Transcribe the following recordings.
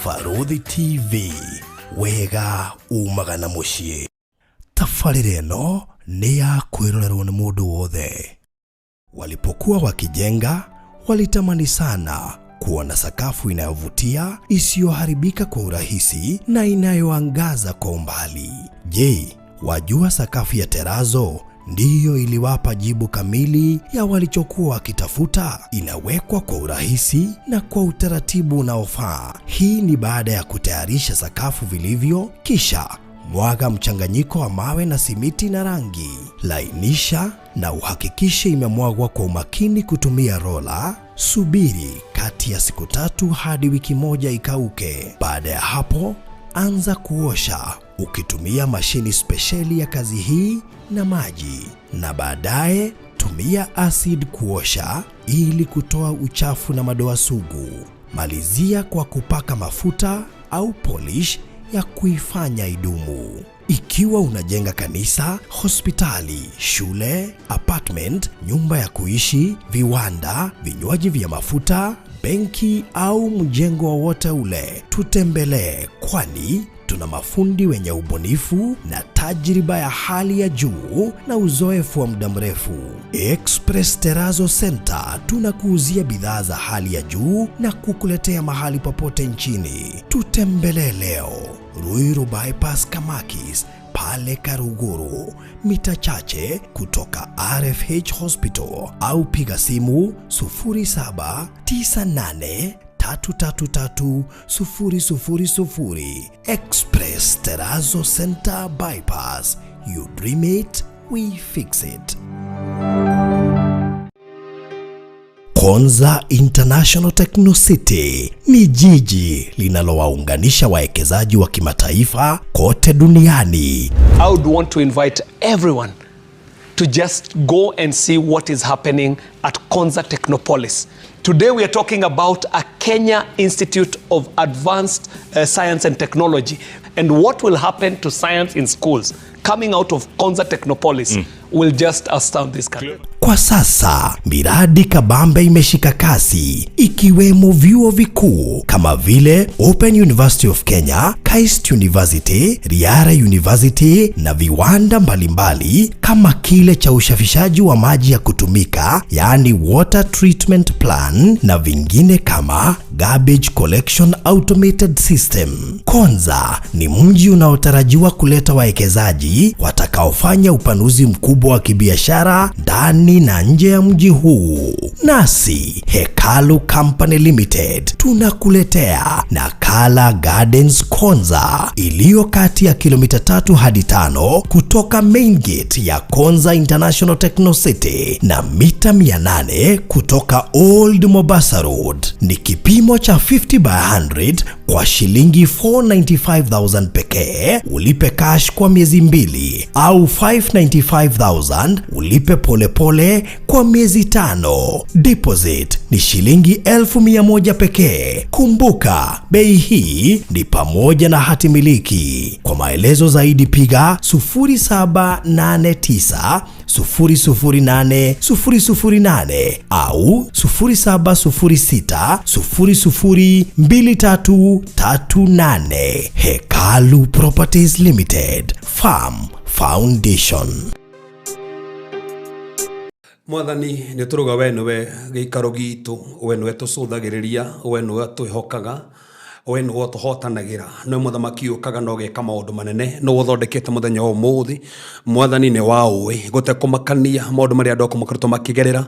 Barũthi TV, wega umaga na mũciĩ. Tabarĩra ĩno nĩ ya kwĩrorerwo nĩ mũndũ wothe. Walipokuwa wakijenga, walitamani sana kuona sakafu inayovutia, isiyoharibika kwa urahisi na inayoangaza kwa umbali. Je, wajua sakafu ya terazo ndiyo iliwapa jibu kamili ya walichokuwa wakitafuta? Inawekwa kwa urahisi na kwa utaratibu unaofaa. Hii ni baada ya kutayarisha sakafu vilivyo, kisha mwaga mchanganyiko wa mawe na simiti na rangi. Lainisha na uhakikishe imemwagwa kwa umakini kutumia rola. Subiri kati ya siku 3 hadi wiki 1 ikauke. Baada ya hapo, anza kuosha ukitumia mashini spesheli ya kazi hii na maji, na baadaye tumia acid kuosha ili kutoa uchafu na madoa sugu. Malizia kwa kupaka mafuta au polish ya kuifanya idumu. Ikiwa unajenga kanisa, hospitali, shule, apartment, nyumba ya kuishi, viwanda, vinywaji vya mafuta, benki au mjengo wowote ule, tutembelee, kwani tuna mafundi wenye ubunifu na tajriba ya hali ya juu na uzoefu wa muda mrefu. Express Terrazzo Center tunakuuzia bidhaa za hali ya juu na kukuletea mahali popote nchini. Tutembelee leo Ruiru Bypass Kamakis pale Karuguru, mita chache kutoka RFH Hospital, au piga simu 0798 333 000. Express Terrazzo Center Bypass. You dream it, we fix it. Konza International Techno City ni jiji linalowaunganisha wawekezaji wa kimataifa kote duniani. I would want to invite everyone to just go and see what is happening at Konza Technopolis. Today we are talking about a Kenya Institute of Advanced Science and Technology and what will happen to science in schools coming out of Konza Technopolis will just astound this country. Kwa sasa miradi kabambe imeshika kasi, ikiwemo vyuo vikuu kama vile Open University of Kenya, KAIST University, Riara University na viwanda mbalimbali kama kile cha usafishaji wa maji ya kutumika, yaani water treatment plant, na vingine kama garbage collection automated system. Konza ni mji unaotarajiwa kuleta wawekezaji watakaofanya upanuzi mkubwa wa kibiashara ndani na nje ya mji huu. Nasi Hekalu Company Limited tunakuletea Nakala Gardens Konza iliyo kati ya kilomita 3 hadi 5 kutoka main gate ya Konza International Techno City na mita 800 kutoka Old Mombasa Road. Ni kipimo cha 50 by 100 kwa shilingi 495,000 pekee, ulipe cash kwa miezi 2, au 595,000 ulipe polepole kwa miezi 5. Deposit ni shilingi 1,100 pekee. Kumbuka, bei hii ni pamoja na hati miliki. Kwa maelezo zaidi piga 0789 008 008 au 0706 002338. Hekalu Properties Limited, Farm Foundation. Mwathani, nĩ tũrauga we nĩwe gĩikaro gitũ, we nĩwe tũcũthagĩrĩria, we nĩwe twĩhokaga, we nĩwe ũtũhotanagĩra, nĩwe mũthamaki ũkaga na ũgeka maũndũ manene, nĩwe ũthondekete mũthenya wa ũmũthĩ. Mwathani, nĩ waũĩ gũtekũmakania maũndũ marĩa andũ aku makoretwo makĩgerera,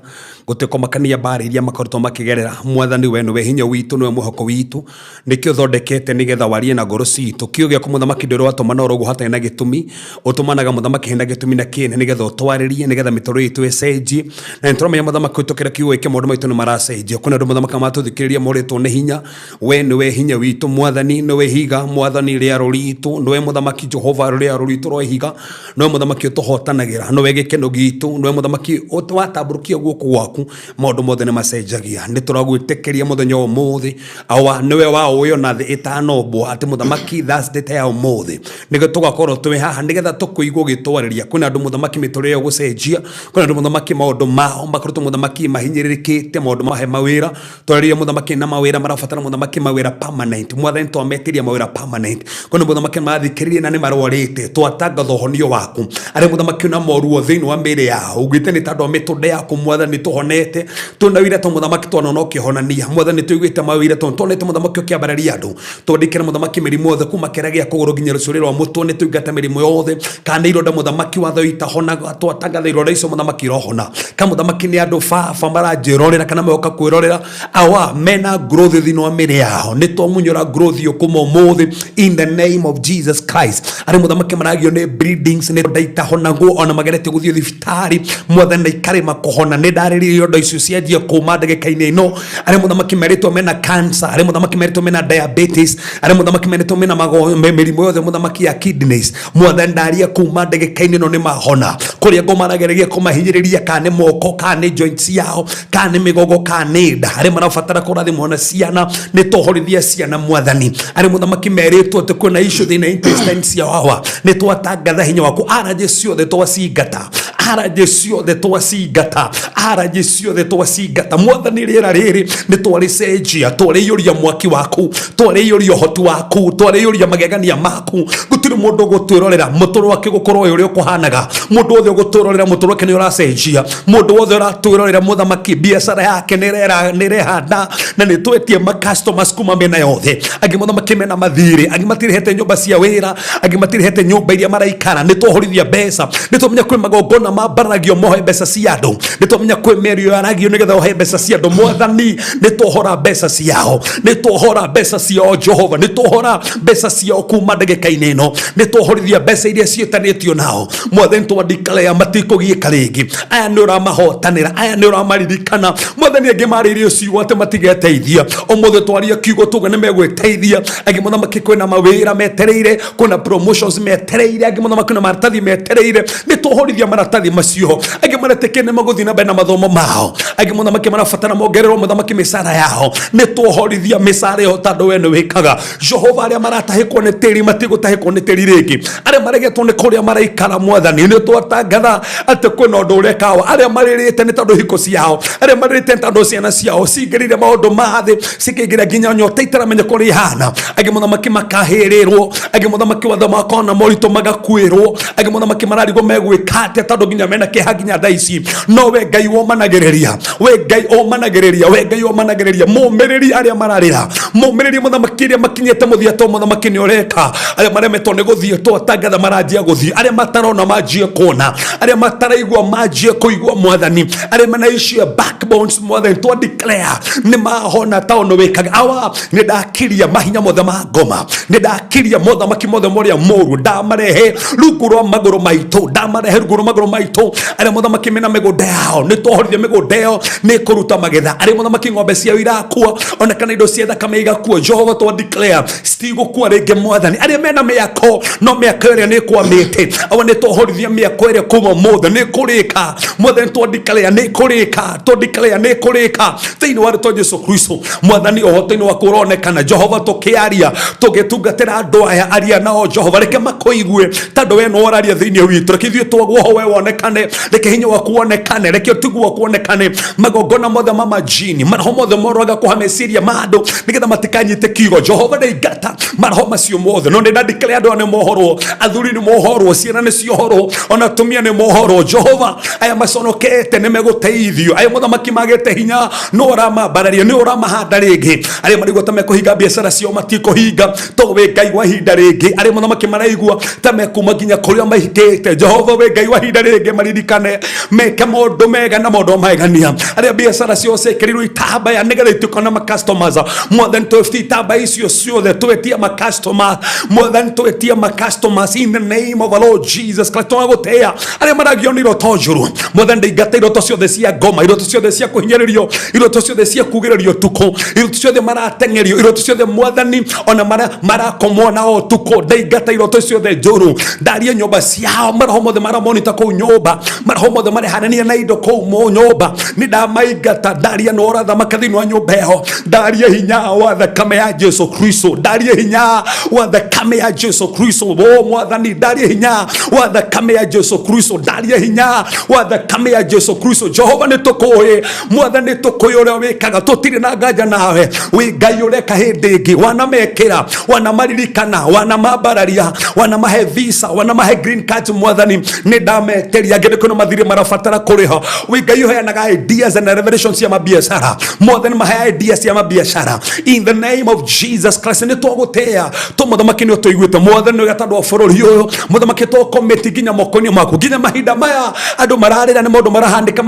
gũtekũmakania mbara iria makoretwo makĩgerera. Mwathani, we nĩwe hinya witũ, nĩwe mwĩhoko witũ, nĩkĩo ũthondekete nĩgetha warie na ngoro citũ. Kiugo gĩaku, mũthamaki, ndũrĩ watũmana oro ũguo hatarĩ na gĩtũmi, ũtũmanaga, mũthamaki, hena gĩtũmi na kĩene, nĩgetha ũtwarĩrie, nĩgetha mĩtũrĩre itũ ĩcenjie. Na nĩ tũramenya, mũthamaki, ũtũkĩra kiugo gĩkĩ maũndũ maitũ nĩ maracenjia. Kwĩna andũ, mũthamaki, matũthikĩrĩria morĩtwo nĩ hinya. We nĩwe hinya witũ, Mwathani, nĩwe ihiga, Mwathani, rĩaro ritũ, nĩwe mũthamaki Jehova, rĩaro ritũ rwa ihiga, nĩwe mũthamaki ũtũhotanagĩra, nĩwe gĩkeno gitũ, nĩwe mũthamaki watambũrũkia guoko gwaku maũndũ mothe nĩ macenjagia. Nĩ tũragwĩtĩkĩria mũthenya wa ũmũthĩ, awa, nĩwe waũĩ ona thĩ ĩtanombwo atĩ, mũthamaki, Thursday ta ya ũmũthĩ nĩguo tũgakorwo twĩ haha nĩgetha tũkũigwo ũgĩtwarĩria. Kwĩna andũ, mũthamaki, mĩtũrĩre gũcenjia. Kwĩna andũ, mũthamaki, maũndũ mao makoretwo, mũthamaki, mahinyĩrĩrĩkĩte, maũndũ mahe mawĩra. Twarĩrie, mũthamaki, na mawĩra marabatara, mũthamaki, mawĩra permanent. Permanent mwathani, twametĩria mawĩra permanent. Kwĩna mũthamaki marathikĩrĩria na nĩ marwarĩte, twatangatha ũhonio waku. Arĩa mũthamaki na moruo thĩinĩ wa mĩĩrĩ yao, ugĩte nĩ tondũ wa mĩtũnda yaku mwathani tũhonete. Twĩna wĩira to mũthamaki twanona ũkĩhonania mwathani, tũiguĩte mawĩira tondũ tuonete mũthamaki ũkĩambararia andũ. Twandĩkĩra mũthamaki mĩrimũ yothe kuma kĩara gĩa kũgũrũ nginya rũcuĩrĩ rwa mũtwe, nĩ tũingate mĩrimũ yothe. Kana nĩ ironda mũthamaki watho itahonaga, twatangatha ironda icio mũthamaki irohona. Ka mũthamaki nĩ andũ baba maranjĩrorera kana moka kwĩrorera awa mena growth thĩinĩ wa mĩrĩ yao, nĩ twamunyũra growth ĩyo kuma ũmũthĩ in the name of Jesus Christ. Arĩ mũthamaki maragio nĩ bleedings, nĩ ironda itahonagwo ona mageretie gũthiĩ thibitarĩ mwathani na ikarema kũhona, nĩ ndarĩria ironda icio cianjia kũma ndagĩka-inĩ ĩno. Arĩa mũthamaki merĩtwo mena cancer, arĩa mũthamaki merĩtwo mena diabetes, arĩa mũthamaki merĩtwo mena mĩrimũ yothe mũthamaki ya kidneys, mwathani ndaria kuma ndagĩka-inĩ ĩno nĩ mahona. Kũrĩa ngomaragereria kũmahinyĩrĩria, kana nĩ moko, kana nĩ joints yao, kana nĩ mĩgongo, kana nĩ nda, arĩa marabatara kũrathimwo na ciana, nĩ tũhorithia ciana mwathani. Arĩa mũthamaki merĩtwo atĩ kwĩna issue thĩinĩ wa intestines ciao, hawa nĩ twatangatha hinya waku, allergy ciothe twacingata, allergy ciothe twacingata, allergy ciothe twacingata mwathani. Rĩera rĩrĩ nĩ twarĩcenjia, twarĩiyũria mwaki waku, twarĩiyũria ũhoti waku, twarĩiyũria magegania maku. Gũtirĩ mũndũ ũgũtwĩrorera mũtũrũ wake gũkorwo ũyũ ũrĩa ũkũhanaga. Mũndũ wothe ũgũtwĩrorera mũtũrũ wake nĩ ũracenjia. Mũndũ wothe ũratwĩrorera mũthamaki biacara yake nĩ ĩrehanda na nĩ twetie ma customers kuma mĩena yothe. Angĩ mũthamaki mena mathirĩ, angĩ matirĩhete nyũmba cia wĩra, angĩ matirĩhete nyũmba iria maraikara. Nĩ twohorithia mbeca, nĩ twamenya kwĩ magongona mambaragio mohe mbeca cia andũ, nĩ twamenya kwĩ mĩario yaragio nĩgetha ohe mbeca cia andũ. Mwathani nĩ twohora mbeca ciao, nĩ twohora mbeca ciao Jehova, nĩ twohora mbeca ciao kuma ndagĩka-inĩ ĩno. Nĩ twohorithia mbeca iria ciĩtanĩtio nao mwathani, twandikarea matikũgiĩka rĩngĩ. Aya nĩ ũramahotanĩra, aya nĩ ũramaririkana mwathani. Angĩ marĩirio ciugo atĩ matigeteithia, ũmũthĩ twaria kiugo tuge nĩ megwĩteithia. Angĩ mũthamaki kwĩna mawĩra metereire, kwĩna promotions metereire, angĩ mũthamaki kwĩna maratathi metereire, nĩ twohorithia maratathi macio. Angĩ maretĩkia nĩ magũthiĩ na mbere na mathomo mao, angĩ mũthamaki marabatara mongererwo mũthamaki mĩcara yao, nĩ twohorithia mĩcara ĩyo tondũ we nĩ wĩkaga Jehova. Arĩa maratahĩkwo nĩ tĩri matigũtahĩkwo nĩ tĩri rĩngĩ. Arĩa maregetwo nĩ kũrĩa maraikara mwathani, nĩ twatangatha atĩ kwĩna ũndũ ũrekawa. Arĩa marĩrĩte nĩ tondũ hiko ciao, arĩa marĩrĩte nĩ tondũ ciana ciao cingĩrĩire maũndũ ma thĩ, cikaingĩra nginya nyota itaramenya kũrĩa ihana. Angĩ mũthamaki makahĩrĩrwo, angĩ mũthamaki watho makorwo na moritũ magakuĩrwo, angĩ mũthamaki mararigwo megwĩka atĩa tondũ nginya mena kĩeha nginya thaa ici. No we Ngai womanagĩrĩria, we Ngai ũmanagĩrĩria, we Ngai ũmanagĩrĩria, mũmĩrĩrie arĩa mararĩra, mũmĩrĩrie mũthamaki arĩa makinyĩte mũthia to mũthamaki nĩ ũreka. Arĩa maremetwo nĩ gũthiĩ twatangatha maranjia gũthiĩ, arĩa matarona manjie kuona, arĩa mataraigua manjie kũigua mwathani, arĩa mena issue ya backbones mwathani twa declare nĩ mahona ta ũndũ wĩkaga. Awa nĩ ndakiria mahinya mothe ma ngoma, nĩ ndakiria mothamaki mothe morĩa moru, ndamarehe rungu rwa magũrũ maitũ, ndamarehe rungu rwa magũrũ maitũ. Arĩa mũthamaki mena mĩgũnda yao, nĩ twohorithia mĩgũnda ĩyo nĩ kũruta magetha. Arĩa mũthamaki ng'ombe ciao irakua ona kana indo cia thakame igakua, Jehova twa declare citigũkua rĩngĩ mwathani. Arĩa mena mĩako no mĩako ĩrĩa nĩ ĩkwamĩte, awa nĩ twohorithia mĩako ĩrĩa kuma ũmũthĩ nĩ kũrĩka mwathani. Twa declare nĩ kũrĩka, twa declare nĩ kũrĩka thĩinĩ wa rĩtwa Jesu Kristo. Mwathani ũhoti-inĩ waku ũronekana Jehova, tũkĩaria tũgĩtungatĩra andũ aya, aria nao Jehova, reke makũigue tondũ we nĩwe ũraria thĩinĩ witũ. Reke ithuĩ twagwo ho we wonekane, reke hinya waku wonekane, reke ũtugu waku wonekane. Magongona mothe ma majini, maroho mothe moroaga kũha meciria ma andũ nĩgetha matikanyite kiugo, Jehova ndaingata maroho macio mothe. No nĩndandĩkĩre andũ aya nĩ mohorwo, athuri nĩ mohorwo, ciana nĩ ciohorwo, ona atumia nĩ mohorwo. Jehova aya maconokete nĩ megũteithio, aya mũthamaki magĩte hinya no ũramambararia, nĩ ũramahanda rĩngĩ. Arĩa maraigua ta mekũhinga biacara ciao matikũhinga to wĩ Ngai wa ihinda rĩngĩ. Arĩa mũthamaki maraigua ta mekuma nginya kũrĩa mahikĩte, Jehova wĩ Ngai wa ihinda rĩngĩ, maririkane meke maũndũ mega na maũndũ magegania. Arĩa biacara ciao ciĩkĩrirwo itambaya nĩgetha ituĩke na macustomers, mwathani twetie itambaya icio ciothe, twetie macustomers mwathani, twetie macustomers in the name of our Lord Jesus Christ. Twagũtĩĩa arĩa maragio nĩ iroto njũru mwathani, ndaingata iroto ciothe cia ngoma, iroto ciothe cia kũhinyĩrĩrio, iroto ciothe cia kugĩrĩrio ũtukũ, iroto ciothe marateng'erio, iroto ciothe mwathani ona marakomwo nao ũtukũ, ndaingata iroto ciothe njũru. Ndarie nyũmba ciao, maroho mothe maramonita kũu nyũmba, maroho mothe marehanania na indo kũu nyũmba, nĩ ndamaingata. Ndaria na ũrathamaka thĩinĩ wa nyũmba ĩyo, ndarie hinya wa thakame ya Jesu Kristo, ndarie hinya wa thakame ya Jesu Kristo. O mwathani ndarie hinya wa thakame ya Jesu Kristo, ndarie hinya wa thakame ya Jesu Kristo. Jehova nĩ tũkũĩ mwathani, tũkũĩ ũrĩa wĩkaga, tũtirĩ na nganja nawe, wĩ Ngai ũreka. Hĩndĩ ĩngĩ wanamekĩra, wanamaririkana, wanamambararia, wanamahe visa, wanamahe green card. Mwathani, nĩ ndameteria angĩ nĩ kwĩna mathirĩ marabatara kũrĩha. Wĩ Ngai ũheanaga ideas and revelations cia mabiacara. Mwathani, mahe ideas cia mabiacara in the name of Jesus Christ. Nĩ twagũtĩa tũ mũthamaki, nĩ ũtũiguĩte. Mwathani, nĩ ũgetandũ wa bũrũri ũyũ, mũthamaki, tũkomĩti nginya moko-inĩ maku. Nginya mahinda maya andũ mararĩra nĩ maũndũ marahandĩka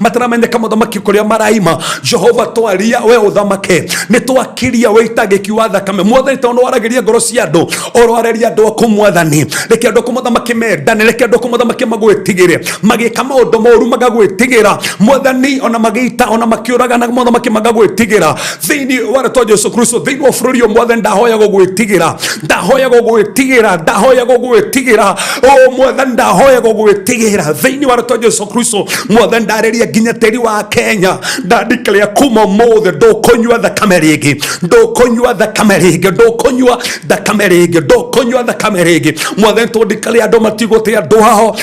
mataramenyeka, mũthamaki, kũrĩa maraima. Jehova, twaria we ũthamake. Nĩ twakiria wĩitangĩki wa thakame. Mwathani, tondũ nĩ waragĩria ngoro cia andũ, ũrwarĩria andũ aku. Mwathani, reke andũ aku, mũthamaki, mendane. Reke andũ aku, mũthamaki, magwĩtigĩre. Magĩka maũndũ moru magagwĩtigĩra, Mwathani, ona magĩita, ona makĩũragana, mũthamaki, magagwĩtigĩra thĩinĩ wa rĩtwa Jesu Kristo. Thĩinĩ wa bũrũri ũyũ, Mwathani, ndahoya gũgwĩtigĩra, ndahoya gũgwĩtigĩra, ndahoya gũgwĩtigĩra. O Mwathani, ndahoya gũgwĩtigĩra thĩinĩ wa rĩtwa Jesu Kristo. Mwathani, ndarĩria nginya tĩri wa Kenya. Ndandikĩrĩa kuma ũmũthĩ ndũkũnyua thakame rĩngĩ, ndũkũnyua thakame rĩngĩ, ndũkũnyua thakame rĩngĩ, ndũkũnyua thakame rĩngĩ. Mwathani, twandikĩrĩa andũ matigũte andũ ao.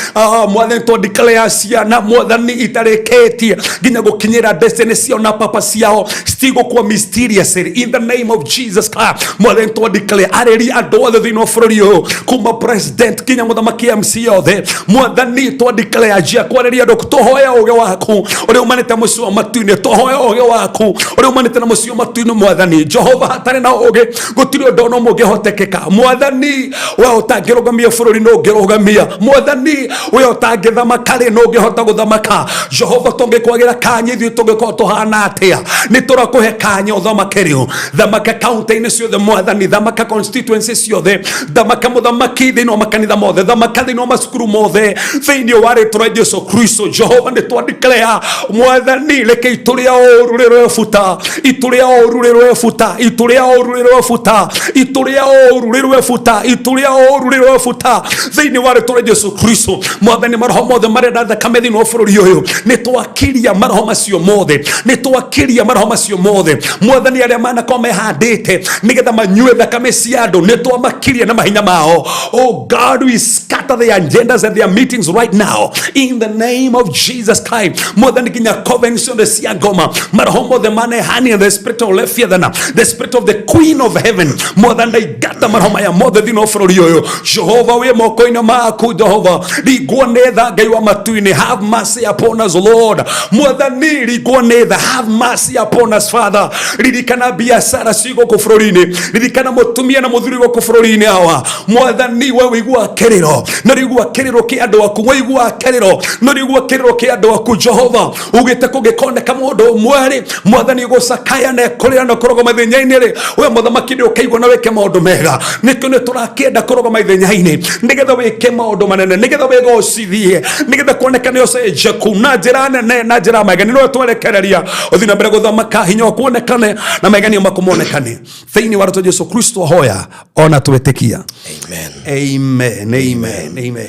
Mwathani, twandikĩrĩa ciana, Mwathani, itarĩkĩtie nginya gũkinyĩra destiny ciao na papa ciao citigũkua mysteriously in the name of Jesus Christ. Mwathani, twandikĩrĩa arĩria andũ othe thĩinĩ wa bũrũri ũyũ, kuma president nginya mũthamaki MC othe. Mwathani, twandikĩrĩa njia kwarĩria andũ. Tũhoya ũgĩ waku ũrĩa umanĩte mũciĩ wa matu-inĩ, tũhoya ũgĩ waku ũrĩa umanĩte na mũciĩ wa matu-inĩ. Mwathani Jehova, hatarĩ na ũgĩ gũtirĩ ũndũ ona ũmwe ũngĩhotekeka. Mwathani, we ũtangĩrũgamia bũrũri nũ ũngĩrũgamia? Mwathani, we ũtangĩthamaka rĩ, nũ ũngĩhota gũthamaka? Jehova, tũngĩkwagĩra kanya ithuĩ tũngĩkorwo tũhana atĩa? Nĩ tũrakũhe kanya ũthamake rĩu. Thamaka kaunti-inĩ ciothe, Mwathani. Thamaka constituency ciothe. Thamaka, mũthamaki, thĩinĩ wa makanitha mothe. Thamaka thĩinĩ wa macukuru mothe thĩinĩ wa rĩtwa rĩa Jesu Kristo. Jehova, nĩ twandikĩrĩa, Mwathani, reke itu rĩa ũru rĩrwe buta, itu rĩa ũru rĩrwe buta, itu rĩa ũru rĩrwe buta, itu rĩa ũru rĩrwe buta, itu rĩa ũru rĩrwe buta thĩinĩ wa rĩtwa rĩa Jesu Kristo. Mwathani, maroho mothe marenda thakame thĩinĩ wa bũrũri ũyũ, nĩ twakiria maroho macio mothe, nĩ twakiria maroho macio mothe. Mwathani, arĩa manakorwo mehandĩte nĩgetha manyue thakame cia andũ, nĩ twamakiria na mahinya mao. Oh God, we scatter their agendas and their meetings right now in the name of Jesus Christ. Mwathani, nginya covenants ciothe cia ngoma, maroho mothe manehania, the spirit of Leviathan, the spirit of the queen of heaven, Mwathani, ndaingata maroho maya mothe thĩinĩ wa bũrũri ũyũ. Jehova, wĩ moko-inĩ maku. Jehova, ringwo nĩ tha. Ngai wa matu-inĩ, have mercy upon us, Lord. Mwathani, ringwo nĩ tha. Have mercy upon us, Father. Ririkana biacara ci gũkũ bũrũri-inĩ. Ririkana mũtumia na mũthuri gũkũ bũrũri-inĩ awa. Mwathani, we wĩigua kĩrĩro na rĩigua kĩrĩro kĩa andũ aku. Wĩigua kĩrĩro na rĩigua kĩrĩro kĩa andũ aku. Jehova, ugĩte kũngĩkoneka mũndũ ũmwe rĩ, Mwathani, gũcakaya na kũrĩra na kũrũgama ithenya-inĩ rĩ, we mũthamaki nĩ ũkaigua na wĩke maũndũ mega. Nĩkĩo nĩ tũrakĩenda kũrũgama ithenya-inĩ nĩgetha wĩke maũndũ manene, nĩgetha wĩgocithie, nĩgetha kuonekane ũcenjeku na njĩra nene na njĩra ya magegania. Nĩwe twerekereria ũthiĩ na mbere gũthamaka, hinya waku wonekane na magegania maku monekane thĩinĩ wa rĩtwa Jesu Kristo ahoya ona twĩtĩkia. Amen. Amen, amen, amen.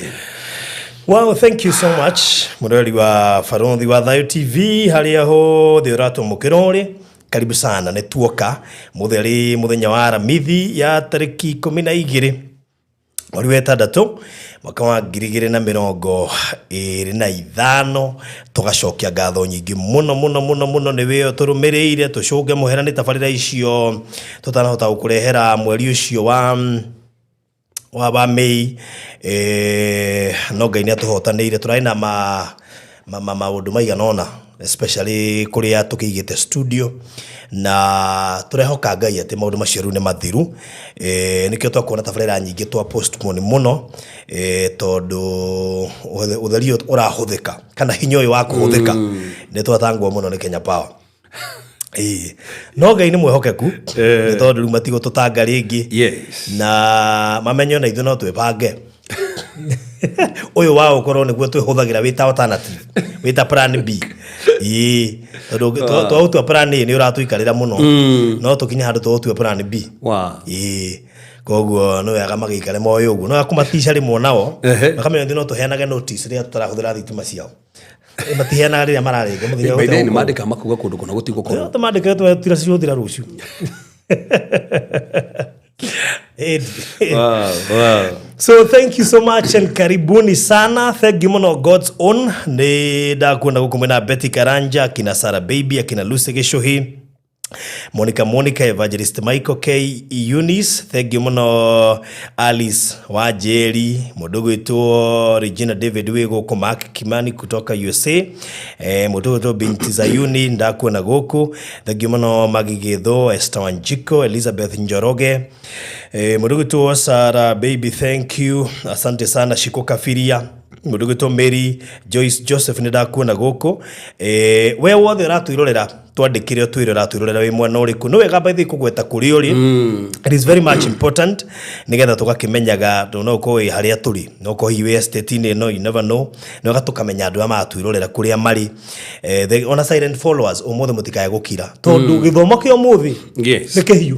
Wow, thank you so much, mũrori wa Barothi wa Thayo TV harĩa hothe ũratũmũkĩra ũrĩ, karibu sana. Nĩ tuoka mũtheri mũthenya wa Aramithi ya tarĩki 12 mweri wa ĩtandatũ mwaka wa 2025. Tũgacokia ngatho nyingĩ mũno mũno mũno mũno nĩ wĩyo tũrũmĩrĩire. Tũcũnge mũhera nĩ tabarĩra icio tũtanahota gũkũrehera mweri ũcio wa Mĩi, no Ngai nĩ atũhotanĩire. Tũrarĩ na maũndũ maigana ũna, especially kũrĩa tũkĩigĩte studio, na tũrehoka Ngai atĩ maũndũ macio rĩu nĩ mathiru. Nĩkĩo twakuona tabarĩra nyingĩ twa postpone mũno, tondũ ũtheri ũyũ ũrahũthĩka kana hinya ũyũ wa kũhũthĩka nĩ twatangwo mũno nĩ Kenya Power. Ĩĩ. No Ngai nĩ mwĩhokeku nĩ tondũ rĩu matigũtũtanga rĩngĩ na mamenye ona ithuĩ no twĩbange. Ũyũ wa ũkorwo nĩguo twĩhũthagĩra wĩ ta alternative, wĩ ta plan B. Ĩĩ, tondũ twaũtua plan A nĩ ũratũikarĩra mũno, no tũkinye handũ tũũtue plan B. Ĩĩ, koguo nĩ wega magĩikare moĩ ũguo. No kũmatica rĩmwe nao makamenya ithuĩ no tũheanage notice rĩrĩa tũtarahũthĩra thitima ciao. Matiheanaga rĩrĩa mararĩnga mũthenya By then ũgũkorwo. mandĩka makuga kũndũ kũna gũtigũkorwo. Tũmandĩke tũtiracihũthĩra rũciũ. Ĩĩ. So thank you so much and karibuni sana. Thank you muno, God's own. Nĩ ndakuona gũkũ mwena Betty Karanja, akina Sarah Baby, akina Lucy Gĩcũhi. Monica Monica, Evangelist Michael K Eunice, thank you muno. Alice Wanjeri, mundu gwitwo Regina David wi guku, Mark Kimani kutoka USA, mundu gwitwo Binti Zayuni ndakuona guku, thank you muno. Magi Githo, Esther Wanjiko, Elizabeth Njoroge, mundu gwitwo Sarah Baby, thank you, asante sana. Shiko Kafiria, mundu gwitwo Mary Joyce Joseph, nĩ ndakuona gũkũ. We wothe ũratwĩrorera, twandĩkĩre ũtwĩre ũratwĩrorera wĩ mwena ũrĩkũ. Nĩ wega by the way kũgweta kũrĩa ũrĩ. It is very much important nĩgetha tũgakĩmenyaga tondũ no ũkorwo wĩ harĩa tũrĩ, no ũkorwo hihi wĩ estate-inĩ ĩno, you never know. Nĩ wega tũkamenya andũ arĩa maratwĩrorera kũrĩa marĩ. Ona silent followers, ũmũthĩ mũtikae gũkira tondũ gĩthomo kĩa ũmũthĩ nĩ kĩhiũ.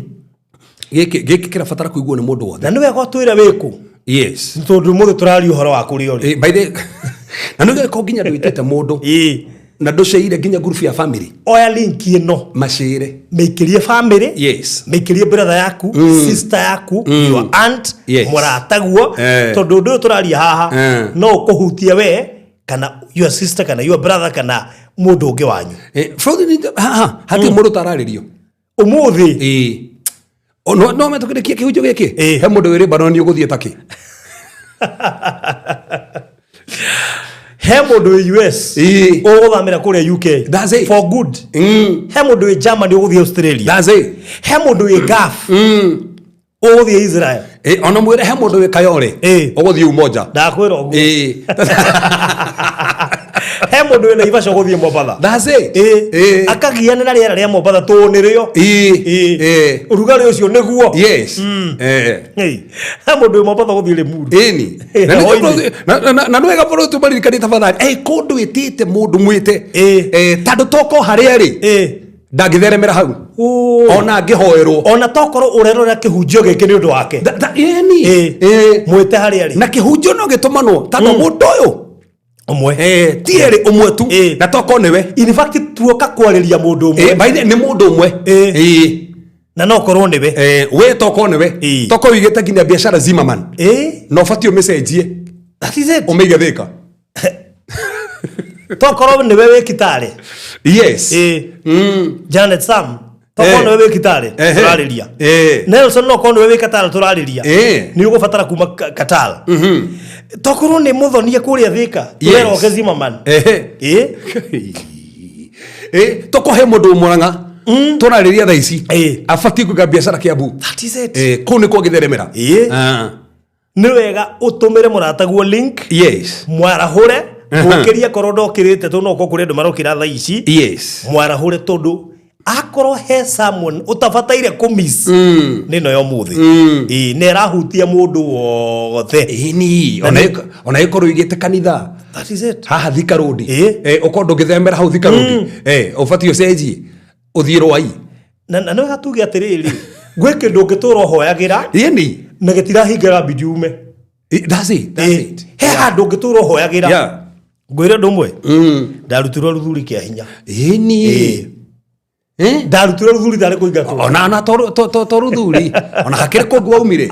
Gĩkĩ kĩrabatara kũiguo nĩ mũndũ wothe. Na nĩ wega ũtwĩre wĩkũ tondũ ũmũthĩ tũraria ũhoro wa kũrĩa ũrĩ. By the na nĩ gĩko nginya ndwĩtĩte mũndũ na ndũceire nginya group ya family. Oya link ĩno, macĩre, mĩikĩrie family, mĩikĩrie brother yaku, sister yaku, your aunt, mũrataguo, tondũ ũndũ ũyũ tũraria haha no ũkũhutie we kana your sister kana your brother kana mũndũ ũngĩ wanyu. Bũrũri haha hatirĩ mũndũ ũtararĩrio ũmũthĩ. Ĩĩ. O, no metũkĩrĩkia kĩhunjio gĩkĩ, he mũndũ wĩ Lebanon ũgũthiĩ takĩ. He mũndũ wĩ US ũgũthamĩra kũrĩa UK That's it. for good. He mũndũ wĩ Germany ũgũthiĩ Australia. That's it. He mũndũ wĩ Gulf ũgũthiĩ Israel. Ona mwĩre he mũndũ wĩ Kayole ũgũthiĩ Umoja. Ndakwĩra ũguo. He mũndũ wĩ Naivasha ũgũthiĩ Mombatha. That's it. Akagiane na rĩera rĩa Mombatha tũũ nĩrĩo. Ũrugarĩ ũcio nĩguo. Hey, he mũndũ wĩ Mombatha ũgũthiĩ Limuru. Ĩni. Na nĩ na nĩ wega bũrũri tũmaririkanie tafadhali, kũndũ ĩtĩte mũndũ mwĩte, tondũ toko harĩa rĩ ndangĩtheremera hau ona angĩhoerwo. Ona tokorwo ũrerorera kĩhunjio gĩkĩ nĩ ũndũ wake. Ĩni. Mwĩte harĩa rĩ. Na kĩhunjio no gĩtũmanwo tondũ mũndũ ũyũ ũmwe, ti erĩ, ũmwe tu, na toko nĩwe. In fact, tuoka kwarĩria mũndũ ũmwe. By the way, nĩ mũndũ ũmwe. Na no korwo nĩwe. We toko nĩwe. Toko wĩigĩte nginya biacara Zimmerman na ũbatiĩ ũmĩcenjie, That is it. ũmĩige Thĩka. Tokorwo nĩwe wĩ Kitale. Janet Sam, tokorwo nĩwe wĩ Kitale tũrarĩria. Nelson, no korwo nĩwe wĩ Qatar tũrarĩria, nĩ ũgũbatara kuma Qatar. Tokorwo nĩ mũthonie kũrĩa Thĩka tũreroke Zimmerman. Toko he mũndũ Mũrang'a tũrarĩria thaa ici abatiĩ kũiga biacara Kiambu. That is it. Kũu nĩkuo ngĩtheremera. Nĩ wega ũtũmĩre mũrataguo link, mwarahũre mũkĩrie korwo ndokĩrĩte, tondũ no ũkorwo kũrĩ andũ marokĩra thaa ici. Mwarahũre tondũ akorwo he someone ũtabataire kũmiss nĩ ĩno ya ũmũthĩ. Nĩ ĩrahutia mũndũ wothe. Ĩni, ona ĩkorwo ũigĩte kanitha That is it. haha Thika Road, ũkorwo ndũngĩthemera hau Thika Road, ũbatiĩ ũcenjie ũthiĩ Rwai. Na nĩ wega tuge atĩrĩrĩ, gwĩ kĩndũ ũngĩtũra ũhoyagĩra na gĩtirahinga bidi ume. That's it. That's it. He handũ ũngĩtũra ũhoyagĩra. Ngwĩre ũndũ ũmwe, ndarutirwo rũthuri kĩa hinya. Ĩni. Ndarutirwo rũthuri tarĩ kũingatwo. Ona to rũthuri, ona hakĩrĩ kũngĩ waumire.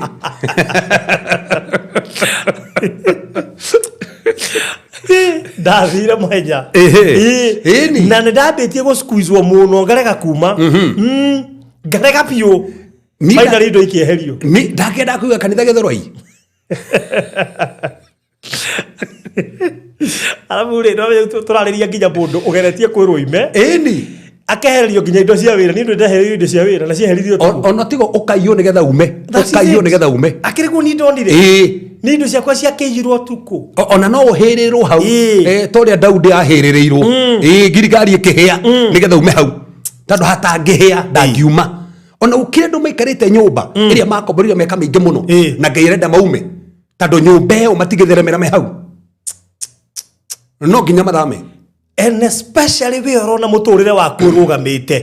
Ndathire mũhenya. Ĩni. Na nĩ ndambĩtie gũsqueezwo mũno ngarega kuma. Ngarega biũ. Finally indo ikĩeherio. Ni ndakenda kuiga kanitha Gĩthũrai. Arabu rĩ, no tũrarĩria nginya mũndũ ũgeretie kwĩrwo ime, akehererio nginya indo cia wĩra. Niĩ ndĩ ndehererio indo cia wĩra na cieheririo ũtukũ. Ona tigo ũkaiywo nĩgetha ume. That is Ũkaiywo it. nĩgetha ume. Akĩrĩ guo niĩ ndonire nĩ indo ciakwa ciakĩiyirwo ũtukũ. Ona no ũhĩrĩrwo hau, ta ũrĩa Daudi ahĩrĩrĩirwo. Ngirigari ĩkĩhĩa nĩgetha ume hau tondũ hatangĩhĩa ndangiuma. Ona gũkĩrĩ andũ maikarĩte nyũmba ĩrĩa makomborire mĩaka mĩingĩ mũno na Ngai arenda maume tondũ nyũmba ĩyo matingĩtheremera me hau, no nginya mathame. And especially we ũrona mũtũrĩre waku ũrũgamĩte,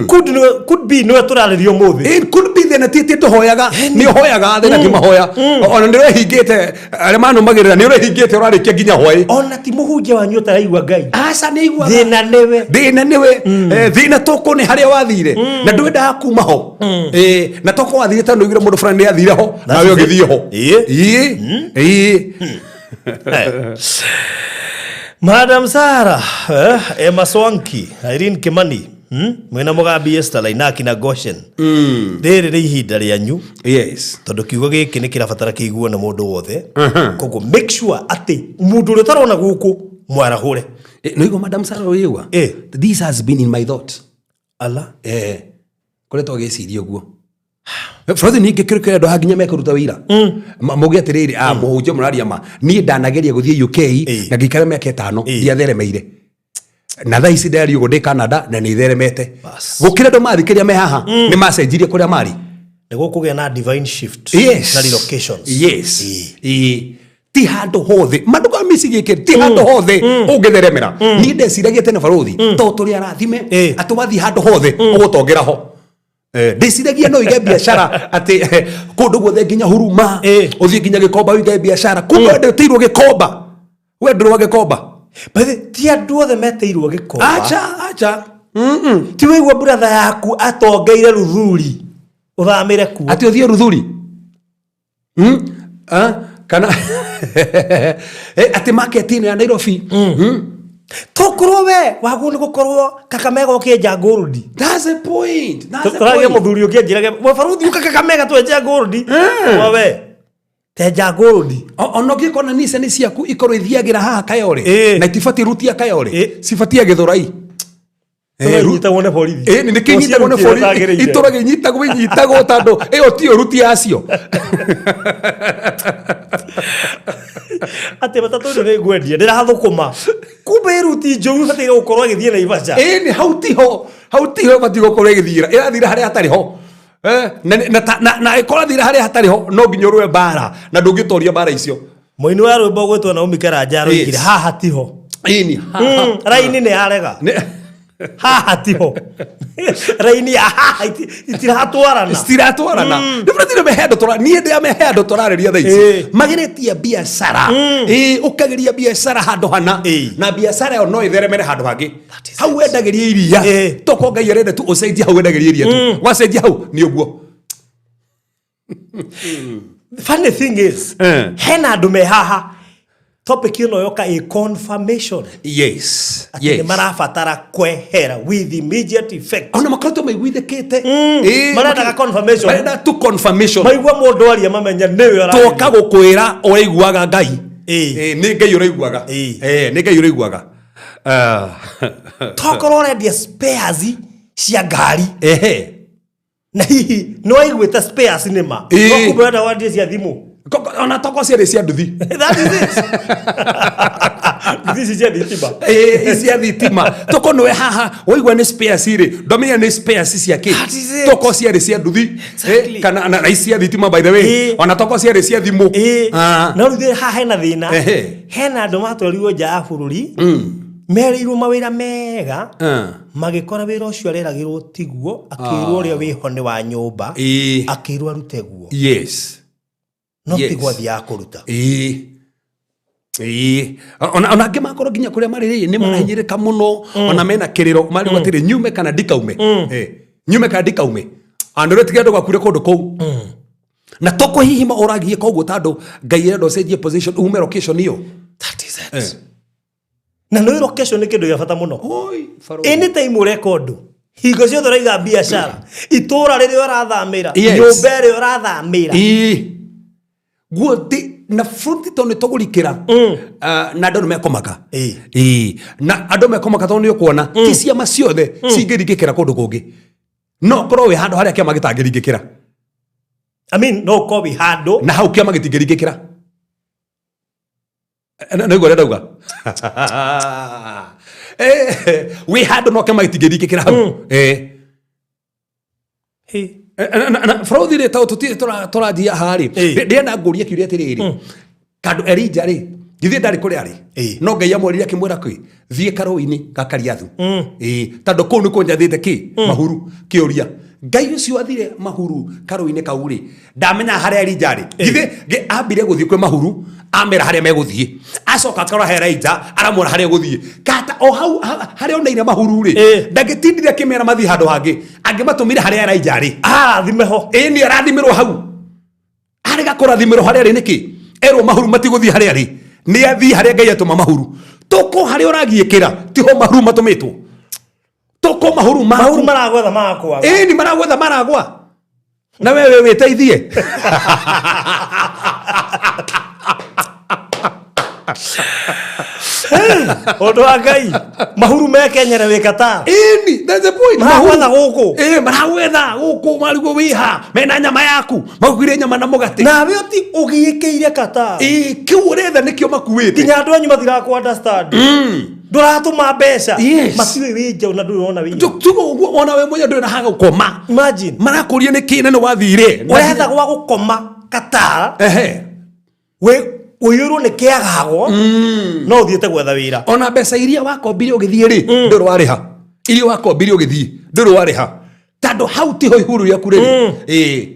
could be nĩwe tũrarĩria ũmũthĩ. It could be thĩna ti atĩ tũhoyaga, nĩ ũhoyaga thĩna ti mahoya, ona nĩ ũrehingĩte arĩa manũmagĩrĩra, nĩ ũrehingĩte ũrarĩkia nginya hwaĩ. Ona ti mũhunjia wanyu ũtaraigua Ngai. Aca, nĩ aiguaga. Thĩna nĩwe. Thĩna nĩwe. Thĩna toko nĩ harĩa wathire na ndwendaga kuma ho. Na toko wathire tondũ ũiguire mũndũ fulani nĩ athire ho nawe That's it. ũgĩthiĩ ho. Ĩĩ. Madam Sara, Emma Swanki, Irene Kimani. Mwĩna mũgambi Esther Lainaki na Goshen. Rĩrĩ nĩ ihinda rĩanyu. Yes. Tondũ kiugo gĩkĩ nĩ kĩrabatara kĩiguo nĩ mũndũ wothe. Koguo make sure atĩ mũndũ ũrĩa ũtarona gũkũ mwarahũre. Nĩigua Madam Sarah ũigua? This has been in my thought. Ala. Koretwo agĩciria ũguo. Bũrũri ningĩ kĩrĩ kĩrĩ andũ haha nginya mekũruta wĩira. Mauge atĩrĩrĩ, ah, mũhunjia mũraria ma. Niĩ ndanageria gũthiĩ UK na ngĩikara mĩaka 5 ndiatheremeire. Na thaa ici ndĩraria ũguo ndĩ Canada na nĩ theremete. Bas. Gũkĩra andũ mathikĩria me haha nĩ macenjirie kũrĩa marĩ. Nĩ gũkũgĩa na divine shift Yes. na relocations. Yes. Ti handũ hothe manduka mici gĩkĩ ti handũ hothe ũngĩtheremera. Niĩ ndeciragia tene barũthi to tũrĩ arathime atĩ wathiĩ handũ hothe ũgũtongera ho. Ndĩciragia no ũige biacara atĩ kũndũ guothe nginya Huruma, ũthiĩ nginya Gĩkomba ũige biacara. Kumbe ndĩtĩirwo Gĩkomba, we ndũrĩ wa Gĩkomba. By the way, ti andũ othe metĩirwo Gĩkomba. Acha, acha. Ti wĩigua brother yaku atongeire Ruthuri ũthamĩre kuo. Atĩ ũthiĩ Ruthuri? Kana atĩ market ĩno ya Nairobi. Tokorwo we wagwo nĩ gũkorwo Kakamega ũkĩenja gold. That's the point. That's the Tũragia point. mũthuri ũngĩ anjĩrage, "We baruthi ũka Kakamega twenja gold." Wa we tenja gold. Ona ũngĩkona Nissan ciaku ikorwo ithiagĩra haha Kayole na itibatiĩ ruti ya Kayole, cibatiĩ Gĩthũrai. Tũnyitagwo nĩ borithi. Nĩ kĩnyitagwo nĩ borithi. Itũra gĩnyitagwo inyitagwo tondũ ĩyo tiyo ruti yacio. Atĩ matatũ ĩno nĩ ngwendia ndĩrathũkũma. Kumbe ruti njũru ĩbataire gũkorwo ĩgĩthiĩ Naivasha. Nĩ hau tiho, hau tiho ĩbatiĩ gũkorwo ĩgĩthiĩra. Ĩrathira harĩa hatarĩ ho. Na ĩkorathira harĩa hatarĩ ho no nginya ũrũe mbara na ndũngĩtoria mbara icio. Mũini wa rwĩmbo gwĩtwo Naomi Karanja aroigire haha tiho. Ĩni, haha. Raini nĩ yarega. Haha tiho. Raini ya haha itiratwarana. Citiratwarana. Nĩ bũrũri mehe andũ tũra, niĩ ndĩ amehe andũ tũrarĩria thaa ici. Mageretie biacara. Ũkageria biacara handũ hana. Na biacara ĩyo no ĩtheremere handũ hangĩ. Hau wendagĩria iria. Toko Ngai arenda tu ũcenjie hau wendagĩria iria tu. Wacenjia hau nĩ ũguo. Funny thing is, hena andũ me haha topic ĩno yoka ĩ confirmation. Yes. Atĩ nĩ marabatara kwehera with immediate effect. Ona makoretwo maiguithĩkĩte. Marendaga confirmation. Marenda tu confirmation. Maigua mũndũ aria mamenya nĩwe ũraria. Twoka gũkwĩra ũraiguaga Ngai. Nĩ Ngai ũraiguaga. Nĩ Ngai ũraiguaga. Tokorwo ũrendia spares cia ngari. Na hihi nĩ waiguĩte spares nĩ ma. No kumbe ũrenda wendie cia thimũ. Ona toko ciarĩ cia nduthi. That is it. Nduthi ici cia thitima. Cia thitima. Toko nĩwe haha waigua nĩ spares rĩ, ndwamenya nĩ spares cia kĩ. That is it. Toko ciarĩ cia nduthi. Kana na ici cia thitima by the way. Ona toko ciarĩ cia thimũ. No rĩu haha hena thĩna. Hena andũ matwarirwo nja ya bũrũri. Merĩirwo mawĩra mega. Magĩkora wĩra ũcio areragĩrwo tiguo, akĩrwo ũrĩa wĩho nĩ wa nyũmba, akĩrwo arute guo. No tiguo athiaga kũruta. Ona angĩ makorwo nginya kũrĩa marĩ rĩ, nĩ marahinyĩrĩka mũno, ona mena kĩrĩro, marigwo atĩrĩ, nyume kana ndikaume. Nyume kana ndikaume. Andũ rĩ, tiga ndũgakure kũndũ kũu. Na toko hihi ma ũragie koguo tondũ Ngai arenda ũcenjie position, ume location ĩyo. That is it. Na nĩ location nĩ kĩndũ gĩa bata mũno. Oi, barũthi. Anytime ũreka ũndũ, hingo ciothe ũraiga biacara, itũũra rĩrĩa ũrathamĩra, Yes. nyũmba ĩrĩa ũrathamĩra. Guo ti na front tondũ nĩ tũgũrikĩra. Na andũ nĩ mekomaka. Na andũ mekomaka tondũ nĩ ũkuona ti ciama ciothe cingĩringĩkĩra kũndũ kũngĩ. No ũkorwo wĩ handũ harĩa kĩama gĩtangĩringĩkĩra. I mean, no ũkorwo wĩ handũ. Na hau kĩama gĩtingĩringĩkĩra. Nĩ ũguo ndauga. Wĩ handũ no kĩama gĩtingĩringĩkĩra hau. Bũrũri rĩ, tondũ tũtirĩ tũranjia haha rĩ, ndĩrenda ngũrie kĩũria atĩrĩrĩ. Kandũ Elijah rĩ, githĩ ndarĩ kũrĩa arĩ? No Ngai amwĩrire akĩmwĩra kĩ? Thiĩ karũĩ-inĩ ga Kariathu. Tondũ kũu nĩkuo njathĩte kĩ? Mahuru. Kĩũria. Ngai ũcio athire mahuru karũĩ-inĩ kau rĩ, ndamenya harĩa Elijah rĩ. Githĩ ambire gũthiĩ kwĩ mahuru, amera harĩa megũthiĩ. Acoka akora he Elijah, aramwĩra harĩa egũthiĩ. Kata o hau, harĩa oneire mahuru rĩ, ndangĩtindire akĩmera mathiĩ handũ hangĩ. Angĩmatũmire harĩa Elijah rĩ. Arathime ho. Nĩ arathimĩrwo hau. Arega kũrathimĩrwo harĩa arĩ nĩkĩ? Erwo mahuru matigũthiĩ harĩa arĩ. Nĩ athiĩ harĩa Ngai atũma mahuru. Toko harĩa ũragiĩkĩra, tiho mahuru matũmĩtwo. Toko Toko mahuru maku. Mahuru maragwetha magakwaga. Ĩni maragwetha maragwa na wewe wĩteithie. Ũndũ wa Ngai, mahuru me Kenya na wĩ Qatar. Ĩni, that's the point. Maragwetha gũkũ. Ĩ, maragwetha gũkũ, marigwo wĩha mena nyama yaku, makuire nyama na mũgate. Nawe ũti ũgiĩkĩire Qatar. Ĩ, kĩu ũretha nĩkĩo makuĩte. Nginya andũ anyu matiraku understand. Ndũratũma mbeca. Yes. Matiũĩ wĩ nja na ndũrĩ ona wĩra. Tuga ũguo ona we mwenyewe ndũrĩ na ha gũkoma. Imagine. Marakũria nĩ kĩ na nĩ wathire. Ũretha gwa gũkoma Qatar. Ehe. Wĩ ũiyũirwo nĩ kĩagago. No ũthiĩte gwetha wĩra. Ona mbeca iria wakombire ũgĩthiĩ rĩ, ndũrĩ warĩha. Iria wakombire ũgĩthiĩ ndũrĩ warĩha, tondũ hau tiho ihuru rĩaku rĩrĩ. Ĩ,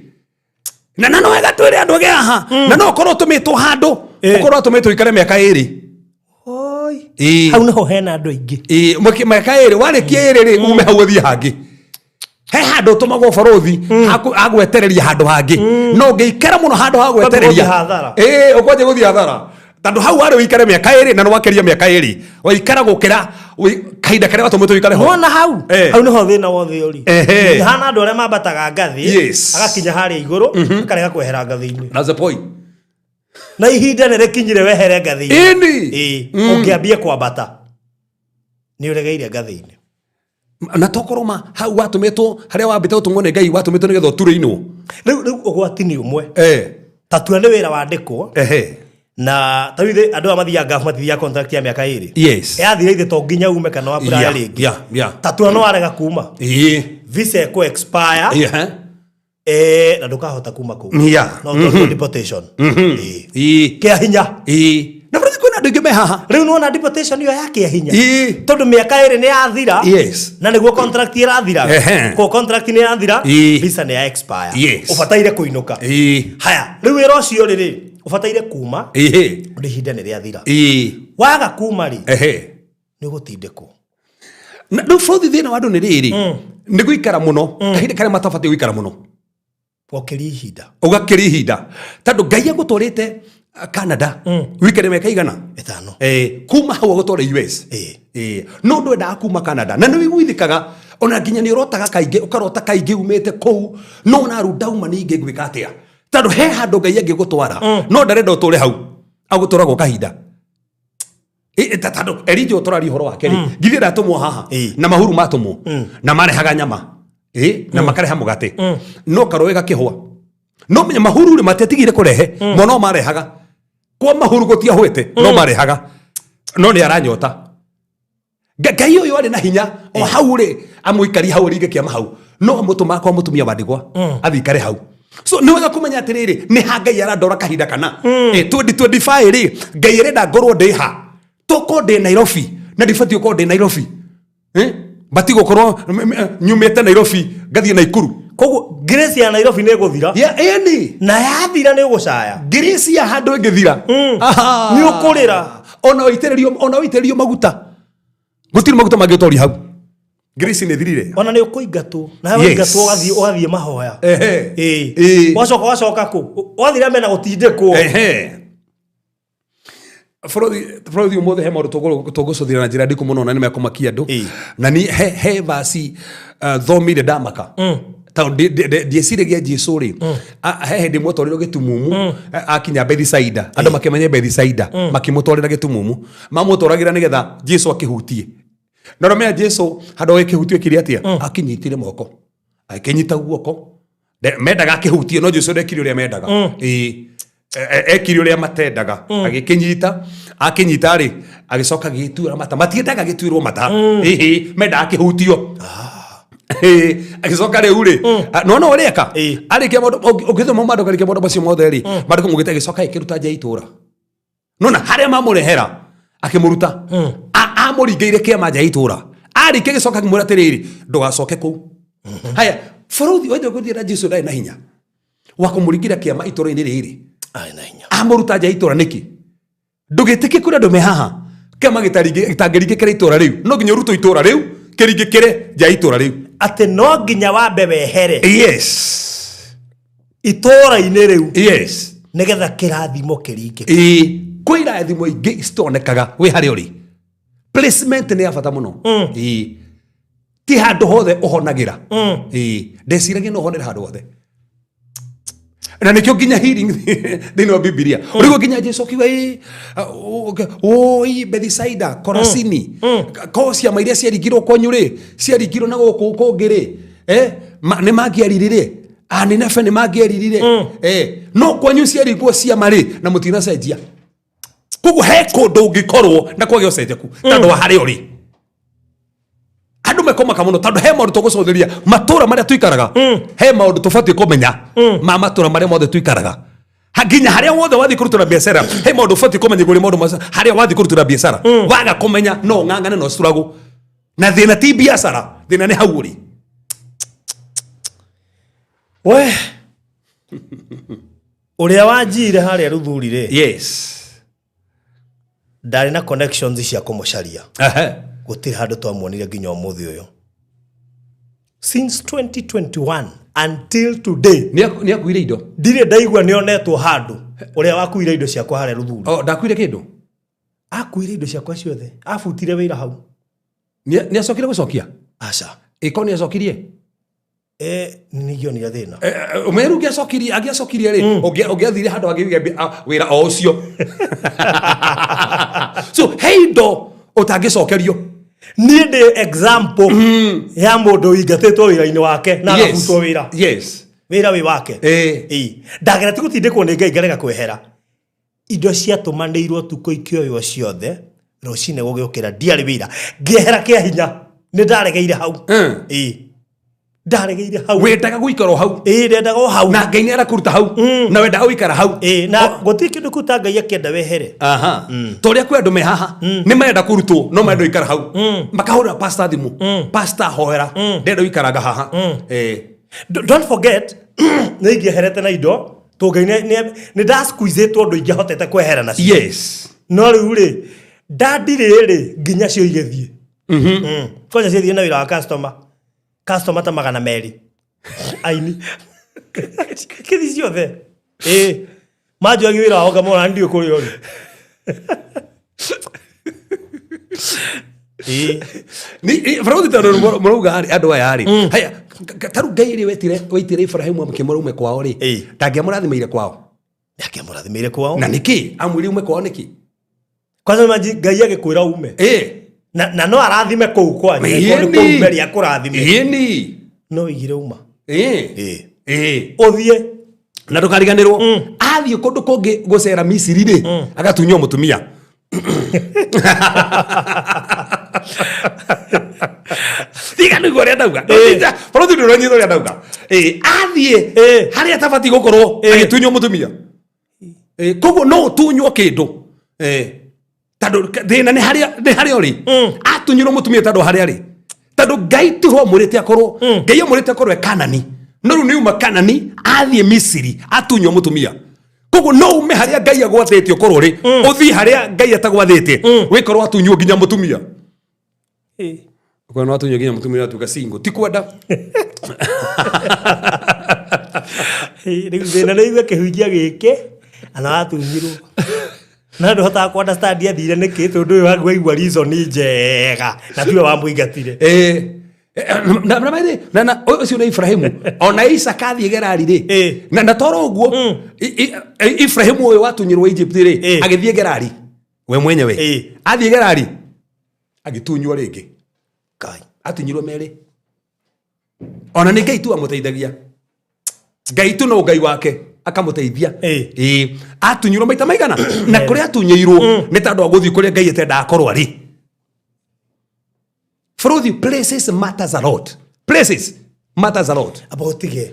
na no wega twĩre andũ age haha, na no ũkorwo ũtũmĩtwo handũ, ũkorwo ũtũmĩtwo ũikare mĩaka 2. Oi. Ĩ. Hau niho hena andũ aingĩ. Ĩ, mĩaka 2 warĩkia 2 rĩ, ume hau ũthiĩ hangĩ. He handũ ũtũmagwo borothi hagwetereria handũ hangĩ, no ũngĩikara mũno handũ ha gwetereria Ũkwambia gũthiĩ hathara. Ĩ, ũkwanjia gũthiĩ hathara, tondũ hau warĩ ũikare mĩaka 2 na nĩwakĩria mĩaka 2 waikara gũkĩra kahinda karĩa watũmĩtwo ũikare ho. Wona hau? Eh. Hau niho thĩna wothe ũri. Ehe. Hana andũ arĩa mambataga ngathĩ, Yes. agakinya harĩa igũrũ, akarega kwehera ngathĩ-inĩ. That's the point. Na ihinda nĩ rĩkinyire wehere ngathĩ-inĩ. Ĩni. Ĩĩ, ũngĩambie kwambata nĩ ũregeire ngathĩ-inĩ. Na tokorwo ma hau watũmĩtwo harĩa wambĩte gũtũmwo nĩ Ngai, watũmĩtwo nĩgetha ũturĩinwo. Rĩu ũgwati nĩ ũmwe. Eh. Ta tua nĩ wĩra wandĩkwo. Ehe. Na ta rĩu ithe andũ aya mathiaga Gulf matithiaga contract ya mĩaka 2. Yes. Yathira ithe to nginya ume kana wa apply rĩngĩ. Ta tua no warega kuma. Ĩĩ. Visa ĩkũ expire. Yeah. Na ndũkahota kuma kũu. No ũtwarwo deportation. Ĩĩ. Ĩĩ. Kĩa hinya. Ĩĩ. Na bũrũri kwĩna andũ aingĩ me haha. Rĩu nĩwona deportation ĩyo ya kĩa hinya. Ĩĩ. Tondũ mĩaka 2 nĩ yathira. Yes. Na nĩguo contract ĩrathira. Ehe. Ko contract nĩ yathira. Ĩĩ. Visa nĩ ya expire. Yes. Ũbataire kũinũka. Ĩĩ. Haya, rĩu wĩra ũcio rĩ, ũbataire kuma. Ĩĩ. Tondũ ihinda nĩ rĩathira. Ĩĩ. Waga kuma rĩ, Ehe. nĩ ũgũtindĩkwo. Na rĩu bũrũri thĩna wa andũ nĩ rĩrĩ, nĩ gũikara mũno kahinda karĩa matabatiĩ gũikara mũno. Gũkĩria ihinda. Ũgakĩria ihinda, tondũ Ngai agũtwarĩte Canada wikare mĩaka igana? 5. Kuma hau agũtwara US. No ndwendaga kuma Canada na nĩ wĩiguithĩkaga, ona nginya nĩ ũrotaga kaingĩ, ũkarota kaingĩ umĩte kũu, no ona rĩu ndauma ningĩ ngwĩka atĩa, tondũ he handũ Ngai angĩgũtwara, no ndarenda ũtũre hau, agũtwara gwa kahinda. Tondũ Elijah ũtũraria ũhoro wake rĩ, githĩ ndatũmwo haha na mahuru matũmwo na marehaga nyama, na makareha mũgate, no karũĩ gakĩhwa, no menya mahuru rĩ matiatigire kũrehe, mo no marehaga kwa mahuru gũtiahwĩte, no marehaga, no nĩ aranyota. Ngai ũyũ arĩ na hinya o hau rĩ, amũikarie hau ringe kĩama hau, no amũtũma kwa mũtumia wa ndigwa athiĩ ikare hau. So nĩ wega kũmenya atĩrĩrĩ, nĩ ha Ngai arandora kahinda kana 2025 rĩ, Ngai arenda ngorwo ndĩ ha? Tokorwo ndĩ Nairobi na ndibatiĩ gũkorwo ndĩ Nairobi, batiĩ gũkorwo nyumĩte Nairobi ngathiĩ Naikuru. Koguo grace ya Nairobi nĩ ĩgũthira. Yeah, ĩni. Na yathira nĩ ũgũcaya. Grace ya handũ ĩngĩthira. Aha. Nĩ ũkũrĩra. Ona ũitĩrĩrio maguta, gũtirĩ maguta mangĩtoria hau. Grace nĩ thirire. Ona nĩ ũkũingatwo. Na Yes. waingatwo ũgathiĩ mahoya. Ehe. Ĩĩ. Ĩĩ. Wacoka kũ? Wathira mena gũtindĩkwo. Ehe. Bũrũri ũmũthĩ he maũndũ tũgũcũthĩra na njĩra ndiku mũno na nĩ mekũmakia andũ. Na ni he vaci thomire ndamaka, tondũ ndieciragia Jesu rĩ, he hĩndĩ ĩmwe atwarirwo gĩtumumu, akinya Bethisaida, andũ makĩmenya Bethisaida, makĩmũtwarĩra gĩtumumu, mamũtwaragĩra nĩgetha Jesu akĩhutie. Na ũramenya Jesu handũ gĩkĩhutio ekire atĩa? Akĩnyitire moko, akĩnyita guoko. Mendaga akĩhutie, no Jesu ndekire ũrĩa mendaga. Ĩĩ. Ekire ũrĩa matendaga, agĩkĩnyita. Akĩnyita rĩ, agĩcoka agĩgĩtuĩra mata. Matiendaga gĩtuĩrwo mata. Ĩhĩ, mendaga kĩhutio. Ĩĩ, agĩcoka rĩu rĩ, no no ũreka arĩkia maũndũ, ũngĩthoma maũndũ, karĩkia maũndũ macio mothe rĩ, maandĩko maugĩte agĩcoka agĩkĩruta nja ya itũũra, nona harĩa mamũrehera akĩmũruta. Amũringĩire kĩama nja ya itũũra. Arĩkia gĩcoka akĩmwĩra atĩrĩrĩ, ndũgacoke kũu. Haya, bũrũri ũyũ gũthiĩ na Jesu ndarĩ na hinya wa kũmũringĩra kĩama itũũra-inĩ rĩrĩ. Arĩ na hinya. Amũruta nja ya itũũra nĩkĩ? Ndũgĩtĩkie kũrĩ andũ me haha kĩama gĩtangĩringĩkĩra itũũra rĩu, no nginya ũrutwo itũũra rĩu kĩringĩkĩre nja ya itũũra rĩu. Atĩ no nginya wambe wehere Yes. itũũra-inĩ rĩu Yes. nĩgetha kĩrathimo kĩringĩke. Ĩĩ, kwĩ irathimo ingĩ citonekaga wĩ harĩa ũrĩ. Placement nĩ ya bata mũno. Ĩĩ. Ti handũ hothe ũhonagĩra. Ĩĩ, ndeciragia no ũhonere handũ hothe, na nĩkĩo nginya healing thĩinĩ wa Bibilia ũrĩguo nginya Jesu akiuga, "Ĩ, oi Bethisaida, Korasini, ko ciama iria ciaringirwo kwanyu rĩ, ciaringirwo na gũkũ kũngĩ rĩ, nĩ mangĩaririre, Anineve nĩ mangĩeririre, no kwanyu ciaringwo ciama rĩ, na mũtinacenjia." Koguo he kũndũ ũngĩkorwo na kwagĩa ũcenjeku tondũ wa harĩa ũrĩ. Andũ mekomaka mũno tondũ he maũndũ tũgũcũthĩria matũra marĩa tũikaraga, he maũndũ tũbatiĩ kũmenya ma matũra marĩa mothe tũikaraga. Nginya harĩa wothe wathiĩ kũrutĩra biacara, he maũndũ ũbatiĩ kũmenya igũrũ rĩa maũndũ macio. Harĩa wathiĩ kũrutĩra biacara, waga kũmenya no ũng'ang'ane na ũcuragwo na thĩna. Ti biacara, thĩna nĩ hau ũrĩ. We ũrĩa wanjire harĩa Ruthuri rĩ, ndarĩ na connections cia kũmũcaria. Gũtirĩ handũ twamuonire nginya ũmũthĩ ũyũ, since 2021 until today. Nĩ akuire indo? Ndirĩ ndaigua nĩonetwo handũ, ũrĩa wakuire indo ciakwa harĩa Ruthuri. Oh, ndakuire kĩndũ? Akuire indo ciakwa ciothe, abutire wĩra hau. Nĩ acokire gũcokia? Aca. Ĩko nĩ acokirie? Ningĩonire thĩna. Ũmeru ũngĩacokirie, angĩacokirie rĩ, ũngĩathire handũ hangĩ wĩra o ũcio. So he indo ũtangĩcokerio. Niĩ ndĩ example ya mũndũ ũingatĩtwo wĩra-inĩ wake na agabutwo wĩra, wĩra wĩ wake. Ĩĩ. Ndagera ti gũtindĩkwo nĩ Ngai ngarega kwehera. Indo ciatũmanĩirwo tukũ ikĩoywo ciothe, rũcinĩ gũgĩũkĩra ndiarĩ wĩra, ngĩehera kĩa hinya, nĩ ndaregeire hau. Ĩĩ, ndaregeire hau. Wendaga gũikara o hau? Ĩĩ, ndendaga o hau. Na Ngai nĩ arakũruta hau na wendaga gũikara hau. Ĩĩ, na gũtirĩ kĩndũ kĩu ta Ngai akĩenda wehere. Aha, ta ũrĩa kwĩ andũ me haha nĩ marenda kũrutwo no marenda gũikara hau, makahũrĩra pastor thimũ, "Pastor, hoera, ndĩrenda gũikaranga haha." Don't forget nĩ ingĩeherete na indo tũ Ngai nĩ ndasqueezĩtwo ũndũ ingĩahotete kwehera nacio. No rĩu rĩ, ndandirĩ rĩ, nginya cio igĩthiĩ. Kwanja ciathiĩ na wĩra wa customer, customer ta 200 aini kĩthi ciothe. Ĩĩ, manjoagi wĩra wao ngamona ndiũ kũrĩa ũrĩ. Ĩĩ. Barathi tondũ mũrauga rĩ, andũ aya rĩ, haya, ta rĩu Ngai rĩ, wetire Ibrahimu amũkĩmwĩra ume kwao rĩ, ndangĩamũrathimĩire kwao? Akĩamũrathimĩire kwao. Na nĩkĩ amwĩre ume kwao nĩkĩ? Kwanza imagine Ngai agĩkwĩra ume na no arathime kũu kwanyu, angĩkorwo nĩ kũu mbere akũrathime, no igire uma. Ũthiĩ. Na ndũkariganĩrwo, athiĩ kũndũ kũngĩ gũcera Misiri rĩ, agatunywo mũtumia. Tiga nĩguo ũrĩa ndauga, bũrũthi ndũranyita ũrĩa ndauga. Athiĩ harĩa atabatiĩ gũkorwo, agĩtunywo mũtumia. Koguo no ũtunywo kĩndũ, tondũ thĩna nĩ harĩa ũrĩ. Atunyirwo mũtumia tondũ harĩa arĩ, tondũ Ngai tiho amwĩrĩte akorwo. Ngai amwĩrĩte akorwo e Kanani, no rĩu nĩ uma Kanani athiĩ Misiri, atunywo mũtumia. Koguo no ume harĩa Ngai agwathĩte ũkorwo rĩ, ũthiĩ harĩa Ngai atagwathĩte, wĩkorwo atunywo nginya mũtumia. Ũkorwo no atunywo nginya mũtumia, atuĩka single ti kwenda. Rĩu thĩna nĩ igue kĩhunjia gĩkĩ ana watunyirwo na ndũhotaga ku understand athire nĩkĩ, tondũ ũyũ wangu waigua reason njega na tiwe wamũingatire. Na maithe na ũcio nĩ Ibrahimu, ona Isaka athiĩ Gerari rĩ, na toro ũguo Ibrahimu ũyũ watunyirwo Egypt rĩ, agĩthiĩ Gerari we mwenyewe. Athiĩ Gerari agĩtunywo rĩngĩ. Ngai. Atunyirwo merĩ, ona nĩ Ngai tu amũteithagia, Ngai tu no Ngai wake akamũteithia. Ĩĩ, atunyirwo maita maigana, na kũrĩa atunyĩirwo nĩ tondũ wa gũthiĩ kũrĩa Ngai atendaga akorwo arĩ. Bũrũthi, places matters a lot, places matters a lot. Amba ũtige.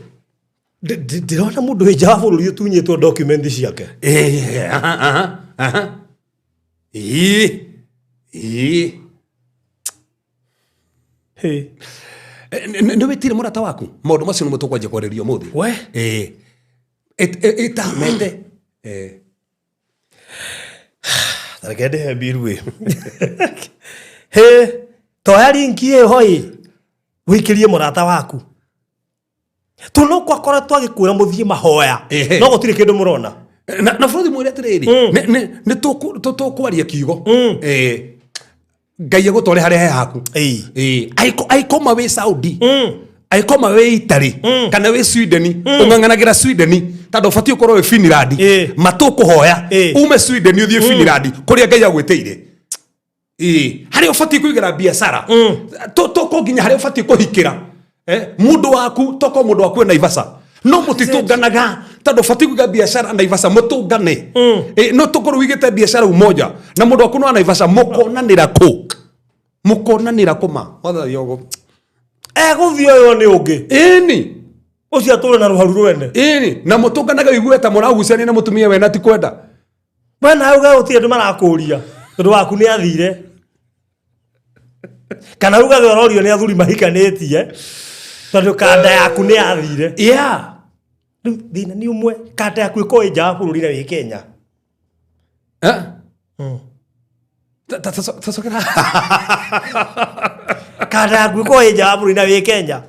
Ndĩrona mũndũ wĩ nja wa bũrũri ũtunyĩtwo document ciake. Ĩĩ, aha, aha, aha. Ĩĩ, ĩĩ. Nĩ wĩtire mũrata waku, maũndũ macio nĩmo tũkwanjia kwarĩria ũmũthĩ. We. Ĩĩ. Ĩtamete. Reke ndĩhe mbiru ĩ. Hĩ, toya link ĩyo ĩ wĩikĩrie mũrata waku tu no kwakora twagĩkwĩra mũthiĩ mahoya, no gũtirĩ kĩndũ mũrona. Na bũrũri mwĩre atĩrĩrĩ, nĩ tũkwaria kiugo. Ngai agũtware harĩa he haku. Ĩĩ. Ĩĩ. Aikoma wĩ Saudi, aikoma wĩ Italy kana wĩ Sweden, ũng'ang'anagĩra Sweden tondũ ũbatiĩ ũkorwo wĩ Finland. Ĩĩ. Matũkũhoya Ĩĩ. ume Sweden ũthiĩ Finland kũrĩa Ngai agwĩtĩire. Ĩĩ. Harĩa ũbatiĩ kũigĩra biacara, toko nginya harĩa ũbatiĩ kũhikĩra. Mũndũ waku, toko mũndũ waku e Naivasha, no mũtitũnganaga tondũ ũbatiĩ kũiga biacara Naivasha mũtũngane. No tũkorwo wĩigĩte biacara Umoja na mũndũ waku no wa Naivasha, mũkonanĩra kũ? Mũkonanĩra kũ ma? Wathani ũguo. Egũthiĩ ũyũ nĩ ũngĩ. Ĩni. Ũcio atũre na rũharu rwene. Ĩni, na mũtũnganaga ũigue ta mũragucania na mũtumia wena ti kwenda. We nawe uge gũtirĩ andũ marakũria tondũ waku nĩ athire. Kana ugage ũrorio nĩ athuri mahikanĩtie tondũ kanda yaku nĩ yathire. Rĩu thĩna nĩ ũmwe, kanda yaku ĩkorwo ĩ nja wa bũrũri na wĩ Kenya. Eh? Tacokera. Kanda yaku ĩkorwo ĩ nja wa bũrũri na wĩ Kenya.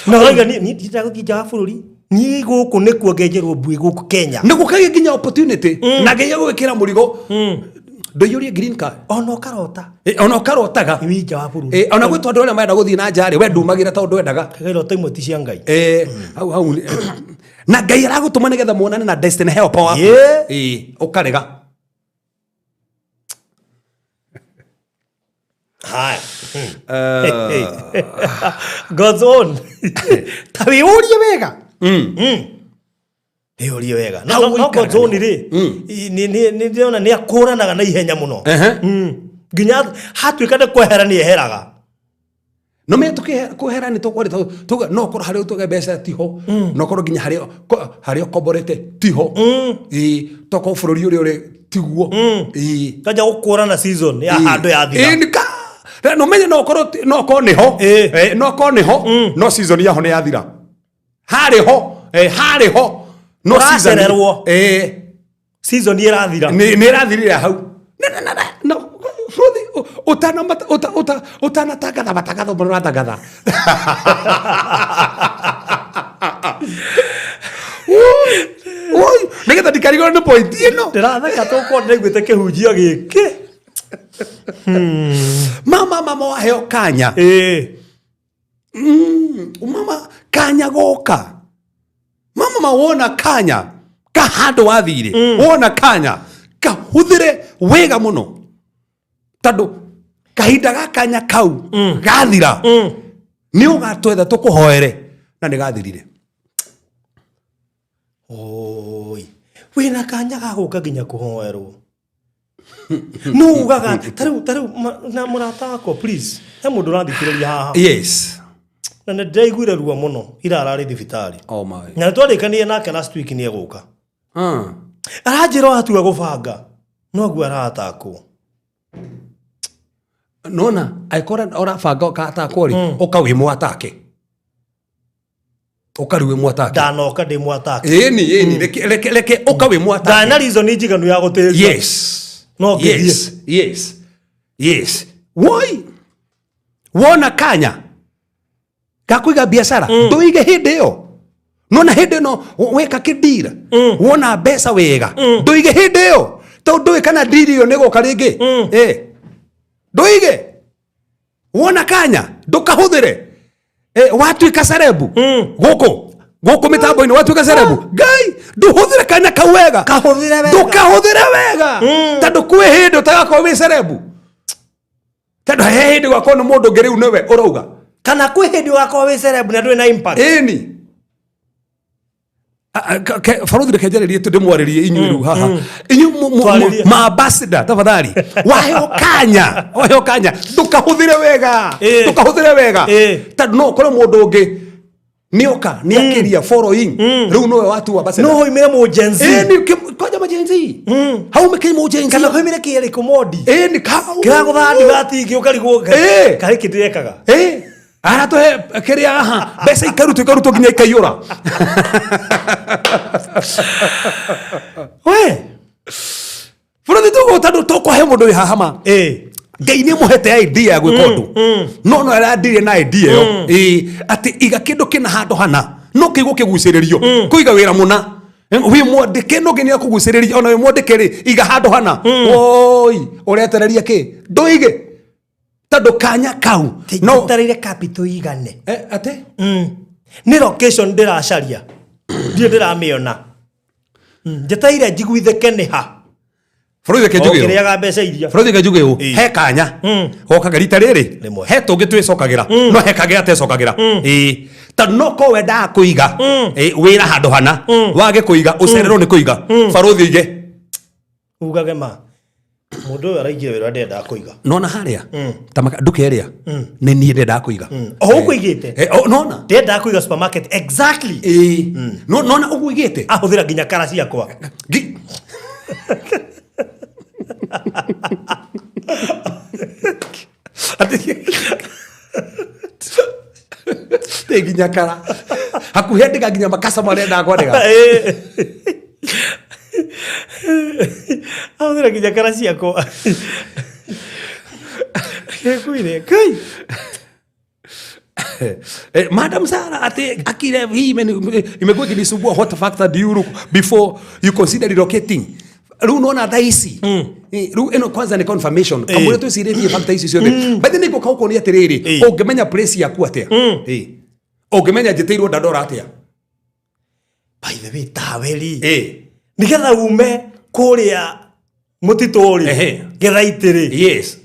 Na ũrauga niĩ ndiendaga gũthiĩ nja wa bũrũri, niĩ gũkũ nĩkuo ngenjerwo mbuĩ gũkũ Kenya. Nĩ gũkagĩa nginya opportunity na Ngai agũgĩkĩra mũrigo ndũiyũrie green card. Ona ũkarota. Ona ũkarotaga. Wĩ nja wa bũrũri. Ona gwĩ tondũ arĩa marenda gũthiĩ na nja rĩ, we ndumagĩra tondũ ndwendaga. Kaga iroto imwe ti cia Ngai. Hau, hau, na Ngai aragũtũma nĩgetha muonane na destiny helper waku. Ũkarega. Haya. God's own. Ta wĩyũrie wega. Wĩyũrie wega. Hau No, no ũikaraga God's own nĩho. rĩ, nĩ ndĩrona nĩ akũranaga na ihenya mũno. Nginya hatuĩka nĩ kwehera nĩ eheraga. No me tukikwehera ni tukwari tuga no korwo haria utuge mbeca tiho, no korwo nginya haria haria ukomborete tiho, ii toko bururi uria uri tiguo, ii Kanja gũkũrana season ya handũ yathira. Ii, nika no menye no korwo no korwo niho. No korwo niho, no season yaho ni yathira, harĩ ho, harĩ ho, no season Ũracererwo. Season ĩrathira. Nĩ ĩrathirire hau. Na, na, Ruthi, ũtana ũtanatangatha matangatho mũno ũratangatha. Ui, ui, nĩgetha ndikarigwo nĩ point ĩno. Ndĩratheka tũkorwo ndĩraiguĩte kĩhunjio gĩkĩ. Mama, mama waheo kanya. Mama kanya goka. Mama ma wona kanya ka handũ wathire, wona kanya kahuthire wega mũno tondũ kahinda ga kanya kau gathira, nĩ ũgatwetha tũkũhoere na nĩ gathirire. Oi, wĩna kanya ga gũka nginya kũhoerwo. No ugaga tarĩu na mũrata wakwa, please, he mũndũ ũrathikĩrĩria haha. Na nĩ ndĩraiguire ruo mũno ira ararĩ thibitarĩ. Oh my. Na nĩ twarĩkanire nake last week nĩ egũka. Aranjĩra o atua gũbanga noguo aratakwo. Nona angĩkorwo ũrabanga ũkatakwo rĩ, ũka wĩ mwatake, ũka rĩu wĩ mwatake. Ndanoka ndĩ mwatake. Ĩni, ĩni, reke, reke, reke ũka wĩ mwatake. Ndana reason njiganu ya gũtĩria. No ngĩthiĩ. Yes, yes, yes. Woi, wona kanya gakũiga biacara, ndũige hĩndĩ ĩyo. Nona hĩndĩ ĩno weka kĩndira, wona mbeca wega, ndũige hĩndĩ ĩyo tondũ ndũĩ kana ndiri ĩyo nĩ ĩgoka rĩngĩ. Ndũige. Wona kanya ndũkahũthĩre. Watuĩka cerebu gũkũ gũkũ mĩtambo-inĩ, watuĩka cerebu, Ngai, ndũhũthĩre kanya kau wega. Kahũthĩre wega. Ndũkahũthĩre wega tondũ kwĩ hĩndĩ ũtagakorwo wĩ cerebu, tondũ he hĩndĩ gwakorwo nĩ mũndũ ũngĩ rĩu nĩwe ũrauga. Kana kwĩ hĩndĩ ũgakorwo wĩ cerebu na ndũrĩ na impact. Ĩni. Barothi, reke njarĩrie tu, ndĩmwarĩrie inyuĩ rĩu haha, inyuĩ Twarĩrie. ma ambassador, tafadhali, waheo kanya, waheo kanya ndũkahũthĩre wega. Ndũkahũthĩre wega tondũ no ũkore mũndũ ũngĩ nĩoka nĩ akĩria following, rĩu nowe watua ambassador. No hoimĩre mũ Gen Z. Ĩni, kwanja ma Gen Z hau mĩkĩ mũ Gen Z. Kana hoimĩre kĩerĩ kũmondi. Ĩni, kau Kĩragũtha ndigati ingĩ ũkarigwo karĩ kĩndũ ekaga. Aratũhe kĩrĩa haha, mbeca ikarutwo, ikarutwo nginya ikaiyũra. We. Bũrũri tũguo tondũ tũkwahe mũndũ wĩ haha ma. Ngai nĩ mũhete idea ya gwĩka ũndũ, no no arandirie na idea ĩyo. Atĩ iga kĩndũ kĩna handũ hana no kĩigwo kĩgucĩrĩrio kũiga wĩra mũna. Wĩ mwandĩke no nginya akũgucĩrĩria ona wĩ mwandĩke rĩ iga handũ hana woi ũretereria kĩ ndũige tondũ kanya kau no Njetereire capital igane. Eh, atĩ Nĩ location ndĩracaria. Ndirĩ ndĩramĩona. Njetereire njiguithĩke nĩ ha. bũrũri reke njuge ũũ. Ũkĩrĩaga mbeca iria. Bũrũri reke njuge ũũ Ĩĩ. he kanya gokaga rita rĩrĩ Rĩmwe. he tũngĩ twĩcokagĩra no he kangĩ gatecokagĩra ĩĩ tondũ no korwo wendaga kũiga ĩĩ, wĩra handũ hana wage kũiga ũcererwo nĩ kũiga barũthi ũige Ugage ma. Mũndũ ũyũ araigire wĩra ndendaga kũiga. nona harĩa ta nduka ĩrĩa nĩ niĩ ndendaga kũiga O ũguo ũigĩte. Eh, o, nona Ndendaga kũiga supermarket exactly. ĩĩ nona ũguo ũigĩte Ahũthĩra nginya kara ciakwa. Atĩ nginya kara hakuhĩ andĩka nginya makasa marĩa endaga kwandĩka Ĩĩ. Ahũthĩra nginya kara ciakwa. Ngwire, kai. Madam Sara ati akile hii imekuwa ikinisumbua what factor do you look before you consider relocating riu nona thaa ici riu ĩno kwanza nĩ confirmation kamũira twĩcirĩtie factor ici ciothe by the way nĩngũka ũkonia atĩrĩrĩ ũngĩmenya place yaku atĩa ũngĩmenya njĩtĩirwo Dandora atĩa By the way, tawe rĩ. Nĩgetha ume kũrĩa mũtitũ rĩ. Ehe. Gĩthaitĩ rĩ. Yes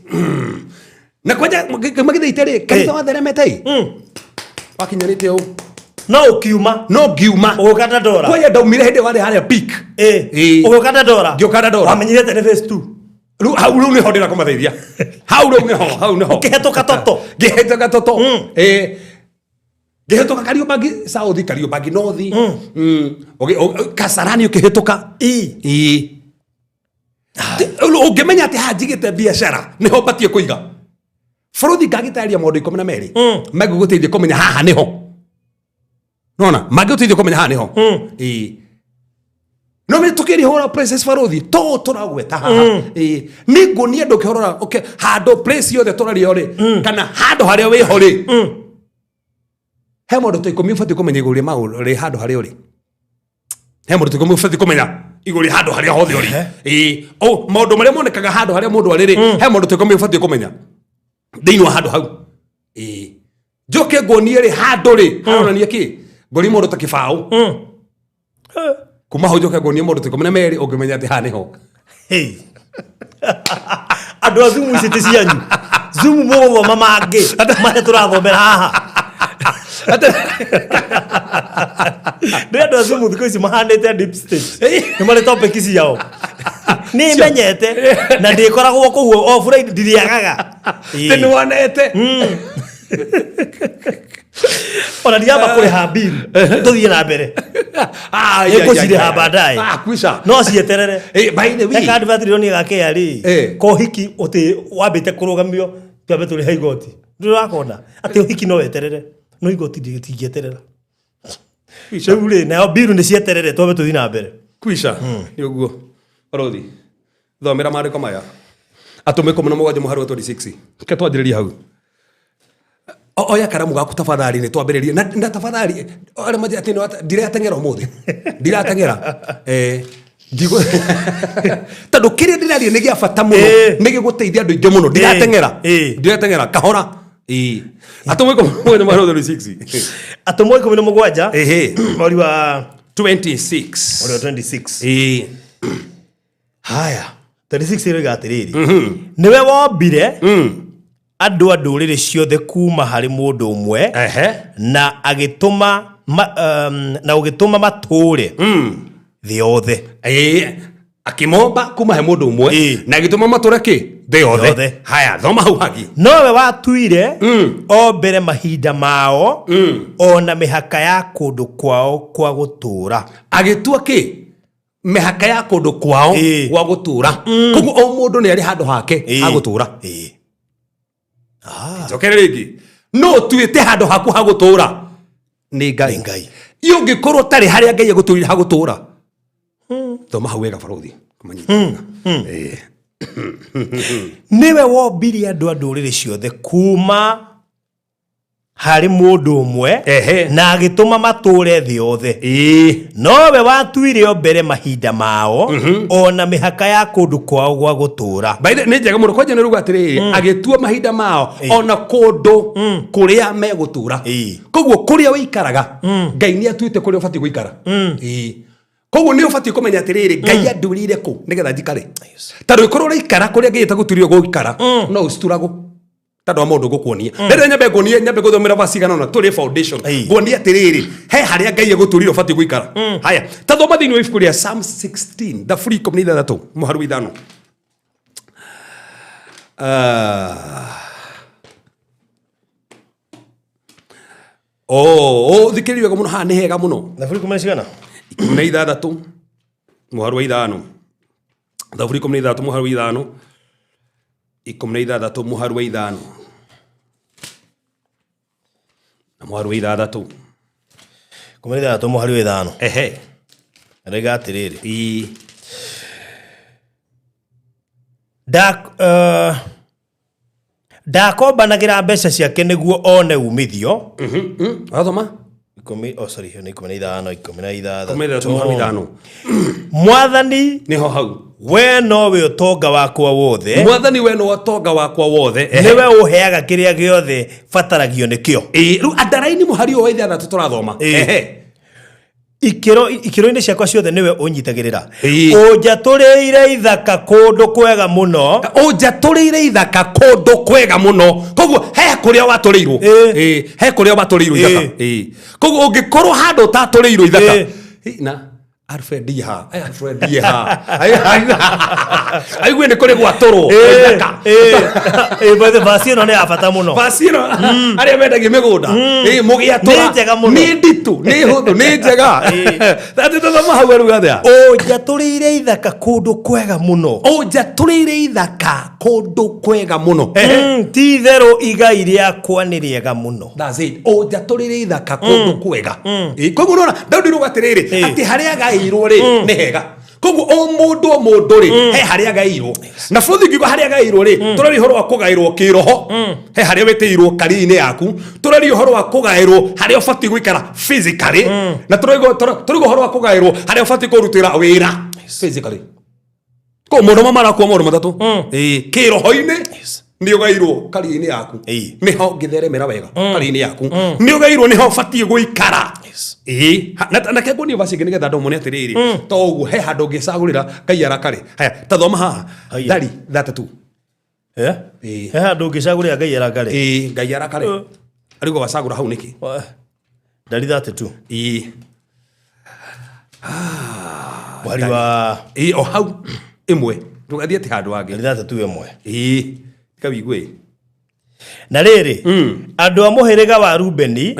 na kwanja magĩthaite rĩ kanitha watheremete ĩ wakinyanĩte ũũ No ũkiuma. no ngiuma Ũgĩũka Dandora. kwanja ndaumire hĩndĩ warĩ harĩa peak Ĩĩ. Ũgĩũka Dandora. Ngĩũka Dandora. Wamenyire atĩ nĩ phase 2. Rĩu hau rĩu nĩho ndĩra kũmateithia hau rĩu nĩho hau nĩho Ũkĩhetũka Toto. ngĩhetũka toto ĩĩ ngĩhetũka Kariobangi South Kariobangi North Kasarani ũkĩhetũka Ĩĩ. ĩĩ ũngĩmenya atĩ haha njigĩte biacara nĩho batiĩ kũiga bũrũthi ngagĩtarĩria maũndũ 12 mangĩgũteithia kũmenya haha nĩho nona mangĩgũteithia kũmenya haha nĩho ĩĩ no nĩ tũkĩrĩhũra places barũthi to tũragweta haha ĩĩ nĩ nguonia ndũkĩhorora okay handũ place yothe tũraria rĩ kana handũ harĩa wĩho rĩ he maũndũ ta 10 ũbatiĩ kũmenya igũrũ rĩa maũndũ rĩ handũ harĩa ũrĩ he maũndũ ta 10 ũbatiĩ kũmenya igũrũ rĩa handũ harĩa hothe ũrĩ ĩĩ o maũndũ marĩa monekaga handũ harĩa mũndũ arĩ rĩ he maũndũ ta 10 ũbatiĩ kũmenya thĩinĩ wa handũ hau ĩĩ njoke nguonie rĩ handũ rĩ haronania kĩ nguonie maũndũ ta kĩbaũ kuma hau njoke nguonie maũndũ ta 12 ũngĩmenya atĩ haha nĩho Hey. Andũ a Zoom ici ti cianyu. Zoom mũgũthoma mangĩ marĩa tũrathomera haha. Nĩ andũ a Zoom thikũ ici mahanĩte deep state. Nĩ marĩ topic ciao. Nĩ menyete na ndĩkoragwo kũu o Friday ndirĩagaga. Atĩ nĩ wonete Ona ndiramba kũrĩha bill tũthiĩ na mbere. Ah, Nĩngũcirĩha baadaye. Ah, kwisha. No cieterere. Eh, by the way. He ka advert ndĩronire ga KRA. Eh. Ko ũhiki ũtĩ wambĩte kũrũgamio twambe tũrĩhe igoti. Ndũrĩ wakona atĩ ũhiki no weterere no igoti rĩtingĩeterera. Rĩu rĩ nayo bill nĩ cieterere twambe tũthiĩ na mbere. Kwisha. Nĩ ũguo. Barothi. Thomera maandĩko maya. Atũmwo 17 mũhari wa 26. Reke twanjĩrĩrie hau. Oya karamu gaku tafadhali nĩ twambĩrĩrie na tafadhali arĩa manjĩra atĩ ndirateng'era ũmũthĩ ndirateng'era tondũ kĩrĩa ndĩraria nĩ gĩa bata mũno nĩ gĩgũteithia andũ aingĩ mũno ndirateng'era ndirateng'era kahora ĩĩ atũmwo 17 mũhari wa 26 Atũmwo 17 Ehe. mweri wa 26 mweri wa 26. ĩĩ Haya 26 ĩroiga atĩrĩrĩ nĩwe wombire andũ a ndũrĩrĩ ciothe kuma harĩ mũndũ ũmwe ehe na agĩtũma na ũgĩtũma matũũre thĩ yothe. Ĩĩ, akĩmomba kuma he mũndũ ũmwe Ĩĩ. na agĩtũma matũre kĩ thĩ yothe Yothe. haya thoma hau hangĩ Nowe watuire o mbere mahinda mao o na mĩhaka ya kũndũ kwao kwa gũtũũra. Agĩtua kĩ mĩhaka ya kũndũ kwao gwa gũtũũra koguo o mũndũ nĩ arĩ handũ hake ha gũtũũra Njokere rĩngĩ no ũtuĩte handũ haku ha gũtũũra nĩ Ngai Nĩ Ngai. Ĩ ũngĩkorwo ũtarĩ harĩa Ngai egũtũrire ha gũtũũra thoma hau wega barũthi kũmanyita wega. Ĩĩ. Nĩwe wombire andũ a ndũrĩrĩ ciothe kuma Harĩ mũndũ ũmwe na agĩtũma matũũre thĩ yothe. Nowe watuire o mbere mahinda mao o na mĩhaka ya kũndũ kwao gwa gũtũũra. By the- nĩ njega mũno kwanja nĩ ruga atĩrĩrĩ, agĩtua mahinda mao ona kũndũ kũrĩa megũtũra. Koguo kũrĩa ũikaraga, Ngai nĩ atuĩte kũrĩa ũbatiĩ gũikara. Koguo nĩ ũbatiĩ kũmenya atĩrĩrĩ, Ngai andurire kũ nĩgetha njikare. Tondũ ĩkorwo ũraikara kũrĩa Ngai atagũturire gũikara, no ũcituragwo tondũ wa maũndũ ngũkuonia. Rĩrĩa nyambe nguonie, nyambe gũthomera verse cigana ũna tũrĩ foundation, nguonie atĩrĩrĩ, he harĩa Ngai egũturire ũbatiĩ gũikara. Haya, ta thoma thĩinĩ wa ibuku rĩa Psalm 16, thaburi 16 mũhari wa 5. Ah. Oh, thikĩrĩria wega mũno, haha nĩ hega mũno. Thaburi 10 cigana? 16 mũhari wa 5. Thaburi 16 mũhari wa 5. 16 mũhari wa 5 na mũhari wa 6. 16 mũhari wa 5. Ehe. Rĩga atĩrĩrĩ. Ii. Ndakombanagĩra mbeca ciake nĩguo one umithio. Wathoma? 10, oh sorry, nĩ 15, 16. 16 mũhari wa 5. Mwathani, Nĩho hau. We nowe ũtonga wakwa wothe. Mwathani, we no ũtonga wakwa wothe. Ehe. Nĩwe ũheaga kĩrĩa gĩothe bataragio nĩkĩo. Ĩĩ, rĩu andaraini mũhari ũyũ wa 6 tũrathoma. Ehe. Ikĩro-inĩ ciakwa ciothe nĩwe ũnyitagĩrĩra. Ũnjatũrĩire ithaka kũndũ kwega mũno. Ũnjatũrĩire ithaka kũndũ kwega mũno. Koguo he kũrĩa watũrĩirwo. Ĩĩ, he kũrĩa watũrĩirwo ithaka. Ĩĩ. Koguo ũngĩkorwo handũ ũtatũrĩirwo ithaka. Ĩ, na Alfred ha. Ai, Alfred ha. Aigue nĩ kũrĩ gwatũrwo ithaka. Verse ĩno nĩ ya bata mũno. Verse ĩno, arĩa mendagia mĩgũnda, ĩ, mũgĩatũra. Nĩ njega mũno. Nĩ nditũ, nĩ hũthũ, nĩ njega. Atĩ tũthoma hau aruga atĩa? Ũnjatũrĩire ithaka kũndũ kwega mũno. Ũnjatũrĩire ithaka kũndũ kwega mũno. Ti itherũ igai rĩakwa nĩ rĩega mũno. That's it. Ũnjatũrĩire ithaka kũndũ kwega. Ĩ, koguo nona Daudi rauga atĩrĩrĩ, atĩ harĩa agaĩirwo rĩ, nĩ hega. Koguo o mũndũ o mũndũ rĩ, he harĩa agaĩirwo. Na bũthi ngiuga harĩa agaĩirwo rĩ, tũraria ũhoro wa kũgaĩrwo kĩroho, he harĩa wĩtĩirwo kari-inĩ yaku. Tũraria ũhoro wa kũgaĩrwo harĩa ũbatiĩ gũikara physically, na tũrauga ũhoro wa kũgaĩrwo harĩa ũbatiĩ kũrutĩra wĩra physically. Ko mũndũ mamwe marakua maũndũ matatũ. Ĩĩ, kĩroho-inĩ nĩ ũgairwo kari-inĩ yaku, nĩho ngĩtheremera wega kari-inĩ yaku nĩ ũgairwo, nĩho ũbatiĩ gũikara. Ĩĩ. Na ke nguonie verse ĩngĩ nĩgetha andũ mone atĩrĩrĩ, to ũguo he handũ ũngĩcagũrĩra Ngai arakare. Haya, ta thoma haha. Haya. Thari 32. Eh? Ĩĩ. He handũ ũngĩcagũrĩra Ngai arakare? Ĩĩ, Ngai arakare. Arĩguo wacagũra hau nĩkĩ? Ndari 32. Ĩĩ. Mũhari wa Ĩĩ, o hau ĩmwe, ndũgathiĩ atĩ handũ hangĩ. Ndari 32 ĩmwe. Ĩĩ, tika wigue. Na rĩrĩ, andũ a mũhĩrĩga wa Rubeni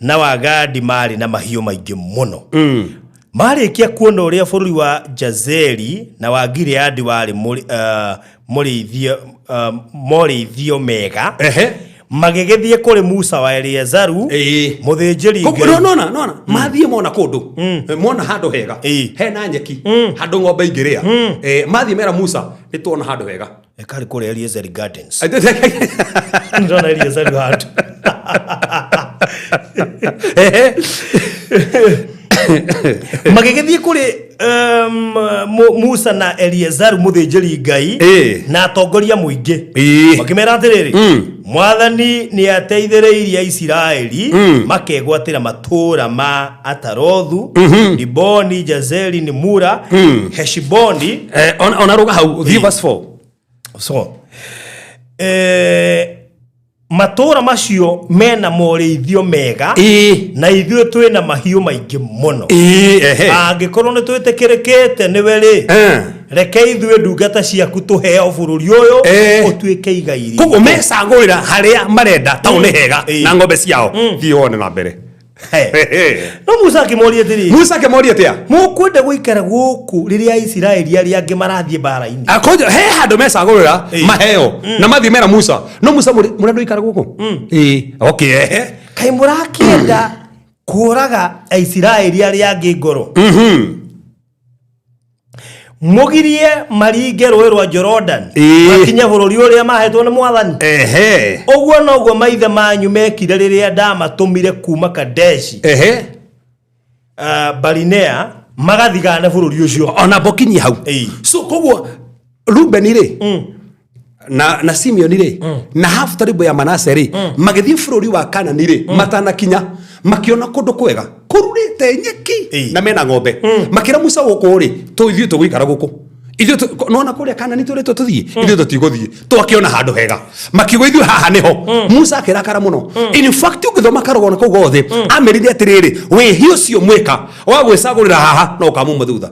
na wa Gadi maarĩ na mahiũ maingĩ mũno. Marĩkia kuona ũrĩa bũrũri wa Jazeri na wa Gileadi warĩ morĩithio mega, magĩgĩthiĩ kũrĩ Musa wa Eleazaru mũthĩnjĩri Koguo, Ngai. no, nona nona mathiĩ mona kũndũ, mona handũ hega, hena nyeki, handũ ng'ombe ingĩrĩa. Mathiĩ mera Musa, nĩ tuona handũ hega. Karĩ kũrĩa Eliezeri Gardens. Ndĩrona Eliezeri handũ. Magĩgĩthiĩ kũrĩ Musa na Eliezaru mũthĩnjĩri Ngai na atongoria mũingĩ, makĩmera atĩrĩrĩ, Mwathani nĩ ateithĩrĩirie Aisiraeli makegwatĩra matũũra ma Atarothu, Diboni, Jazeri, Nimura, Heshiboni. Ona rũga hau, thiĩ verse 4. So matũũra macio mena morĩithio mega, na ithuĩ twĩna mahiũ maingĩ mũno. Ĩĩ, ehe. Angĩkorwo nĩ twĩtĩkĩrĩkĩte nĩwe rĩ, reke ithuĩ ndungata ciaku tũheo bũrũri ũyũ ũtuĩke igai ritũ. Koguo mecagũrĩra harĩa marenda tondũ nĩ hega na ng'ombe ciao. Thiĩ wone na mbere. No Musa akĩmoria atĩrĩrĩ. Musa akĩmoria atĩa? Mũkwenda gũikara gũkũ rĩrĩa Aisiraeli arĩa angĩ marathiĩ mbara-inĩ? Akonja he handũ mecagũrĩra maheo na mathiĩ mera Musa, no Musa mũrenda gũikara gũkũ? Ĩĩ, okay, ehe. Kaĩ mũrakĩenda kũũraga Aisiraeli arĩa angĩ ngoro? Mũgirie maringe rũĩ rwa Jordan makinye bũrũri ũrĩa mahetwo nĩ Mwathani. Ũguo noguo maithe manyu mekire rĩrĩa ndamatũmire kuma Kadeshi Barinea magathigane bũrũri ũcio. Ona mbokinyie hau. So koguo Rubeni rĩ na Simeoni rĩ na half tribe ya Manase rĩ magĩthiĩ bũrũri wa Kanani rĩ, matanakinya makĩona kũndũ kwega kũrurĩte nyeki na mena ng'ombe. Makĩra Musa, gũkũ rĩ ithuĩ tũgũikara gũkũ, ithuĩ nona kũrĩa Kanani tũrĩtwo tũthiĩ, ithuĩ tũtigũthiĩ, twakĩona handũ hega. Makiuga ithuĩ haha nĩho. Musa akĩrakara mũno. In fact, ũngĩthoma karũgano kau gothe, amerire atĩrĩrĩ, wĩhi ũcio mwĩka wa gwĩcagũrĩra haha no ũkamuma thutha.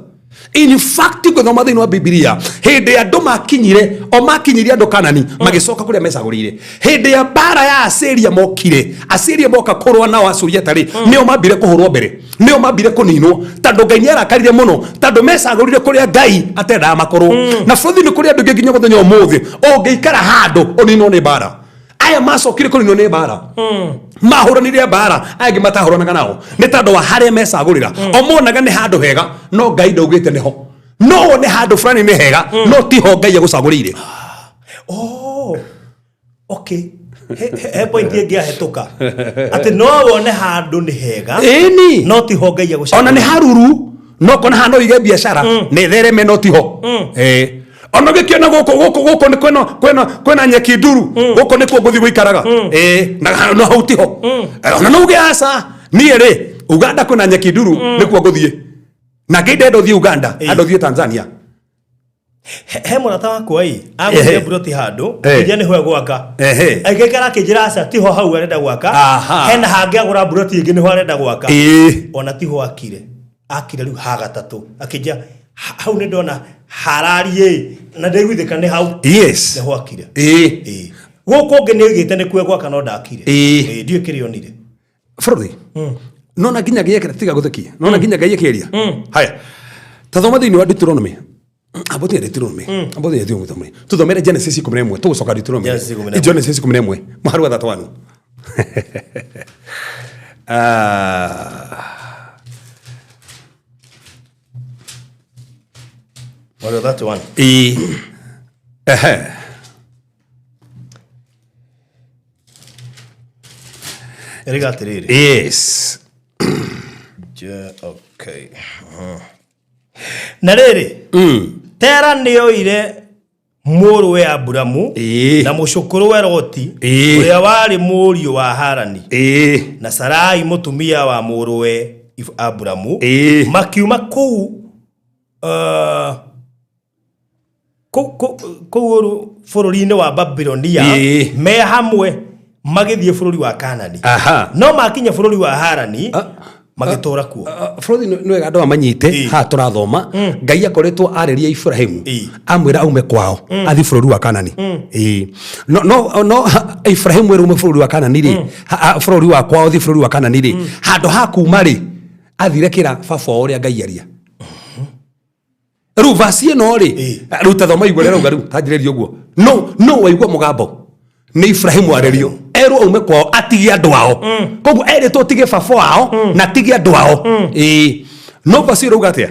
In fact, ũngĩthoma thĩinĩ wa Bibilia, hĩndĩ andũ makinyire, o makinyirie andũ Kanani, magĩcoka kũrĩa mecagũrĩire. Hĩndĩ ya mbara ya Asiria, mokire Asiria moka kũrũa nao Asuriata rĩ, nĩo mambire kũhũrwo mbere, nĩo mambire kũninwo, tondũ Ngai nĩ arakarire mũno tondũ mecagũrire kũrĩa Ngai atendaga makorwo. Na bũrũri-inĩ kũrĩ andũ aingĩ nginya mũthenya ũmũthĩ ũngĩikara handũ ũninwo nĩ mbara. Aya macokire kũninwo nĩ mbara, mahũranire mbara, aya angĩ matahũranaga nao nĩ tondũ wa harĩa mecagũrĩra. O monaga nĩ handũ hega, no Ngai ndaugĩte nĩho. No wone handũ fulani nĩ hega, no tiho Ngai agũcagũrĩire. Oh, okay. He point ĩngĩ ahĩtũka atĩ no wone handũ nĩ hega, no tiho Ngai agũcagũrĩire. Ona nĩ haruru, no kona hana ũige biacara nĩ thereme, no tiho. Ona gĩkĩona gũkũ nĩ kwĩna nyeki nduru, gũkũ nĩkuo ngũthiĩ gũikaraga. Na no hau tiho. Ona no uge aca, niĩ rĩ Uganda kwĩna nyeki nduru, nĩkuo ngũthiĩ, na Ngai ndenda ũthiĩ Uganda, andũ ũthiĩ Tanzania. He mũrata wakwa ĩ agũrire mburoti handũ iria nĩho egwaka. Agĩikara akĩnjĩra aca, tiho hau arenda gwaka. Hena hangĩ agũra mburoti ĩngĩ, nĩho arenda gwaka. Ona tiho akire, akire rĩu ha gatatũ. Akĩnjĩra, "Hau nĩ ndona harariĩ na ndaiguithĩka nĩ hau." Nĩho akire. Gũkũ ũngĩ nĩ oigĩte nĩ kuo egwaka, no ndakire. Ndiũĩ kĩrĩa onire. Bũrũri nona nginya Ngai ekĩra, tiga gũthekia, nona nginya Ngai akĩaria. Haya, tathoma thĩinĩ wa Deuteronomy, ambotia Deuteronomy, ambotia Deuteronomy, tuthomere Genesis 11, tũgũcoka Deuteronomy. Genesis 11. Genesis 11 mũhari wa 31. Ah, Mweri wa 31. Ĩĩ. Ehe. Ĩrĩga atĩrĩrĩ. Okay. Na rĩrĩ, Tera nĩoire mũrũwe Aburamu na mũcũkũrũwe Loti, ũrĩa warĩ mũriũ wa Harani, na Sarai mũtumia wa mũrũwe Aburamu, makiuma kũu Uru bũrũri-inĩ wa Babilonia me hamwe magĩthiĩ bũrũri wa Kanani. No makinya bũrũri wa Harani, magĩtũũra kuo. Bũrũri nĩ wega andũ amanyite. Haha tũrathoma Ngai akoretwo arĩria Ibrahimu, amwĩra aume kwao athiĩ bũrũri wa Kanani. No Ibrahimu erwo aume bũrũri wa Kanani rĩ, bũrũri wa kwao athiĩ bũrũri wa Kanani rĩ, handũ ha kuma rĩ, athire kĩra baba wao ũrĩa Ngai aria. Rĩu vasi ĩno rĩ, rĩu tathoma igua rĩrauga rĩu tanjĩrĩria ũguo. No waigua mũgambo nĩ Ibrahimu arĩrio, erwo aume kwao atige andũ ao. Koguo erĩtwo tige baba wao na atige andũ ao. Ĩĩ, no vasi ĩrauga atĩa?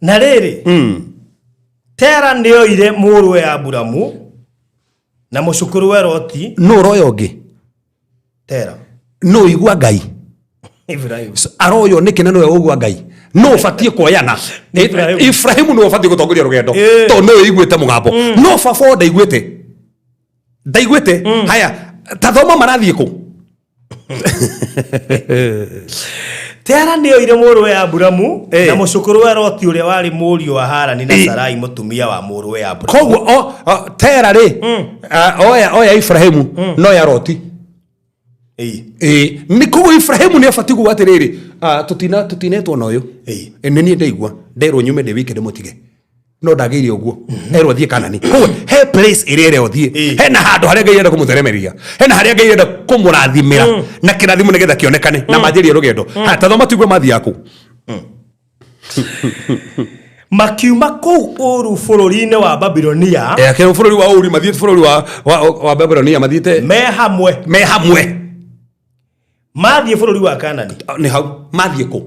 Na rĩrĩ, Tera nĩoire mũrũwe Aburamu na mũcũkũrũwe Loti. No ũroya ũngĩ. Tera. No ũigua Ngai. Ibrahim. So, aroywo nĩkĩ na nĩwe ũgua Ngai no ũbatiĩ kuoyana? Ibrahimu. Ibrahimu nĩwe ũbatiĩ gũtongoria rũgendo, tondũ nĩwe ũiguĩte mũgambo, no baba wao ndaiguĩte. Haya, tathoma marathiĩ kũ. Tera nĩoire mũrũwe Aburamu na mũcũkũrũwe Loti, ũrĩa warĩ mũriũ wa Harani, na Sarai mũtumia wa mũrũwe Aburamu. Koguo Tera rĩ, oya Ibrahimu no ya Loti. Ĩĩ, nĩ koguo Ibrahimu nĩ abatiĩ kuga atĩrĩrĩ, tũtinetwo na ũyũ. Nĩ niĩ ndaigua nderwo nyume ndĩ wike ndĩmũtige, no ndagĩire ũguo erwo thiĩ Kanani. Koguo he place ĩrĩa ĩrĩa ũthiĩ, hena handũ harĩa Ngai arenda kũmũtheremeria, hena harĩa Ngai arenda kũmũrathimĩra na kĩrathimo nĩgetha kĩonekane na manjĩrie rũgendo. Haya, tathoma tuigue mathiaga kũ. Makiuma kũu Uru bũrũri-inĩ wa Babilonia. Akĩrwo bũrũri wa Uri mathiĩte bũrũri wa Babilonia mathiĩte me hamwe. Me hamwe. Mathiĩ bũrũri wa Kanani. Nĩ hau mathiĩ kũ?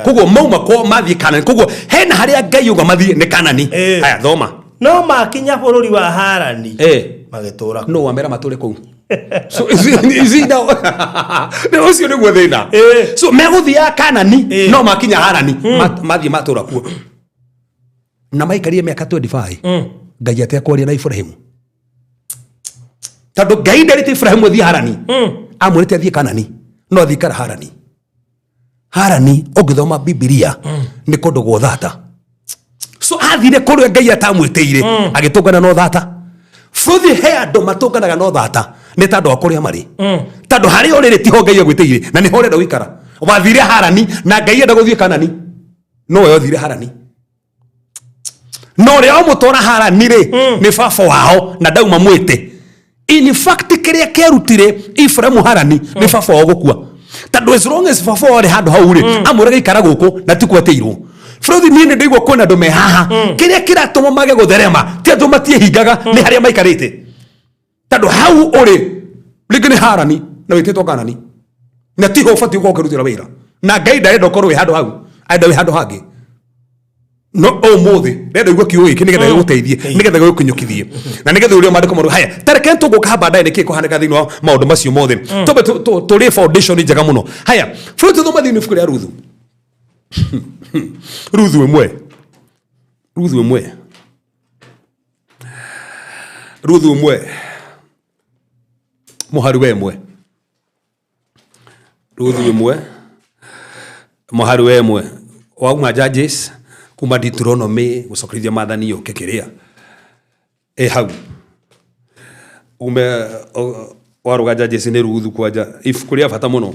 Koguo mauma kwao mathiĩ Kanani. Koguo hena harĩa Ngai auga mathiĩ nĩ Kanani. Haya, thoma. No makinya bũrũri wa Harani, magĩtũũra kuo. No wamera matũre kũu. So you see now, nĩ ũcio nĩguo thĩna. So megũthiaga Kanani, no makinya Harani, mathiĩ matũra kuo na maikarire mĩaka 25. Ngai atekwaria na Ibrahimu, tondũ Ngai nderĩte Ibrahimu athiĩ Harani, amwĩrĩte athiĩ Kanani, no athiĩ ikara Harani. Harani, ũngĩthoma Bibilia, nĩ kũndũ gwa ũthata. So athire kũrĩa Ngai atamwĩtĩire, agĩtũngana na ũthata. Bũthi he andũ matũnganaga na ũthata nĩ tandũ wa kũrĩa marĩ, tondũ harĩa ũrĩ rĩ, tiho Ngai agwĩtĩire na nĩho ũrenda gũikara. Wathire Harani na Ngai enda gũthiĩ Kanani, no we ũthire Harani. No ũrĩa ũmũtwara Harani rĩ, nĩ baba wao na ndauma mwĩte. In fact, kĩrĩa kĩarutire Ibrahimu Harani nĩ baba wao gũkua, tondũ as long as baba wao arĩ handũ hau rĩ, amwĩraga ikara gũkũ na ti kwetĩirwo. Bũrũthi, niĩ nĩ ndaigua kwĩna andũ me haha, kĩrĩa kĩratũma mage gũtherema ti andũ matiĩhingaga, nĩ harĩa maikarĩte, tondũ hau ũrĩ rĩngĩ nĩ Harani na wĩtĩtwo Kanani na tiho ũbatiĩ gũkorwo ũkĩrutĩra wĩra, na Ngai ndarenda ũkorwo wĩ handũ hau, arenda wĩ handũ hangĩ. No ũmũthĩ ndĩrenda igue kiugo gĩkĩ nĩgetha gĩgũteithie, nĩgetha gĩgũkinyũkithie, na nĩgetha ũrĩa maandĩko maru. Haya, ta reke tũgũka haha baadaye nĩkĩ kũhanĩka thĩinĩ wa maũndũ macio mothe, twambe tũrĩe foundation njega mũno. Haya, bũrũri, tũthoma thĩinĩ ibuku rĩa Ruthu, Ruthu 1, Ruthu 1, Ruthu 1 mũhari wa 1, Ruthu 1 mũhari wa 1. Wauma Judges, kuma Deuteronomy, gũcokerithia maathani, yũke kĩrĩa ĩ hau ume warũga Judges nĩ Ruthu kwanja, ibuku rĩa bata mũno.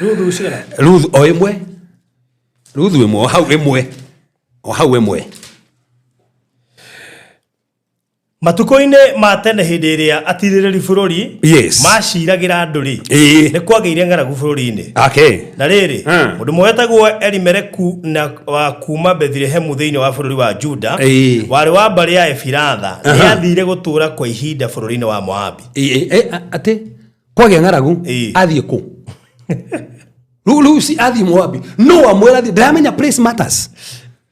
Ruthu cigana? Ruthu o 1, Ruthu 1, o hau 1, o hau 1. Matukũ-inĩ ma tene, hĩndĩ ĩrĩa atirĩrĩri bũrũri maciragĩra andũ rĩ, nĩ kwagĩire ng'aragu bũrũri-inĩ. Na rĩrĩ, mũndũ ũmwe wetagwo Elimeleku na wa kuuma Bethilehemu thĩinĩ wa bũrũri wa Juda, warĩ wa mbarĩ ya Efiratha, nĩ aathiire gũtũũra kwa ihinda bũrũri-inĩ wa Moabi. Atĩ kwagĩa ng'aragu? Athiĩ kũ rĩu ci athiĩ Moabi, no amwĩra athiĩ, ndiramenya. Place matters.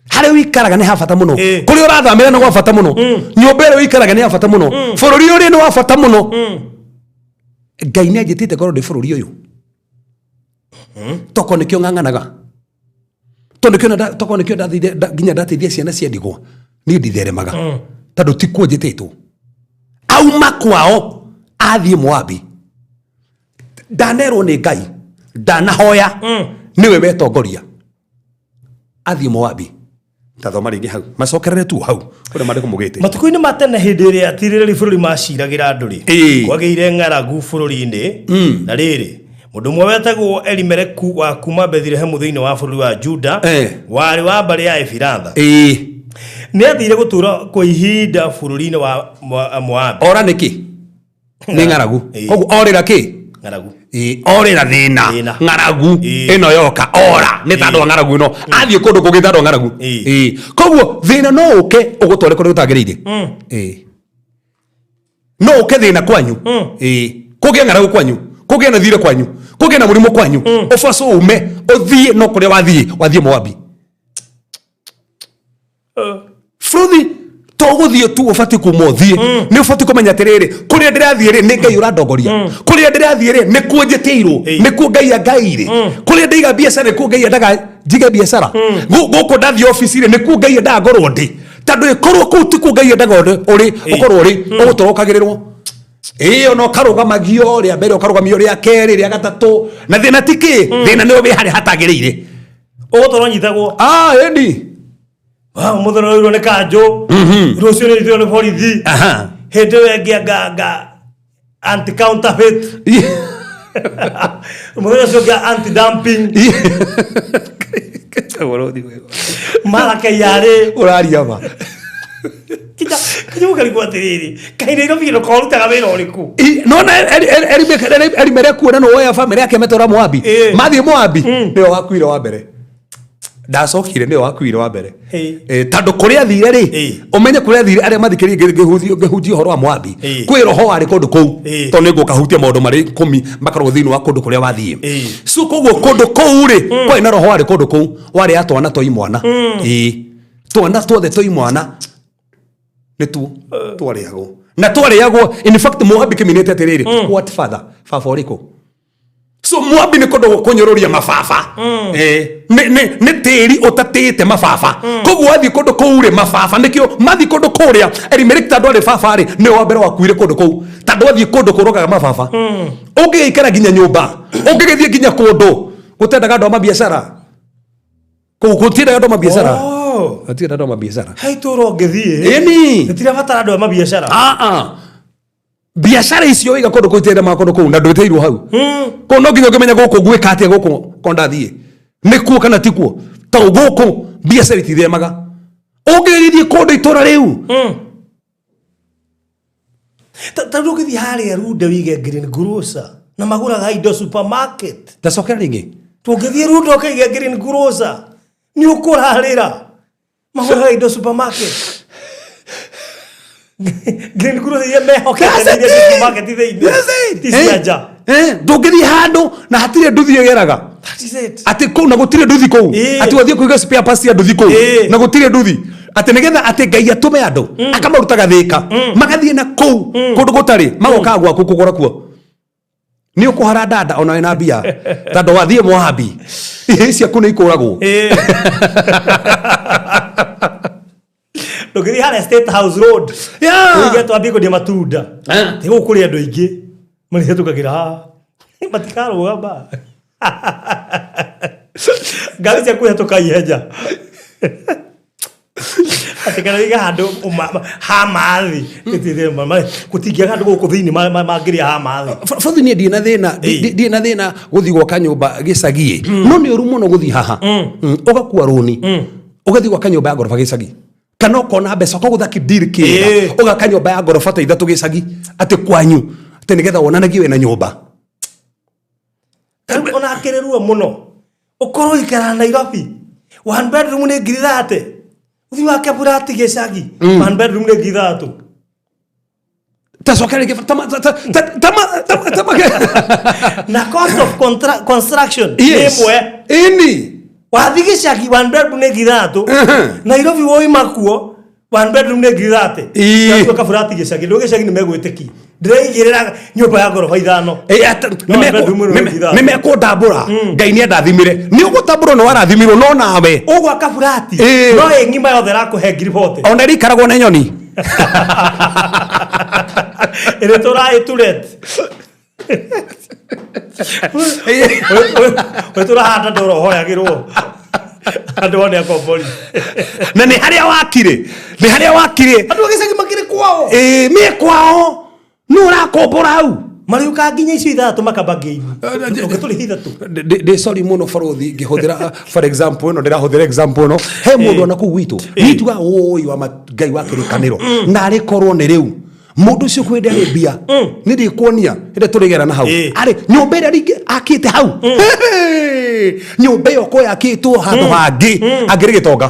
Harĩa ũikaraga nĩ ha bata mũno. Kũrĩa ũrathamĩra nĩ gwa bata mũno. Nyũmba ĩrĩa ũikaraga nĩ ya bata mũno. Bũrũri ũrĩ nĩ wa bata mũno. Ngai nĩ anjĩtĩte ngorwo ndĩ bũrũri ũyũ, toko nĩkĩo ng'ang'anaga, tondũ nĩkĩo toko nĩkĩo ndathire nginya ndateithia ciana cia ndigwa. Niĩ nditheremaga tondũ ti kuo njĩtĩtwo. Auma kwao athiĩ Moabi, ndanerwo nĩ Ngai, ndanahoya, nĩwe wetongoria athiĩ Moabi. Tathoma rĩngĩ hau, macokerere tu hau kũrĩa maandĩko mugĩte. Matukũ-inĩ ma tene, hĩndĩ ĩrĩa atirĩrĩri bũrũri maciragĩra andũ rĩ, kwagĩire ng'aragu bũrũri-inĩ. Na rĩrĩ, mũndũ ũmwe wetagwo Elimeleku wa kuuma Bethilehemu thĩinĩ wa bũrũri wa Juda, warĩ wa mbarĩ ya Efiratha, nĩ aathiire gũtũũra kwa ihinda bũrũri-inĩ wa Moabi. Ora nĩkĩ? Nĩ ng'aragu. Koguo orĩra kĩ? Ng'aragu. Orĩra thĩna. Thĩna. Ng'aragu ĩno yoka, ora nĩ tandũ wa ng'aragu ĩno, athiĩ kũndũ kũngĩ tandũ wa ng'aragu. Koguo thĩna no ũke ũgũtware kũrĩa ũtagĩrĩire. No ũke thĩna kwanyu. Kũgĩe ng'aragu kwanyu, kũgĩe na thirĩ kwanyu, kũgĩe na mũrimũ kwanyu, ũbaco ume ũthiĩ, no kũrĩa wathiĩ, wathiĩ Moabi. Bũrũthi to gũthiĩ tu ũbatiĩ kuma ũthiĩ, nĩ ũbatiĩ kũmenya atĩrĩrĩ, kũrĩa ndĩrathiĩ rĩ, nĩ Ngai ũrandongoria. Kũrĩa ndĩrathiĩ rĩ, nĩ kuo njĩtĩirwo, nĩ kuo Ngai angaĩire. Kũrĩa ndaiga biacara, nĩ kuo Ngai endaga njige biacara. Gũkũ ndathiĩ obici rĩ, nĩ kuo Ngai endaga ngorwo ndĩ, tondũ ĩkorwo kũu ti kuo Ngai endaga ũrĩ ũkorwo ũrĩ, ũgũtũra ũkagĩrĩrwo. Ĩĩ, ona ũkarũgamagio rĩa mbere, ũkarũgamio rĩa kerĩ, rĩa gatatũ, na thĩna ti kĩ, thĩna nĩ wĩ harĩa hatagĩrĩire. Ũgũtũra ũnyitagwo. Ah, ĩni. Ũmũthĩ ũroirwo nĩ kanjũ, rũciũ nĩ ũnyitirwo nĩ borithi. Hĩndĩ ĩyo ĩngĩ anga anti counterfeit, mũthenya ũcio ũngĩ anti dumping, mara KRA. Ũraria ma. Kinya ũkarigwo atĩrĩrĩ, kaĩ Nairobi ĩno korutaga wĩra ũrĩkũ? Nona Elimeleki, na nĩwoya bamĩrĩ yake metwara Moabi. Mathiĩ Moabi, nĩwe wakuire wa mbere. Ndacokire nĩwe wakuire wa mbere. Ĩĩ. Tondũ kũrĩa athire rĩ, Ĩĩ. ũmenye kũrĩa athire arĩa mathikĩrĩrie ngĩhunjia ũhoro wa Moabi, Ĩĩ. kwĩ roho warĩ kũndũ kũu, Ĩĩ. tondũ nĩngũkahutia maũndũ marĩ 10 makoragwo thĩinĩ wa kũndũ kũrĩa wathiĩ. Ĩĩ. So koguo kũndũ kũu rĩ, kwarĩ na roho warĩ kũndũ kũu warĩ ya twana twa imwana. Ĩĩ, twana tuothe twa imwana nĩtuo twarĩagwo na twarĩagwo. In fact, Moabi kĩminĩte atĩrĩrĩ, what father, baba ũrĩkũ? So Moabi nĩ kũndũ kũnyũrũria mababa. Nĩ tĩri ũtatĩĩte mababa. Koguo wathiĩ kũndũ kũu rĩ, mababa nĩkĩo mathiĩ kũndũ kũrĩa. Elimeleki tondũ arĩ baba rĩ, nĩwe wa mbere wakuire kũndũ kũu, tondũ wathiĩ kũndũ kũrogaga mababa. Ũngĩgĩikara nginya nyũmba, ũngĩgĩthiĩ nginya kũndũ gũtendaga andũ a mabiacara, kũu gũtiendaga andũ a mabiacara. Oh. Gũtiendaga andũ a mabiacara. He itũra ũngĩthiĩ Ĩni. rĩtirabatara andũ a mabiacara. Ah, ah. Biacara icio waiga kũndũ kũu itienda kũndũ kũu na ndwĩtĩirwo hau kũu, no nginya ũngĩmenya gũkũ gwĩka atĩa, gũkũ ko ndathiĩ nĩkuo kana tikuo, tondũ gũkũ biacara itithemaga ũngĩgĩthiĩ kũndũ itũra rĩu. Ta rĩu ũngĩthiĩ harĩa Runda wige green grocer na magũraga indo supermarket. Ndacokera rĩngĩ. Tũngĩthiĩ Runda ũkaige green grocer nĩ ũkũrarĩra, magũraga indo supermarket. Green grocer iria mehokete nĩ iria ciĩ supermarket thĩinĩ, ti cia nja. Ndũngĩthiĩ handũ na hatirĩ nduthi ĩgeraga. That is it. Atĩ kũu na gũtirĩ nduthi kũu. Atĩ wathiĩ kũiga spare parts cia nduthi kũu na gũtirĩ nduthi, atĩ nĩgetha atĩ Ngai atũme andũ akamarutaga thĩka magathiĩ na kũu kũndũ gũtarĩ, magokaga gwaku kũgũra kuo, nĩ ũkũhara ndanda ona wĩna mbia, tondũ wathiĩ Moabi ihĩĩ ciaku nĩ ikũragwo. Ndũngĩthiĩ harĩa State House Road ũige twambie kwendia matunda. Ti gũkũ kũrĩ andũ aingĩ marĩhetũkagĩra haha, matikarũgama, ngari cia kũhetũka ihenya, atĩ kana wĩige handũ ha mathi gũtingĩaga andũ gũkũ thĩinĩ mangĩrĩa ha mathi. Bothe niĩ ndirĩ na thĩna. Ndirĩ na thĩna gũthiĩ gwaka nyũmba gĩcagi, no nĩ ũru mũno gũthiĩ haha, ũgakua rũni ũgathiĩ gwaka nyũmba ya ngoroba gĩcagi, kana ũkona mbeca ũkagũtha kĩndiri kĩega, ũgaka nyũmba ya ngoroba ta 3 gĩcagi, atĩ kwanyu, atĩ nĩgetha wonanagie wĩna nyũmba. Rĩu ona akĩrĩ ruo mũno ũkorwo ikara Nairobi, one bedroom nĩ 30,000, ũthiĩ wake burati gĩcagi, one bedroom nĩ 30,000. Tacoka rĩngĩ ta Na cost of construction nĩ ĩmwe. Ĩni. Wathiĩ gĩcagi, one bedroom nĩ 30,000. Nairobi woima kuo, one bedroom nĩ 30,000. Gatua kaburati gĩcagi, ndũ gĩcagi nĩ megwĩtĩki ndĩreigĩrĩra nyũmba ya ngoroba 5. No, one bedroom nĩ 30,000. Nĩ mekũndambũra, Ngai nĩ andathimire, nĩ ũgũtambũrwo nĩ warathimirwo no nawe Ũgwaka burati no ĩ ng'ima yothe ĩrakũhe 40,000. Ona ĩrĩikaragwo na nyoni. Ĩrĩ tũraĩturet we tũrahanda ndoro hoyagĩrwo andũ one akombori. Na nĩ harĩa wakire, nĩ harĩa wakire. Andũ a gĩcagi makĩrĩ kwao. Ĩĩ, mĩ kwao nĩ ũrakombora hau. Marĩũkaga nginya icio 6 makamba ngĩini ũngĩtũrĩhe 3. Ndĩ sorry mũno barothi, ngĩhũthĩra for example ĩno, ndĩrahũthĩra example ĩno, he mũndũ ona kũu gwitũ nituga ũĩ wa Ngai wa kĩrĩkanĩro, na arĩ korwo nĩ rĩu mũndũ ũcio kwĩ arĩ mbia nĩ ndĩkuonia ĩrĩa tũrĩgera na hau. Arĩ nyũmba ĩrĩa rĩngĩ akĩte hau. Hey! Nyũmba ĩyo ko yakĩtwo handũ hangĩ angĩrĩ gĩtonga.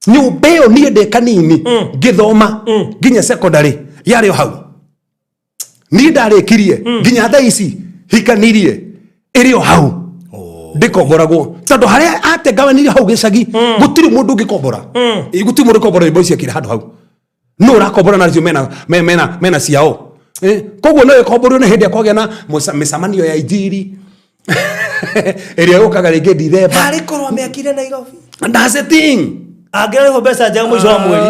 Nyũmba ĩyo niĩ ndĩ kanini ngĩthoma nginya secondary yarĩ o hau, niĩ ndarĩkirie nginya thaa ici hikanirie ĩrĩ o hau, ndĩkomboragwo, tondũ harĩa atengawanire hau gĩcagi gũtirĩ mũndũ ũngĩkombora. Ĩ, gũtirĩ mũndũ ũngĩkombora nyũmba icio akĩrĩ handũ hau no ũrakombora nacio mena mena mena ciao. Koguo no ĩkomborwo nĩ hĩndĩ ĩrĩa kwagĩa na mĩcemanio ya injiri ĩrĩa yũkaga rĩngĩ Dithemba. Harĩ korwo mĩakire Nairobi. That's the thing. Angĩrarĩhwo mbeca njega mũico wa mweri,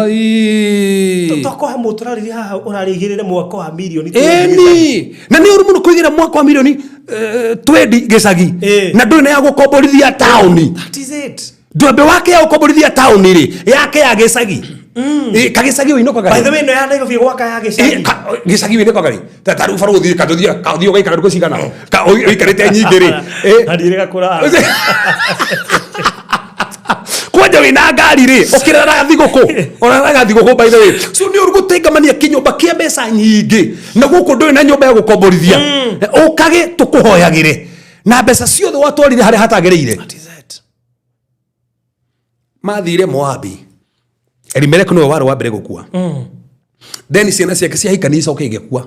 Ai. tokohe mũtũrarĩria haha ũrarĩigĩrĩre mwako wa mirioni 20. Ĩni, na nĩ ũru mũno kũigĩra mwaka wa mirioni 20 gĩcagi na ndũrĩ na ya gũkomborithia taũni. That is it. Ndwambe wake ya gũkomborithia taũni rĩ, yake ya gĩcagi. Kagĩcagi ũinũkaga By rĩ? the way, ĩno ya Nairobi gwaka ya gĩcagi. Gĩcagi ũinũkaga rĩ? Ta rĩu barũthi katũthiĩ kathiĩ ũgaikara ndukũ cigana? Ũikarĩte nyingĩ rĩ? Na ndiĩrĩga kũrara. Kwanja wĩna ngari rĩ, ũkĩraraga thigũkũ, ũraraga thigũkũ, by the way. So nĩ ũru gũtengamania kĩnyũmba kĩa mbeca nyingĩ na gũkũ ndũrĩ na nyũmba ya gũkomborithia, ũkage tũkũhoyagĩre na mbeca ciothe watwarire harĩa hatagĩrĩire. That is it. Mathire Moabi, Elimeleki nĩwe warĩ wa mbere gũkua. Then ciana ciake ciahikania icoke igĩkua.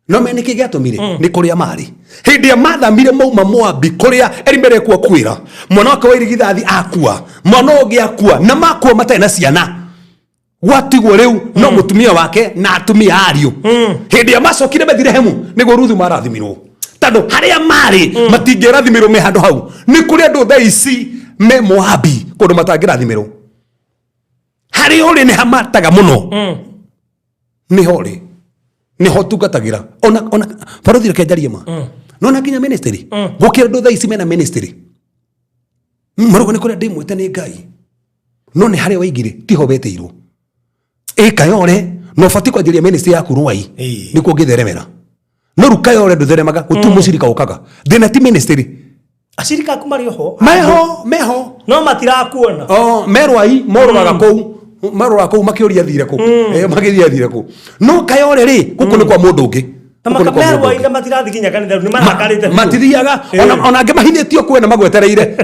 No mene nĩkĩ gĩatũmire? Nĩ kũrĩa marĩ hĩndĩ ĩrĩa mathamire mauma Moabi, kũrĩa Elimeleki akuĩra, mwana wake wa irigithathi akua, mwana ũngĩ akua, na makua matarĩ na ciana. Gwatigwo rĩu no mũtumia wake na atumia ariũ. Hĩndĩ ĩrĩa macokire Bethilehemu nĩguo Ruthu marathimirwo, tondũ harĩa marĩ matingĩrathimirwo me handũ hau. Nĩ kũrĩ andũ thaa ici me Moabi kũndũ matangĩrathimirwo. Harĩa ũrĩ nĩ hamataga mũno, nĩho rĩ nĩho tungatagĩra. Ona barothi, reke njarie ma, no na nginya ministry gũkĩra andũ thaa ici mena ministry marauga nĩ kũrĩa ndĩmwĩte nĩ Ngai, no nĩ harĩa waigire tiho wetĩirwo. Ĩ Kayore no ũbatiĩ kwanjĩrĩria ministry yaku Rwai, nĩkuo ũngĩtheremera. No rĩu Kayore ndũtheremaga, gũtirĩ mũcirika ũkaga. Thĩna ti ministry. Acirika aku marĩ oho. Meho, meho. No matirakuona. Oh, merwai mororaga kũu, maroraga kũu makĩũria thire kũ. Magĩthiĩ thire kũ. No Kayore rĩ, gũkũ nĩ kwa mũndũ ũngĩ. Na Gũkũ nĩ kwa mũndũ makamerwa ũngĩ. ina matirathi nginya kanitha nĩ marakarĩte biũ. Matithiaga. Ona angĩ mahinĩtio kwena magwetereire.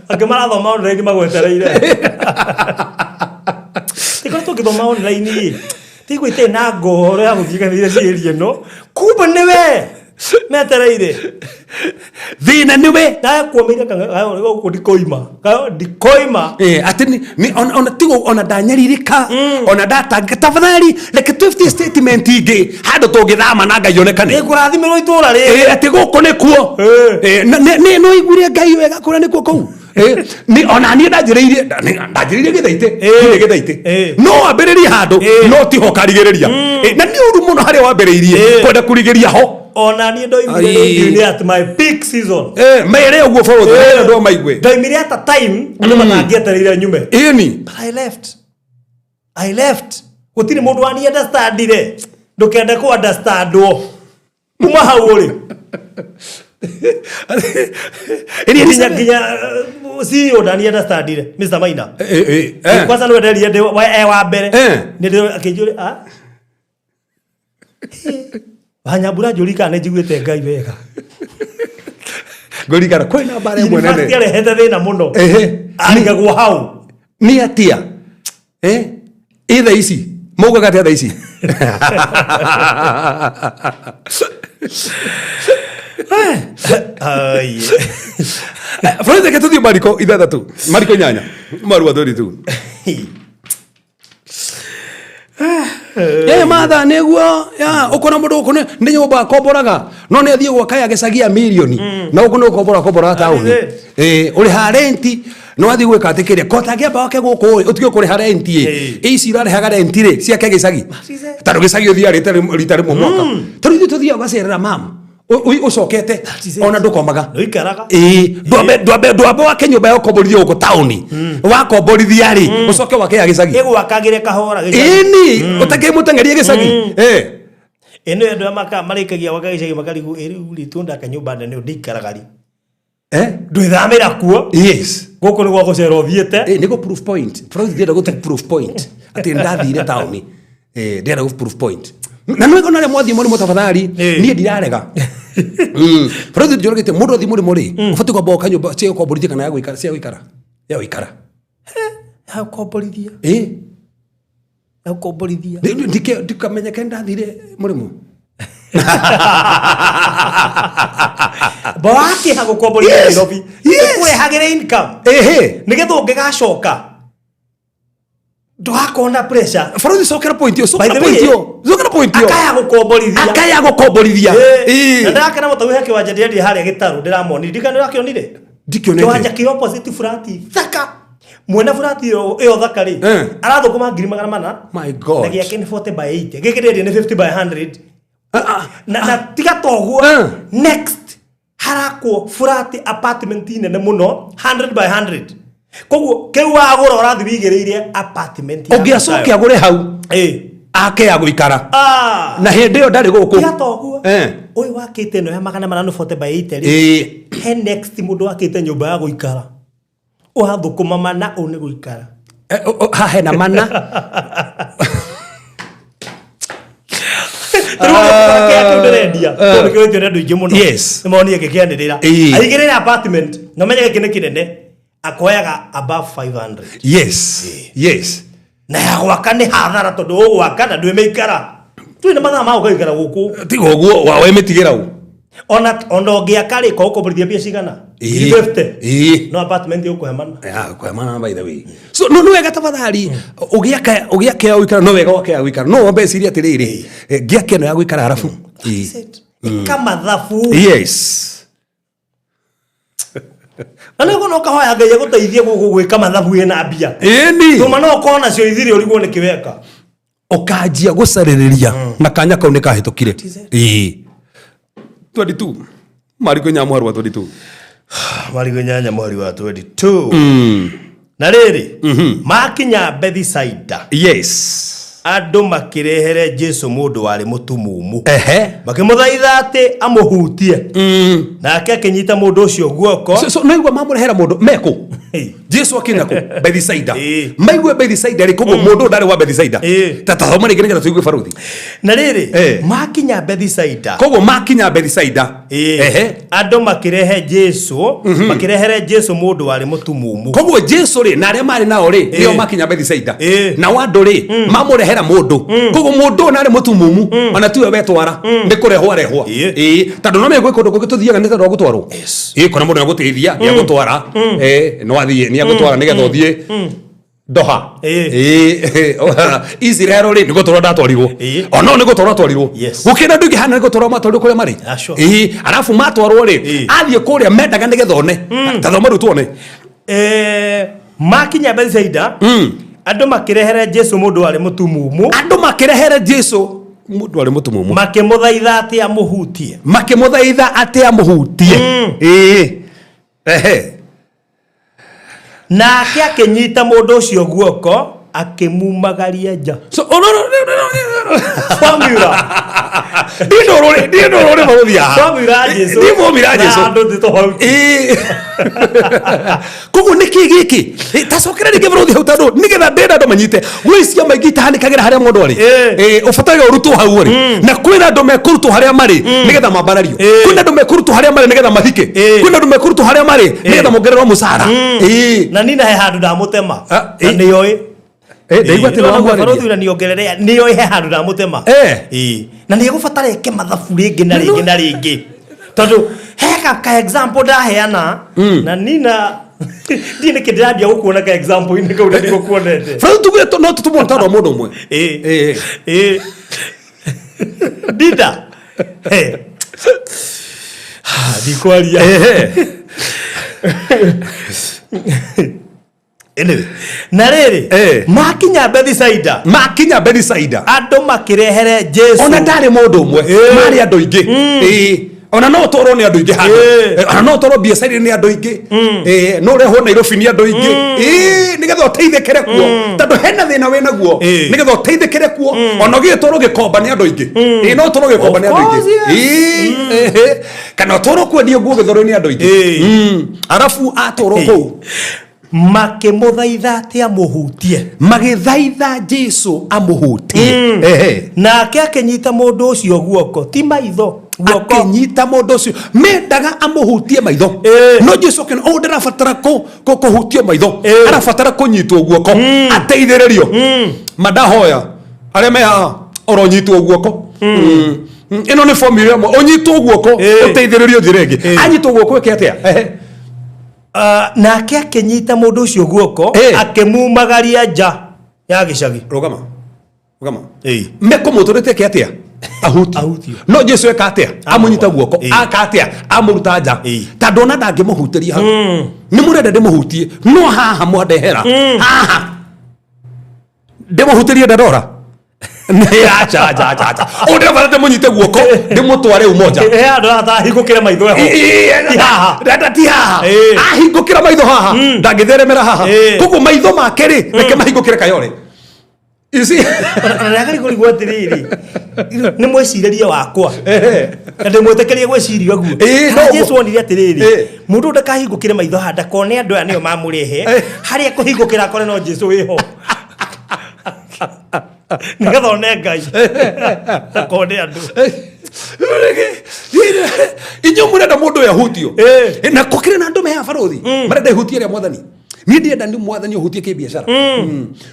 Angĩ marathoma online magwetereire. Tikoretwo tũngĩthoma online ĩ tigwo itarĩ na ngoro ya gũthiĩ kanitha ciĩrie ĩno, kumbe nĩwe metereire. Thĩna nĩwe. Nakuomeire gũkũ ndikoima. Ndikoima. Atĩ ona tigo ona ndanyarirĩka, ona ndatangĩka, tafadhali reke twĩtie statement ingĩ handũ tũngĩthama na Ngai onekane. Nĩngũrathimĩrwo itũra rĩrĩ. Atĩ gũkũ nĩkuo. No iguire Ngai wega kũrĩa nĩkuo kũu. Ona niĩ ndanjĩrĩirie Gĩthaitĩ, ndirĩ Gĩthaitĩ. No wambĩrĩrie handũ, no tiho ũkarigĩrĩria. Na nĩ ũru mũno harĩa wambĩrĩirie kwenda kũrigĩria ho. Ona niĩ ndoimire rĩndiũ-inĩ at my peak season. Mere ũguo bũrũri mere andũ maigue. Ndoimire at a time andũ matangĩetereire nyume. Ĩni. But I left. I left. Gũtirĩ mũndũ wani understandire. Ndũkende kũ understandwo. Kuma hau ũrĩ. Ĩni. Nginya CEO ndani understandire Mr. Maina. Kwanza nĩwe nderire ndĩ wa mbere. Nĩ ndĩ akĩnjũria, ah. Wanyambura njũri kana nĩ njiguĩte Ngai wega. Ngũririkana kwĩna mbara ĩmwe In fact, nene. arehete thĩna mũno. Arigagwo hau. Nĩ atia ĩ thaa ici maugaga atĩa thaa ici? Ai. Bũrũri, reke tũthiĩ Mariko 6, Mariko 8 marua 32. Matha nĩguo ya ũkona mũndũ gũkũ nĩ nyũmba akomboraga, no nĩ athiĩ gwaka ya gĩcagi ya mirioni, na gũkũ nĩ gũkombora akomboraga taũni. That is. Ũrĩhaga renti no wathiĩ gwĩka atĩ kĩrĩa kota angĩamba wake gũkũ ĩ ũtige kũrĩha renti ĩ ici ũrarĩhaga renti rĩ ciake gĩcagi, tondũ gĩcagi ũthiaga rita rĩmwe mwaka, tondũ ithuĩ tũthiaga ũgacerera mamu ũcokete. That is it. Ona ndũkomaga. Ndũikaraga. Ĩĩ, ndwambe wake nyũmba ya ũkomborithio gũkũ taũni, wakomborithia rĩ ũcoke wake ya gĩcagi. Ĩgwakagĩre kahora gĩcagi. Ĩni ũtakĩmũteng'erie gĩcagi. Ĩno andũ aya marĩkagia gwaka gĩcagi makarigwo, ĩ rĩu rĩ tuondaka nyũmba nene ũyũ ndĩikaraga rĩ? Ndwĩthamĩra kuo. Gũkũ nĩ gwa gũcera ũthiĩte. Nĩguo proof point. Proof ndĩrenda gũte proof point atĩ ndathire taũni. Ndĩrenda gũ proof point na nĩ ona arĩa mwathiĩ mũrĩmo, tafadhali. Niĩ ndirarega. Bũrũri njũragĩte mũndũ athiĩ mũrĩmo rĩ, ũbatiĩ kwamba gwaka nyũmba cia gũkomborithia kana ya gũikara, cia gũikara, ya gũikara. Ya gũkomborithia. Ĩ. Ya gũkomborithia. Ndikamenyeke ndathire mũrĩmo. Mba wakĩha gũkomborithia Nairobi ĩkũrehagĩre income nĩgetha ũngĩgacoka ndũgakorwo na pressure. Bũrũri, cokera point ĩyo. By Cokera the way, point ĩyo, cokera point ĩyo. Akaya gũkomborithia. Akaya gũkomborithia. Na ndĩrakena mũno tondũ he kĩwanja ndĩrendia harĩa gĩtarũ ndĩramonire, ndikana ndĩrakĩonire. Ndikĩonete. Kĩwanja kĩ opposite burati thaka, mwene burati ĩyo thaka rĩ, arathũkũma 400,000. My God. Na gĩake nĩ 40 by 80, gĩkĩ ndĩrendia nĩ 50 by 100. Ah, ah. Na tiga toguo, next harakwo flat apartment nene mũno 100 by 100, koguo kĩu wagũra ũrathiĩ wĩigĩrĩire apartment ya Ũngĩ acoke agũre hau ake ya gũikara, na hĩndĩ ĩyo ndarĩ gũkũ. Tiga toguo, ũyũ wakĩte ĩno ya 400 40 by 80 rĩ, he next mũndũ wakĩte nyũmba ya gũikara ũrathũkũma mana ũ nĩ gũikara. Haha hena mana. Rĩu ũrĩa kĩrĩa kĩu ndĩrendia tondũ kĩũrĩtio nĩ andũ aingĩ mũno, nĩ monire gĩkĩanĩrĩra aigĩrĩre apartment na ũmenye gĩkĩ nĩ kĩnene. Akoyaga above 500. Yes. Na ya gwaka nĩ hathara tondũ ũgwaka na ndwĩmĩikara. Twĩ na mathaa ma ũgaikara gũkũ. Tiga ũguo wemĩtigĩra ũ. Ona ũngĩaka rĩ, ko ũkomborithia mbia cigana? 50. Ĩĩ. No apartment ũkũhemana. Ya, kwemana by the way. So no wega tafadhali ũgĩaka ya gũikara, no wega wake ya gũikara, no wambe ciria atĩrĩrĩ, ngĩaka ĩno ya gũikara arabu. That's it. Ĩka mathabu. Yes. Na nĩguo no ũkahoya Ngai agũteithie gwĩka mathabu ĩna mbia. Ĩni. Tũma no ũkorwo nacio ithire ũrigwo nĩkĩ weka. Ũkanjia gũcarĩrĩria na kanya kau nĩ kahĩtũkire. Ĩĩ. 22. Mariko inya mũhari wa 22. Mariko 8 mũhari wa 22. Na rĩrĩ, makinya Bethisaida, Yes. andũ makĩrehere Jesu mũndũ warĩ mũtumumu. Ehe. Makĩmũthaitha atĩ amũhutie. Nake akĩnyita mũndũ ũcio guoko. So no igua mamũrehera mũndũ mekũ? Jesu akinya kũ? Bethisaida. Maigue Bethisaida rĩ, koguo mũndũ ndarĩ wa Bethisaida. Ta tathoma rĩngĩ nĩgetha tũigue baruthi. Na rĩrĩ, makinya Bethisaida. Koguo makinya Bethisaida. Ehe. Andũ makĩrehe Jesu, makĩrehere Jesu mũndũ warĩ mũtumumu. Koguo Jesu rĩ na arĩa marĩ nao rĩ nĩo makinya Bethisaida. Nao andũ rĩ mamũrehera mũndũ. Koguo mũndũ ũyũ narĩ mũtumumu ona tiwe wetwara nĩ kũrehwo arehwo. Ĩĩ, tondũ no menya gwĩ kũndũ kũngĩ tũthiaga nĩ tondũ wa gũtwarwo. Ĩĩ, kona mũndũ nĩagũteithia, nĩagũtwara. No athiĩ nĩagũtwara nĩgetha ũthiĩ Doha. Ĩĩ, Israel rĩ nĩ gũtwarwo ndatwarirwo. Ona nĩ gũtwarwo atwarirwo. Gũkĩra andũ aingĩ hana nĩ gũtwarwo matwarirwo kũrĩa marĩ. Ĩĩ, arabu matwarwo rĩ athiĩ kũrĩa mendaga nĩgetha one. Ta thoma rĩu tuone. Makinya Bethisaida, andũ makĩrehere Jesu mũndũ warĩ mũtumumu. Andũ makĩrehere Jesu mũndũ warĩ mũtumumu. Makĩmũthaitha atĩ amũhutie. Makĩmũthaitha atĩ amũhutie. Ĩĩ. Ehe. Nake akĩnyita mũndũ ũcio guoko akĩmumagaria nja. So, Formula. Ndindå rå rä Formula ya Jesu. Ndi formula ya Jesu. Na andũ ti tofauti. Koguo nä kä gä kä tacokera rä ngä bå hau tondå nä getha ndenda andå manyite gwä ciama ingä itahanä kagä ra harä a må ndå arä å bataire å rutwo hau rä na kwä na andå mekå harä a marä nä getha mambarario, kwä na andå mekå harä a marä nä getha mathike, kwä na andå mekå harä a marä nä getha mongererwo må cara. Na nina he handå ndamũtema. Na nĩoĩ. Ndaigua atĩ nĩwamwarĩria. Barũthi na nĩongerere nĩoĩ he handũ ndamũtema. Na nĩegũbatara eke mathabu rĩngĩ na rĩngĩ na rĩngĩ. Tondũ he ka example ndaheana na nina ndiĩ nĩkĩ ndĩrambia gũkuona ka example inĩ kau na ndigũkuonete. Bũrũri tuge no tũtũmwo tondũ wa mũndũ ũmwe. Ĩĩ. Ndinda. Ndikwaria. Anyway, na rĩrĩ, makinya Bethisaida. Makinya Bethisaida. Andũ makĩrehere Jesu. Ona ndarĩ mũndũ ũmwe, marĩ andũ aingĩ. Ĩĩ. Ona no ũtwarwo nĩ andũ aingĩ handũ. Ona no ũtwarwo biacara-inĩ nĩ andũ aingĩ. No ũrehwo Nairobi nĩ andũ aingĩ. Ĩĩ, nĩgetha ũteithĩkĩre kuo. Tondũ hena thĩna wĩ naguo. Nĩgetha ũteithĩkĩre kuo. Ona ũgĩtwarwo gĩkomba nĩ andũ aingĩ. Ĩĩ, no ũtwarwo gĩkomba nĩ andũ aingĩ. Ĩĩ, kana ũtwarwo kwendia nguo gĩthũrũ nĩ andũ aingĩ. Arabu atwarwo kũu. Makĩmũthaitha atĩ amũhutie. Magĩthaitha Jesu amũhutie. Nake akĩnyita mũndũ ũcio guoko, ti maitho, guoko. Akĩnyita mũndũ ũcio mendaga amũhutie maitho. No Jesu akĩona ũũ ndarabatara kũhutio maitho, arabatara kũnyitwo guoko ateithĩrĩrio. Mandahoya arĩa me haha oronyitwo guoko. Ĩno nĩ formula ĩmwe, ũnyitwo guoko ũteithĩrĩrio njĩra ĩngĩ. Anyitwo guoko ĩke atĩa? Nake akĩnyita mũndũ ũcio guoko akĩmumagaria nja ya gĩcagi. Rũgama. Rũgama. Mekũmũtũrĩte eke atĩa? Ahutio. No Jesu eka atĩa? Amũnyita guoko. Aka atĩa? Amũruta nja. Tondũ ona ndangĩmũhutĩria hau. Nĩ mũrenda ndĩmũhutie no haha mwandehera. Haha. Ndĩmũhutĩrie ndandora. Acha acha acha acha. Ũũ ndĩrabatara ndĩmũnyite guoko ndĩmũtware umoja. Andũ atahingũkĩre maitho eho. Ti haha. Ti haha. Ahingũkĩra maitho haha ndangĩtheremera haha. Koguo maitho make rĩ reke mahingũkĩre Kayore. You see? Ona ndagari kũrigwo atĩrĩrĩ, nĩ mwĩcirĩrie wakwa. Na ndĩmwĩtĩkĩrie gwĩciria ũguo. Kana Jesu onire atĩrĩrĩ, mũndũ ndakahingũkĩre maitho haha ndakone andũ aya nĩo mamũrehe. Harĩa kũhingũkĩra akore no Jesu wĩho. Nĩgetha one Ngai. Ndakone andũ. Inyuĩ mũrenda mũndũ ũyũ ahutio. Eh. Na kũkĩrĩ na andũ meha barothi marenda ihutie rĩa mwathani. Niĩ ndĩrenda nĩ mwathani ũhutie kĩbiacara.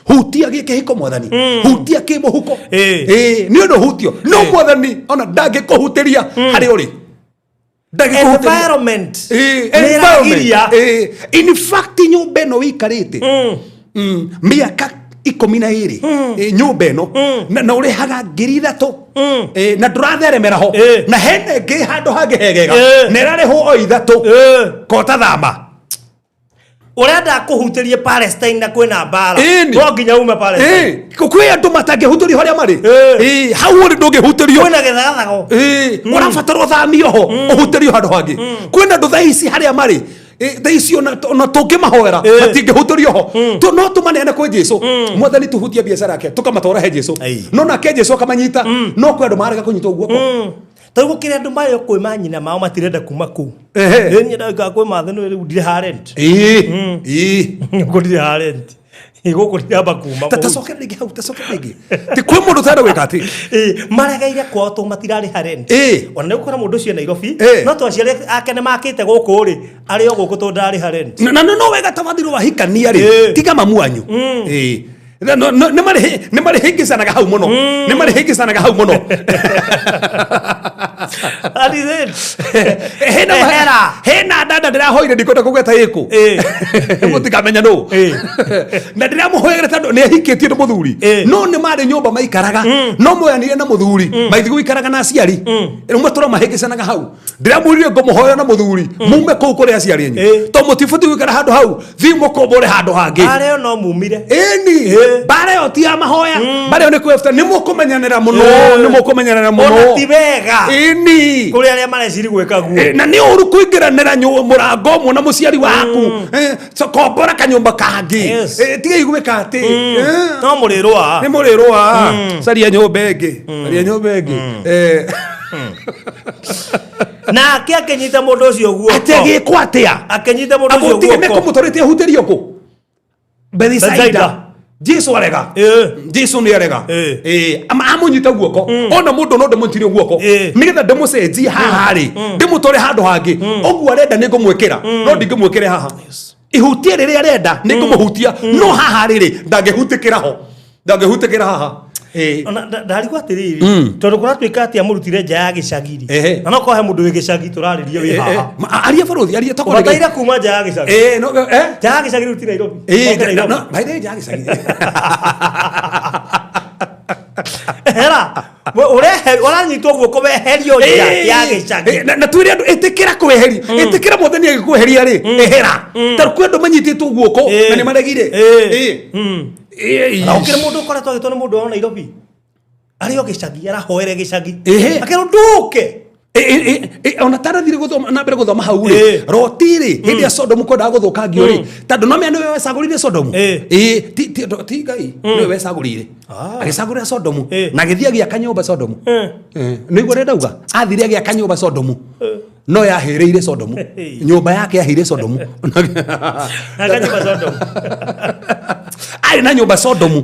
Hutia gĩkĩhiko mwathani, hutia kĩmũhuko. Eh. Nĩ ũndũ hutio no mwathani ona ndangĩkũhutĩria harĩa ũrĩ. Ndangĩkũhutĩria. Environment Eh, nĩ ĩragiria. environment. In fact nyũmba ĩno wĩikarĩte mĩaka 12, nyũmba ĩno na ũrĩhaga 3,000, na ndũratheremera ho, na hena ĩngĩ handũ hangĩ hegega na ĩrarĩhwo o 3, kota thama. Ũrenda kũhutĩrie Palestine na kwĩna mbara. Ĩni. No nginya ume Palestine. Kwĩ andũ matangĩhutĩrio harĩa marĩ. Hau ũrĩ ndũngĩhutĩrio. Kwĩna gĩthagathago. Ũrabatara ũthamio ho ũhutĩrio handũ hangĩ. Kwĩna andũ thaa ici harĩa marĩ, thaa ici ona tũngĩmahoera matingĩhutĩrio ho. No tũmaneane kwĩ Jesu, mwathani tũhutie biacara yake, tũkamatwara he Jesu. Ĩĩ. No nake Jesu akamanyita, no kwĩ andũ marega kũnyitwo guoko. Tarĩu gũkĩrĩ andũ marĩ kwĩ manyina mao matirenda kuma kũu. Ehe. Ĩ niĩ ndauga kwĩ mathĩ rĩu ndirĩha rent. Ĩĩ, ĩĩ. Gũkũ ndirĩha rent. Ĩ, gũkũ ndiramba kuma Ta kũu. tacokera rĩngĩ hau, tacokera rĩngĩ. Ti kwĩ mũndũ ũtarenda gwĩka atĩ. Ĩ, maregeire kwao tondũ matirarĩha rent. Ĩ. Ona nĩ ũgũkora mũndũ ũcio e Nairobi, Ĩ. no to aciari ake nĩ makĩte gũkũ rĩ, arĩ o gũkũ tondũ ndararĩha rent. Na no wega ta wathirwo wahikania rĩ, tiga mamu wanyu. Ĩĩ. Nĩ marĩhĩngĩcanaga hau mũno, nĩ marĩhĩngĩcanaga hau mũno. That is it. Hena Ehera. Hena dada ndĩrahoire, ndikwenda kũgweta ĩkũ, mũtikamenya nũ, na ndĩramũhoere tondũ nĩ ahikĩtie nĩ mũthuri, no nĩ marĩ nyũmba maikaraga, no moyanire na mũthuri maithiĩ gũikaraga na aciari. Rĩmwe tũramahĩngĩcanaga hau. Ndĩramwĩrire ngũmũhoya na mũthuri mume kũu kũrĩ aciari anyu, to mũtibatiĩ gũikara handũ hau, thiĩ mũkombore handũ hangĩ. Arĩa no mumire. Ĩni, mbara ĩyo ti ya mahoya, mbara ĩyo nĩ kwĩbuta. Nĩ mũkũmenyanĩra mũno, nĩ mũkũmenyanĩra mũno. Ona ti wega Ĩni. kũrĩ arĩa mareciri gwĩka guo. Na nĩ ũru kũingĩranĩra mũrango ũmwe na mũciari waku. So kombora kanyũmba kangĩ. Tigai gwĩka atĩ No mũrĩrũa. Nĩ mũrĩrũa. Caria nyũmba ĩngĩ, caria nyũmba ĩngĩ. Nake akĩnyita mũndũ ũcio guoko. Atĩ agĩkwo atĩa? Akĩnyita mũndũ ũcio Agũtige guoko. mekũmũtwarĩte ahutĩrio kũ? Bethisaida. Bethisaida. Jesu arega. Jesu nĩ arega. Amũnyita guoko, ona mũndũ no ndĩmũnyitire guoko nĩgetha ndĩmũcenjie haha rĩ, ndĩmũtware handũ hangĩ. Ũguo arenda nĩ ngũmwĩkĩra, no ndingĩmwĩkĩre haha. Ihutie rĩrĩa arenda nĩ ngũmũhutia, no haha rĩrĩ ndangĩhutĩkĩra ho, ndangĩhutĩkĩra haha. Ona ndarigwo atĩrĩrĩ, tondũ kũratuĩka atĩ amũrutire nja ya gĩcagi rĩ, na no korwo he mũndũ wĩ gĩcagi tũrarĩria wĩ haha. Aria bũrũthi, aria tokorwo. Ũbataire kuma nja ya gĩcagi. No, eh. Nja ya gĩcagi rĩu ti Nairobi. Oke Nairobi. No, by the way, nja ya gĩcagi. Hera, ũrehe ũranyitwo guoko weherio nja ya gĩcagi. Na twĩre andũ, ĩtĩkĩra kweheria, ĩtĩkĩra mwathani agĩkweheria rĩ, ehera. Tondũ kwĩ andũ manyitĩtwo guoko na nĩ maregire. Na gũkĩrĩ mũndũ ũkoretwo agĩtwo nĩ mũndũ wa Nairobi arĩ o gĩcagi, arahoere gĩcagi, akerwo ndũke. Ona tarathire gũthoma na mbere gũthoma hau rĩ, Roti rĩ, hĩndĩ ya Sodomu kwendaga gũthũkangio rĩ, tondũ no menya nĩwe wecagũrire Sodomu. Ti Ngai, nĩwe wecagũrire, agĩcagũrĩra Sodomu na agĩthiĩ agĩaka nyũmba Sodomu. Nĩguo ũrĩa ndauga, athire agĩaka nyũmba Sodomu, no yahĩrĩire Sodomu, nyũmba yake yahĩire Sodomu. Akanyũmba Sodomu. Arĩ na nyũmba Sodomu,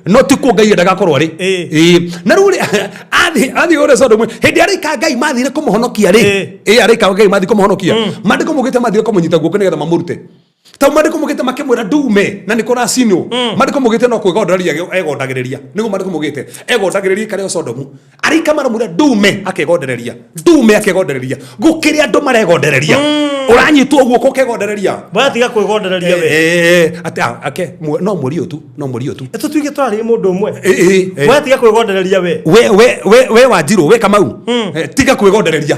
no ti kuo Ngai endaga akorwo arĩ. Na rĩu rĩ, athiĩ ũrĩa Sodomu, hĩndĩ araika Ngai mathire kũmũhonokia rĩ, araika Ngai mathire kũmũhonokia, maandĩko maugĩte mathire kũmũnyita guoko nĩgetha mamũrute, tau maandĩko maugĩte makĩmwĩra ndume na nĩ kũracinwo. Maandĩko maugĩte no kwĩgondoreria egondagĩrĩria, nĩguo maandĩko maugĩte egondagĩrĩria ikare o Sodomu. Araika maramwĩra ndume, akegondereria, ndume, akegondereria. Gũkĩrĩ andũ maregondereria, ũranyitwo guoko ũkegondereria. Watiga kwĩgondereria we. Atĩ, ake no mweri ũyũ tu, no mweri ũyũ tu. Tũtuĩke tũrarĩria mũndũ ũmwe. Eh. Watiga kwĩgondereria we. We Wanjirũ, we Kamau, tiga kwĩgondereria.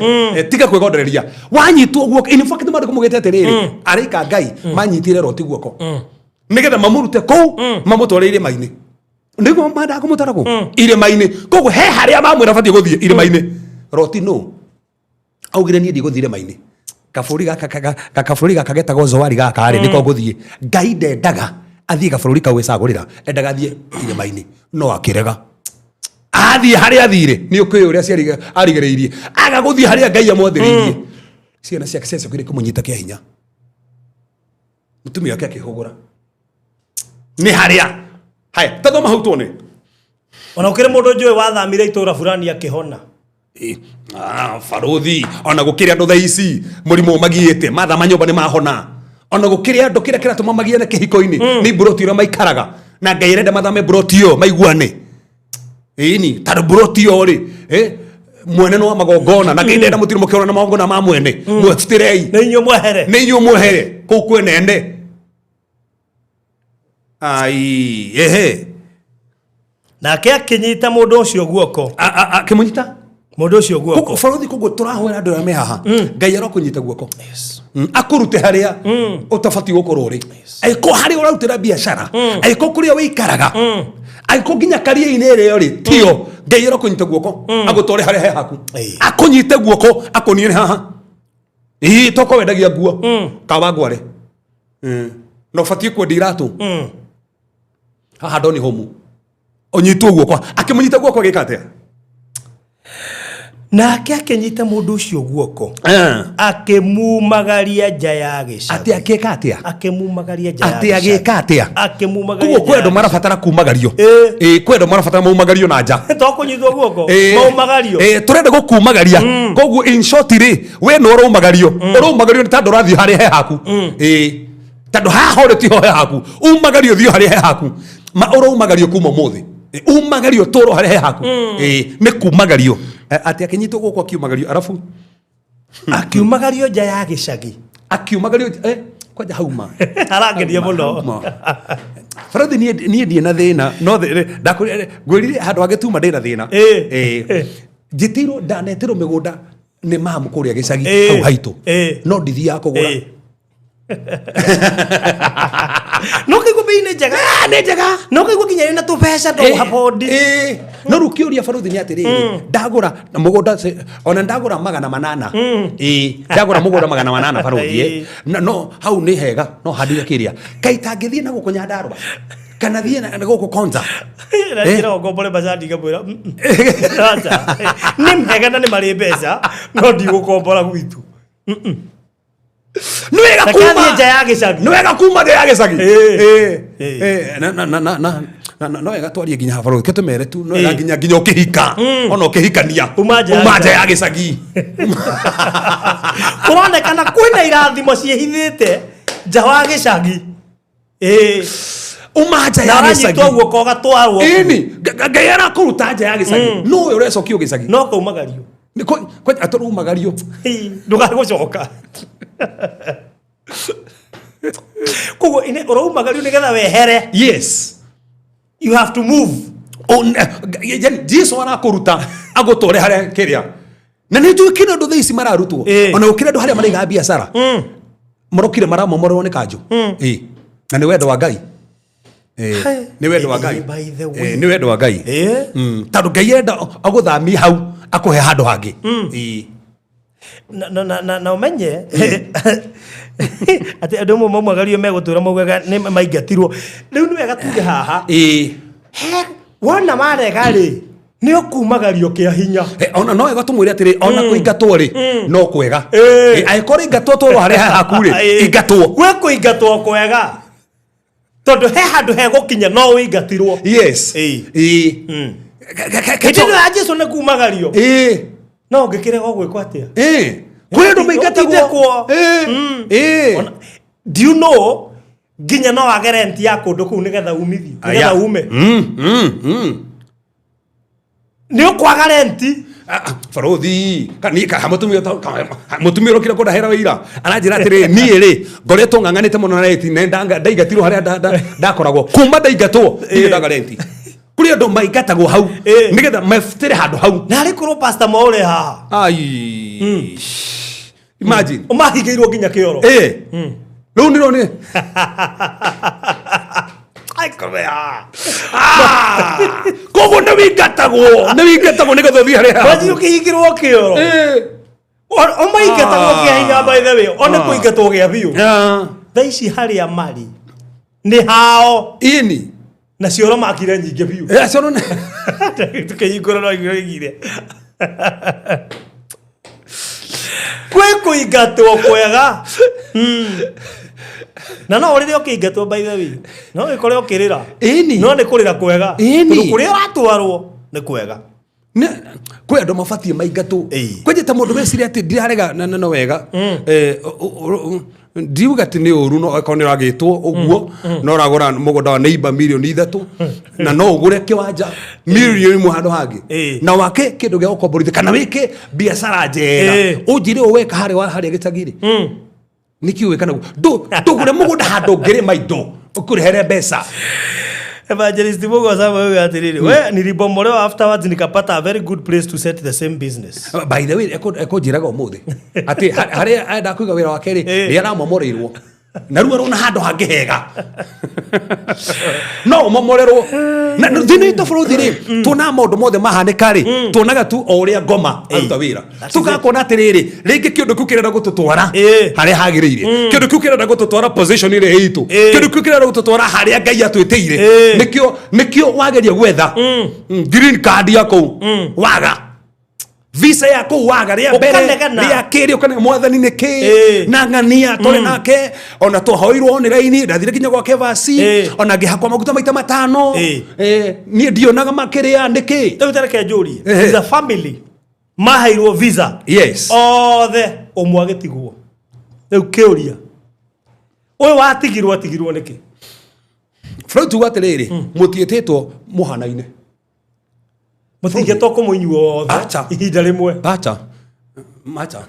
Tiga kwĩgondereria wanyitwo guoko. In fact maandĩko maugĩte atĩrĩrĩ, araika Ngai manyitire Roti guoko nĩgetha mamũrute kũu mamũtware irĩma-inĩ, nĩguo mendaga kũmũtwara kũ irĩma-inĩ. Koguo he harĩa mamwĩra batiĩ gũthiĩ irĩma-inĩ. Roti no augire niĩ ndigũthiĩ irĩma-inĩ, kabũrũri gaka kabũrũri gaka getagwo Zoari gaka rĩ, nĩko ngũthiĩ. Ngai ndendaga athiĩ gabũrũri kau ecagũrĩra, endaga athiĩ irĩma-inĩ, no akĩrega. Athiĩ harĩa athire nĩ ũkĩũĩ ũrĩa aciari arigĩrĩirie, aga gũthiĩ harĩa Ngai amwathĩrĩirie. Ciana ciake ciacokire kũmũnyita kĩa hinya, mũtumia wake akĩhũgũra nĩ harĩa haya tathoma hau tuone. Ona gũkĩrĩ mũndũ njũĩ wathamire itũra fulani akĩhona. Baruthi ona gukiri andu thaa ici murimu magiite mathama nyumba ni mahona ona gukiri andu kiria kiratuma magiane kihiko-ini ni mburoti iria maikaraga na Ngai arenda mathame mburoti iyo maiguane ini tondu mburoti iyo ri mwene no wa magongona na Ngai ndenda mutire mukiona na magongona ma mwene mwetirei Nĩ inyuĩ mwehere. Nĩ inyuĩ mwehere kũu kwenende ai ehe. Nake akĩnyita mũndũ ũcio guoko. Akĩmũnyita Mũndũ ũcio guoko. Koguo barothi, koguo tũrahoera andũ arĩa me haha, Ngai arokũnyita guoko. Akũrute harĩa ũtabatiĩ gũkorwo ũrĩ, angĩkorwo harĩa ũrarutĩra biacara, angĩkorwo kũrĩa wĩikaraga, angĩkorwo nginya karia-inĩ ĩrĩa ũrĩ tiyo, Ngai arokũnyita guoko agũtware harĩa he haku. Akũnyite guoko akũniine haha ĩĩ toko wendagia nguo Kawangware na ũbatiĩ kwendia iratũ haha ndoni homu ũnyitwo guoko. Akĩmũnyita guoko agĩka atĩa? Nake akĩnyita mũndũ ũcio guoko, akĩmumagaria nja ya gĩcagi. Atĩ akĩka atĩa? Akĩmumagaria nja ya Atĩ gĩcagi. agĩka atĩa? Akĩmumagaria Koguo nja kwĩ ya andũ marabatara kumagario. Ĩĩ. Ĩĩ, kwĩ andũ marabatara maumagario na nja. To kũnyitwo guoko. Ĩĩ. Maumagario. Ĩĩ, tũrenda gũkumagaria. Koguo in short rĩ, we nĩ ũraumagario, ũraumagario nĩ tondũ ũrathiĩ harĩa he haku. Ĩĩ, tondũ haha ũrĩ tiho he haku, umagario ũthiĩ harĩa he haku. Ma ũraumagario kuma ũmũthĩ. Ĩĩ, umagario tũrwo harĩa he haku. Ĩĩ, nĩ kumagario. Atĩ akĩnyitwo guoko akiumagario arabu Akiumagario nja ya gĩcagi. Akiumagario kwanja hauma. Arangenia mũno. Hauma. Barathi niĩ ndirĩ na thĩna no ngwĩrire handũ hangĩ tuma ndĩ na thĩna. Ĩĩ. Njĩtĩirwo ndanetĩrwo mĩgũnda nĩ mamu kũrĩa gĩcagi hau haitũ no ndithiaga kũgũra. No kaigua bei nĩ njega. Nĩ njega. No kaigua nginya ĩna tũbeca ndũhabondi. No rĩu kĩũria barothi nĩ atĩrĩrĩ, ndagũra na mũgũnda ona ndagũra 800, ĩĩ ndagũra mũgũnda 800 barothi, no hau nĩ hega no handire kĩrĩa kaĩ tangĩthiĩ na gũkũ Nyandarũa kana thiĩ na gũkũ Konza. Na njĩra ngombore macani ngamwĩra, "Mm, mm. Aca. Nĩ mega na nĩ marĩ mbeca no ndigũkombora gwitũ." Nĩ wega Reke kuma athiĩ nja ya gĩcagi. Nĩ wega kuma nja ya gĩcagi. Ĩĩ. Na no wega twarie nginya haha barothi tũmere tu no wega Ĩĩ. nginya ũkĩhika ona ũkĩhikania Uma nja ya uma nja ya gĩcagi. Kũronekana kwĩna irathimo ciĩhithĩte nja wa gĩcagi. Ĩĩ. Uma nja Na ya gĩcagi. ũranyitwo guoko ũgatwarwo. Ĩni Ngai arakũruta nja ya gĩcagi no ũyũ ũrecokio gĩcagi. No kaumagario. Nĩ atũrumagario. Ndũgagũcoka koguo ũraumagario nĩgetha wehere. Yes. You have to move. Yani Jesu arakũruta agũtware harĩa kĩrĩa na nĩ njũĩ kĩna andũ thaa ici mararutwo. Ona gũkĩrĩ andũ harĩa maraiga biacara marokire maramomorerwo nĩ kanjũ. Ĩĩ. Na nĩ wendo wa Ngai. Ĩĩ, Hai. nĩ wendo wa Ngai. By the way. Ĩĩ, nĩ wendo wa Ngai. Tondũ Ngai enda agũthamie hau akũhe handũ hangĩ. Ĩĩ. Na ũmenye atĩ andũ amwe maumagario megũtũra maugaga nĩ maingatirwo. Rĩu nĩ wega tuge haha. He, wona warega rĩ, nĩ ũkumagario kĩa hinya. Ona no wega tũmwĩre atĩrĩ, ona kũingatwo rĩ no kwega. Angĩkorwo ingatwo twarwo harĩa haku rĩ, ingatwo. Gwĩ kũingatwo kwega tondũ he handũ hegũkinya no ũingatirwo. Yes. Ĩĩ. Ĩĩ. Hĩndĩ ĩno ya Jesu nĩ kumagario. No ũngĩkĩrega ũgwĩkwo atĩa? Ĩĩ. Kũrĩ andũ maingatagwo. Ũtindĩkwo. Ĩĩ. Do you know nginya no wage rent ya kũndũ kũu nĩgetha umithio, nĩgetha ume. Nĩ ũkwaga renti. Barothi mũtumia mũtumia ũrokire kũndahĩra wĩira aranjĩra atĩrĩrĩ, niĩ rĩ ngoretwo ng'ang'anĩte mũno na renti na ndaingatirwo harĩa ndakoragwo kuma ndaingatwo ndirĩ ndaga renti. Kũrĩ andũ maingatagwo hau nĩgetha mebutĩre handũ hau. Na arĩ korwo pastor Mwaure haha. Ai, imagine. Ũmahingĩirwo nginya kĩoro. Ĩĩ, rĩu nĩro nĩ Aikorwo haha. Koguo nĩ wĩingatagwo, nĩ wĩingatagwo nĩgetha ũthiĩ harĩa Wanji ũkĩhingĩrwo kĩoro. Ũmaingatagwo kĩa hinya, by the way, one kũingatwo gĩa biũ. Thaa ici harĩa marĩ nĩ hao. Ĩni. Na cioro makire nyingĩ biũ. Acio nĩ Tukĩhingũra no igire kwĩ kũingatwo kwega. Na no ũrĩre ũkĩingatwo, by the way, no wĩkore ũkĩrĩra. Ĩni. No nĩ kũrĩra kwega. Ĩni. Tondũ kũrĩa ũratwarwo nĩ kwega. Kwĩ andũ mabatiĩ maingatwo. Ĩĩ. Kwenjete mũndũ weciria atĩ ndirarega na no wega. Ndiuga atĩ nĩ ũru, no akorwo nĩ ũragĩtwo ũguo no ũragũra mũgũnda wa neighbor 3 mirioni na no ũgũre kĩwanja 1 mirioni handũ hangĩ Ĩĩ. na wake kĩndũ gĩa gũkomborithia kana wĩke biacara njega. Ĩĩ. Ũnjĩre ũũ weka harĩa harĩa gĩcagi-rĩ, nĩkĩ wĩka naguo? Ndũgũre mũgũnda handũ ũngĩrĩma indo ũkũrehere mbeca. Evangelist Mugo Samuel uga atiriri, we nilibomolewa, afterwards nikapata a very good place to set the same business. By the way, ekũnjĩraga ũmũthĩ atĩ harĩa enda kũiga wĩra wake rĩ, nĩ aramomoreirwo na rĩu arona handũ hangĩ hega. No ũmomorerwo na thĩinĩ witũ bũrũri rĩ, tuonaga maũndũ mothe mahanĩka rĩ, tuonaga tu o ũrĩa ngoma aruta wĩra. That is. Tũgakona atĩrĩrĩ, rĩngĩ kĩũndũ kĩu kĩrenda gũtũtwara harĩa hagĩrĩire, kĩũndũ kĩu kĩrenda gũtũtwara position ĩrĩa itũ, kĩũndũ kĩu kĩrenda gũtũtwara harĩa Ngai atwĩtĩire. Nĩkĩo wageria gwetha green card ya kũu, waga visa ya kũu, waga rĩa mbere, Ũkanegena. rĩa kerĩ ũkanega, Mwathani nĩ kĩ? Na ng'ania tũrĩ nake, ona twahoirwo nĩ raini, ndathire nginya gwake vaci, ona ngĩhakwo maguta maita 5. Niĩ ndionaga makĩrĩa nĩ kĩ? Rĩu tareke njũrie. Ehe. Is a family maheirwo visa othe, ũmwe agĩtigwo. Rĩu kĩũria, ũyũ watigirwo atigirwo nĩkĩ? Freud tuga atĩrĩrĩ, mũtiĩtĩtwo mũhanaine. Mũtingĩtwo kũmwe inyuothe Acha. ihinda rĩmwe. Acha macha.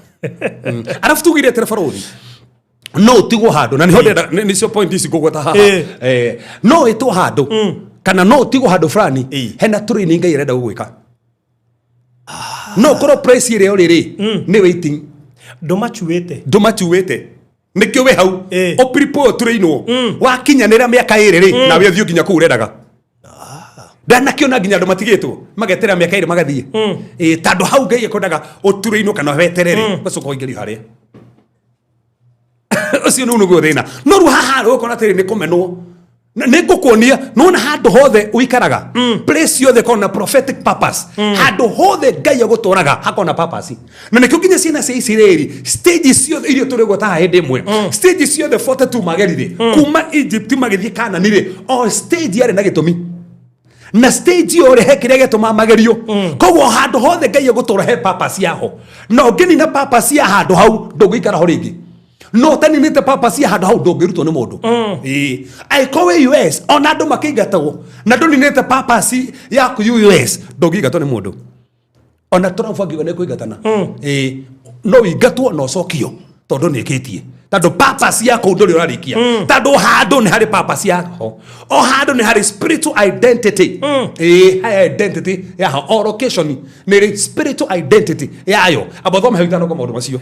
Arabu tugire atĩrĩ, barũthi, no ũtigwo handũ na nĩho ndĩrenda nĩcio point ici ngũgweta haha. No wĩtwo handũ kana no ũtigwo handũ fulani, hena training Ngai arenda gũgwĩka. No ũkorwo place ĩrĩa ũrĩ rĩ, nĩ waiting. Ndũmacuĩte. Ndũmacuĩte, nĩkĩo wĩ hau. Ũpiripo ũyũ tũrĩinwo wakinyanĩra mĩaka 2 rĩ, nawe ũthiĩ nginya kũu ũrendaga. Ndanakĩona nginya andũ matigĩtwo mageterera mĩaka 2 magathiĩ. Ĩ, tondũ hau Ngai ekwendaga ũturĩinwo kana weterere, ũgacoka ũingĩrio harĩa ũcio. Nĩu nĩguo thĩna. No rĩu haha rĩ, ũkona atĩrĩ, nĩ kũmenwo. Nĩ ngũkuonia nona handũ hothe ũikaraga, place yothe ĩkoragwo na prophetic purpose. Handũ hothe Ngai agũtwaraga hakoragwo na purpose, na nĩkĩo nginya ciana cia Isiraeli, stage ciothe iria tũrĩ gweta haha hĩndĩ ĩmwe, stage ciothe 42 magerire kuma Egypt magĩthiĩ Kanani rĩ, o stage yarĩ na gĩtũmi, na stage ĩyo rĩ, he kĩrĩa gĩatũmaga magerio. Koguo handũ hothe Ngai egũtũra he purpose yaho, na ũngĩnina purpose ya handũ hau, ndũngĩikara ho rĩngĩ. No ũtaninĩte purpose ya handũ hau, ndũngĩrutwo nĩ mũndũ. Ĩĩ, angĩkorwo wĩ US, ona andũ makĩingatagwo na ndũninĩte purpose yaku US, ndũngĩingatwo nĩ mũndũ. Ona Trump angiuga nĩ kũingatana, ĩĩ, no ũingatwo na ũcokio, tondũ nĩ ĩkĩtie, tondũ purpose ya kũu ndũrĩ ũrarĩkia, tondũ handũ nĩ harĩ purpose yaho, o handũ nĩ harĩ spiritual identity. Ĩĩ, harĩ identity yaho, o location nĩ ĩrĩ spiritual identity yayo. Amba thome hau 5 kwa maũndũ macio.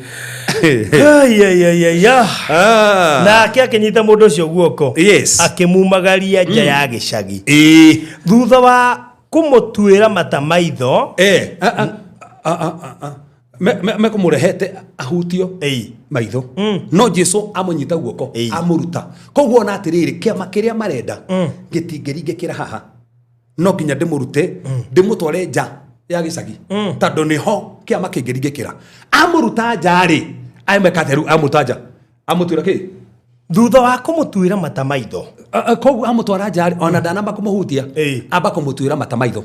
Ai, ai, ai, ai, ah. Ah. Nake akĩnyita mũndũ ũcio guoko, akĩmumagaria nja ya gĩcagi, thutha wa kũmũtuĩra mata maitho. Eh, ah, ah, ah, ah, ah, ah. Mekũmũrehete ahutio maitho, no Jesu amũnyita guoko, amũruta. Koguo ona atĩrĩrĩ, kĩama kĩrĩa marenda gĩtingĩringĩkĩra haha, no nginya ndĩmũrute, ndĩmũtware nja ya gĩcagi, tondũ nĩho kĩama kĩngĩringĩkĩra. Amũruta nja rĩ, ameka atĩa rĩu? Amũruta nja, amũtuĩra kĩ? Thutha wa kũmũtuĩra mata maitho. Koguo amũtwara nja rĩ, ona ndanamba kũmũhutia, amba kũmũtuĩra mata maitho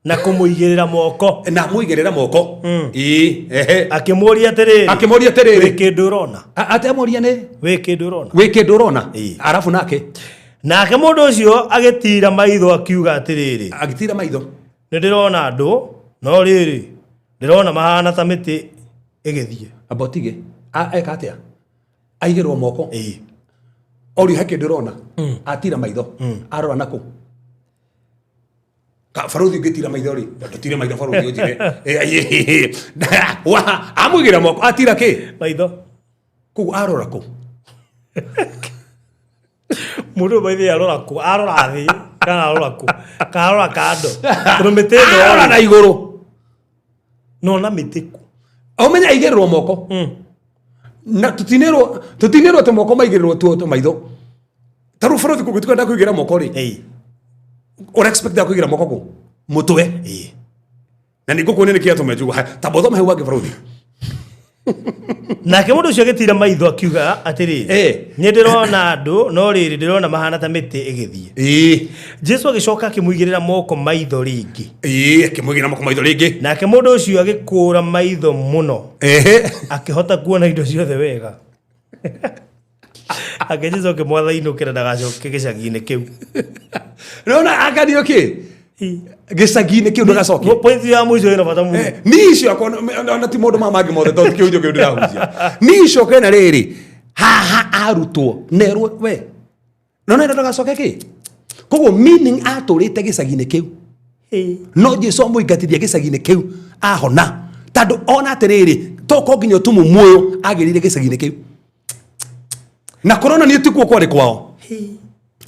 na kũmũigĩrĩra moko. Na mũigĩrĩra moko. Ĩĩ, ehe. Akĩmũria atĩrĩrĩ, Akĩmũria atĩrĩrĩ, wĩ kĩndũ ũrona? Atĩ amũria nĩ Wĩ kĩndũ ũrona? Wĩ kĩndũ ũrona? Arabu nake Nake mũndũ ũcio agĩtiira maitho akiuga atĩrĩrĩ, Agĩtira maitho. Nĩ ndĩrona andũ, no rĩrĩ, ndĩrona mahana ta mĩtĩ ĩgĩthiĩ. Amba ũtige. Eka atĩa? Aigĩrwo moko, orio he kĩndũ ũrona, atira maitho, arora nakũ? Baruthi, ũngĩtira maitho rĩ, ndũtire maitho baruthi, ũnjĩre. Amũigĩra moko, atira kĩ? Maitho. Kũu arora kũ? Mũndũ ũyũ maitho arora kũ? Arora thĩ kana arora kũ? Kana arora kando, tondũ mĩtĩ ĩno Arora rĩ, na igũrũ. Nona mĩtĩ kũ? Ũmenye aigĩrĩrwo moko na tũtinĩrwo atĩ moko maigĩrĩrwo tu maitho. Ta rĩu baruthi, kũngĩtuĩka ndakũigĩra moko rĩ, ũra expect akũigĩra moko kũ? Mũtwe. Na nĩ ngũkuonia nĩ kĩ atũma njugo. Haya, tamba ũthome hau hangĩ, baruthi. Nake mũndũ ũcio agĩtira maitho akiuga atĩrĩrĩ, nĩ ndĩrona andũ, no rĩrĩ, ndĩrona mahana ta mĩtĩ ĩgĩthiĩ. Jesu agĩcoka akĩmũigĩrĩra moko maitho rĩngĩ. Ĩĩ, akĩmũigĩrĩra moko maitho rĩngĩ. Nake mũndũ ũcio agĩkũũra maitho mũno, akĩhota kuona indo ciothe wega. Ake Jesu akĩmwatha inũkĩra ndagacoke gĩcagi-inĩ kĩu. Rĩona akanio kĩ? Gĩcagi-inĩ kĩu ndũgacoke. Point ya mũico ĩna bata mũno. Niĩ icio akwa ona ti maũndũ maya mangĩ mothe tondũ ti kĩhunjio kĩu ndĩrahunjia. Niĩ icoke na rĩrĩ, haha arutwo nerwo we no nenda ndagacoke kĩ? Koguo meaning atũrĩte gĩcagi-inĩ kĩu. No Jesu amũingatithia gĩcagi-inĩ kĩu ahona tondũ ona atĩrĩrĩ toko nginya ũtumumu ũyũ agĩrĩire gĩcagi-inĩ kĩu na kũronania tikuo kwarĩ kwao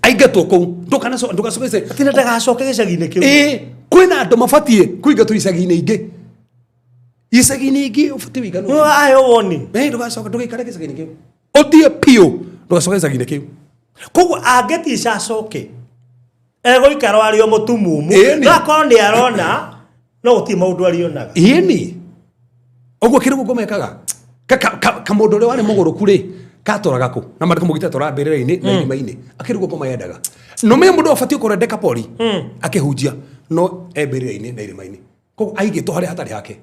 aingatwo kũu ndũgacoke Atĩ na ndagacoke gĩcagi-inĩ kĩu. Ĩĩ, kwĩna andũ mabatiĩ kũingatwo icagi-inĩ ingĩ icagi-inĩ ingĩ ũbatiĩ wĩiganwo. Nĩ aheo woni. Ĩĩ, ndũgacoke ndũgaikare gĩcagi-inĩ kĩu ũthiĩ biũ ndũgacoke gĩcagi-inĩ kĩu. Koguo angĩtica acoke egũikara arĩ o mũtumumu, Ĩni. no akorwo nĩ arona no gũtirĩ maũndũ arĩonaga. Ĩni ũguo kĩrĩ guo mekaga kamũndũ ũrĩa warĩ mũgũrũku rĩ katũraga kũ na mandĩko mũgite atũraga mbĩrĩra-inĩ na irima-inĩ akĩrĩ guo ngoma yendaga no menye mũndũ abatiĩ gũkorwo Dekapoli akĩhunjia no e mbĩrĩra-inĩ na irima-inĩ koguo aigĩtwo harĩa hatarĩ hake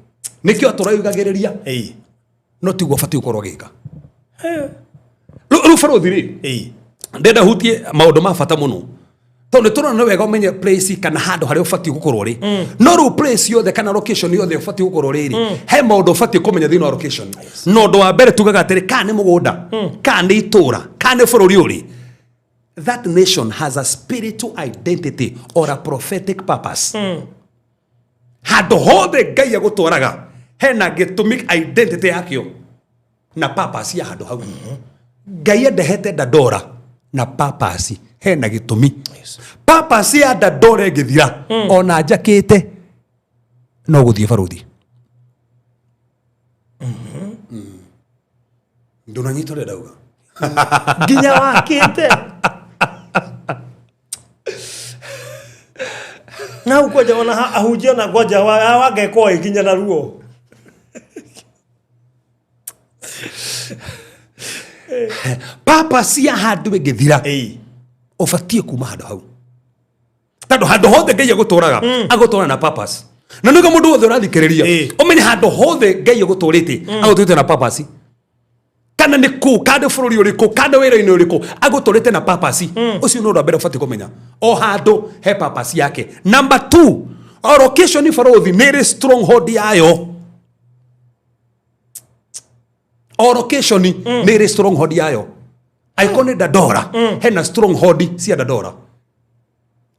nĩkĩo atũra yugagĩrĩria no tiguo abatiĩ gũkorwo agĩka. Rĩu barũthi rĩ, ndenda hutie maũndũ ma bata mũno tondũ nĩ tũrona nĩ wega ũmenye place kana handũ harĩa ũbatiĩ gũkorwo rĩ, no rĩu place yothe kana location yothe ũbatiĩ gũkorwo rĩ rĩ, he maũndũ ũbatiĩ kũmenya thĩinĩ wa location. Na ũndũ wa mbere tugaga atĩrĩ, kana nĩ mũgũnda, kana nĩ itũũra, kana nĩ bũrũri ũrĩ, that nation has a spiritual identity or a prophetic purpose. Handũ hothe Ngai agũtwaraga hena gĩtũmi, identity yakĩo na purpose ya handũ hau. Ngai endehete Dandora na purpose, hena gĩtũmi. Purpose ya Dandora ĩngĩthira ona njakĩte no gũthiĩ barũthi. Ndũnanyita ũrĩa ndauga? Nginya wakĩte na hau kwanja ona ahunjia ona kwanja wangeka ĩ nginya na ruo. Purpose ya handũ ĩngĩthira, ũbatiĩ kuma handũ hau tondũ handũ hothe Ngai agũtũraga agũtũra na purpose. Na nĩguo mũndũ wothe ũrathikĩrĩria ũmenye handũ hothe Ngai agũtũrĩte agũtũrĩte na purpose, kana nĩ kũ, kana nĩ bũrũri ũrĩkũ, kana wĩra-inĩ ũrĩkũ, agũtũrĩte na purpose. Ũcio nĩ ũndũ wa mbere ũbatiĩ kũmenya, o handũ he purpose yake. Number two, o location barũthi nĩ ĩrĩ stronghold yayo. O location nĩ ĩrĩ stronghold yayo. Angĩkorwo nĩ Dandora, hena stronghold cia Dandora.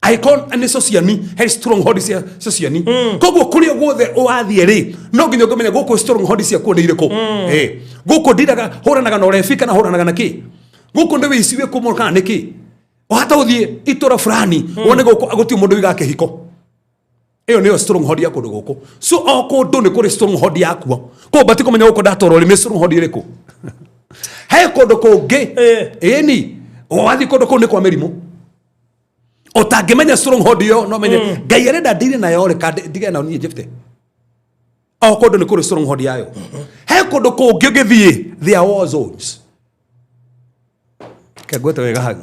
Angĩkorwo nĩ Sociani, he stronghold cia Sociani. Koguo kũrĩa guothe ũrathiĩ rĩ, no nginya ũkĩmenya gũkũ stronghold ciakuo nĩ irĩkũ. Gũkũ ndiraga hũranaga na ũrebi kana hũranaga na kĩ, gũkũ nĩ wĩici wĩ kũmũ kana nĩ kĩ. Wahota gũthiĩ itũra fulani wone gũkũ gũtirĩ mũndũ ũigaga kĩhiko, ĩyo nĩyo stronghold ya kũndũ gũkũ. So o kũndũ nĩ kũrĩ stronghold yakuo, koguo bati kũmenya gũkũ ndatwarwo rĩ nĩ stronghold ĩrĩkũ. He kũndũ kũngĩ, ĩni wathiĩ kũndũ kũu nĩ kwa mĩrimũ, ũtangĩmenya stronghold ĩyo no menye Ngai arenda ndire nayo rĩ, ka ndige nayo niĩ njĩte. O kũndũ nĩ kũrĩ stronghold yayo. He kũndũ kũngĩ ũngĩthiĩ, there are war zones. Kengwete wega hau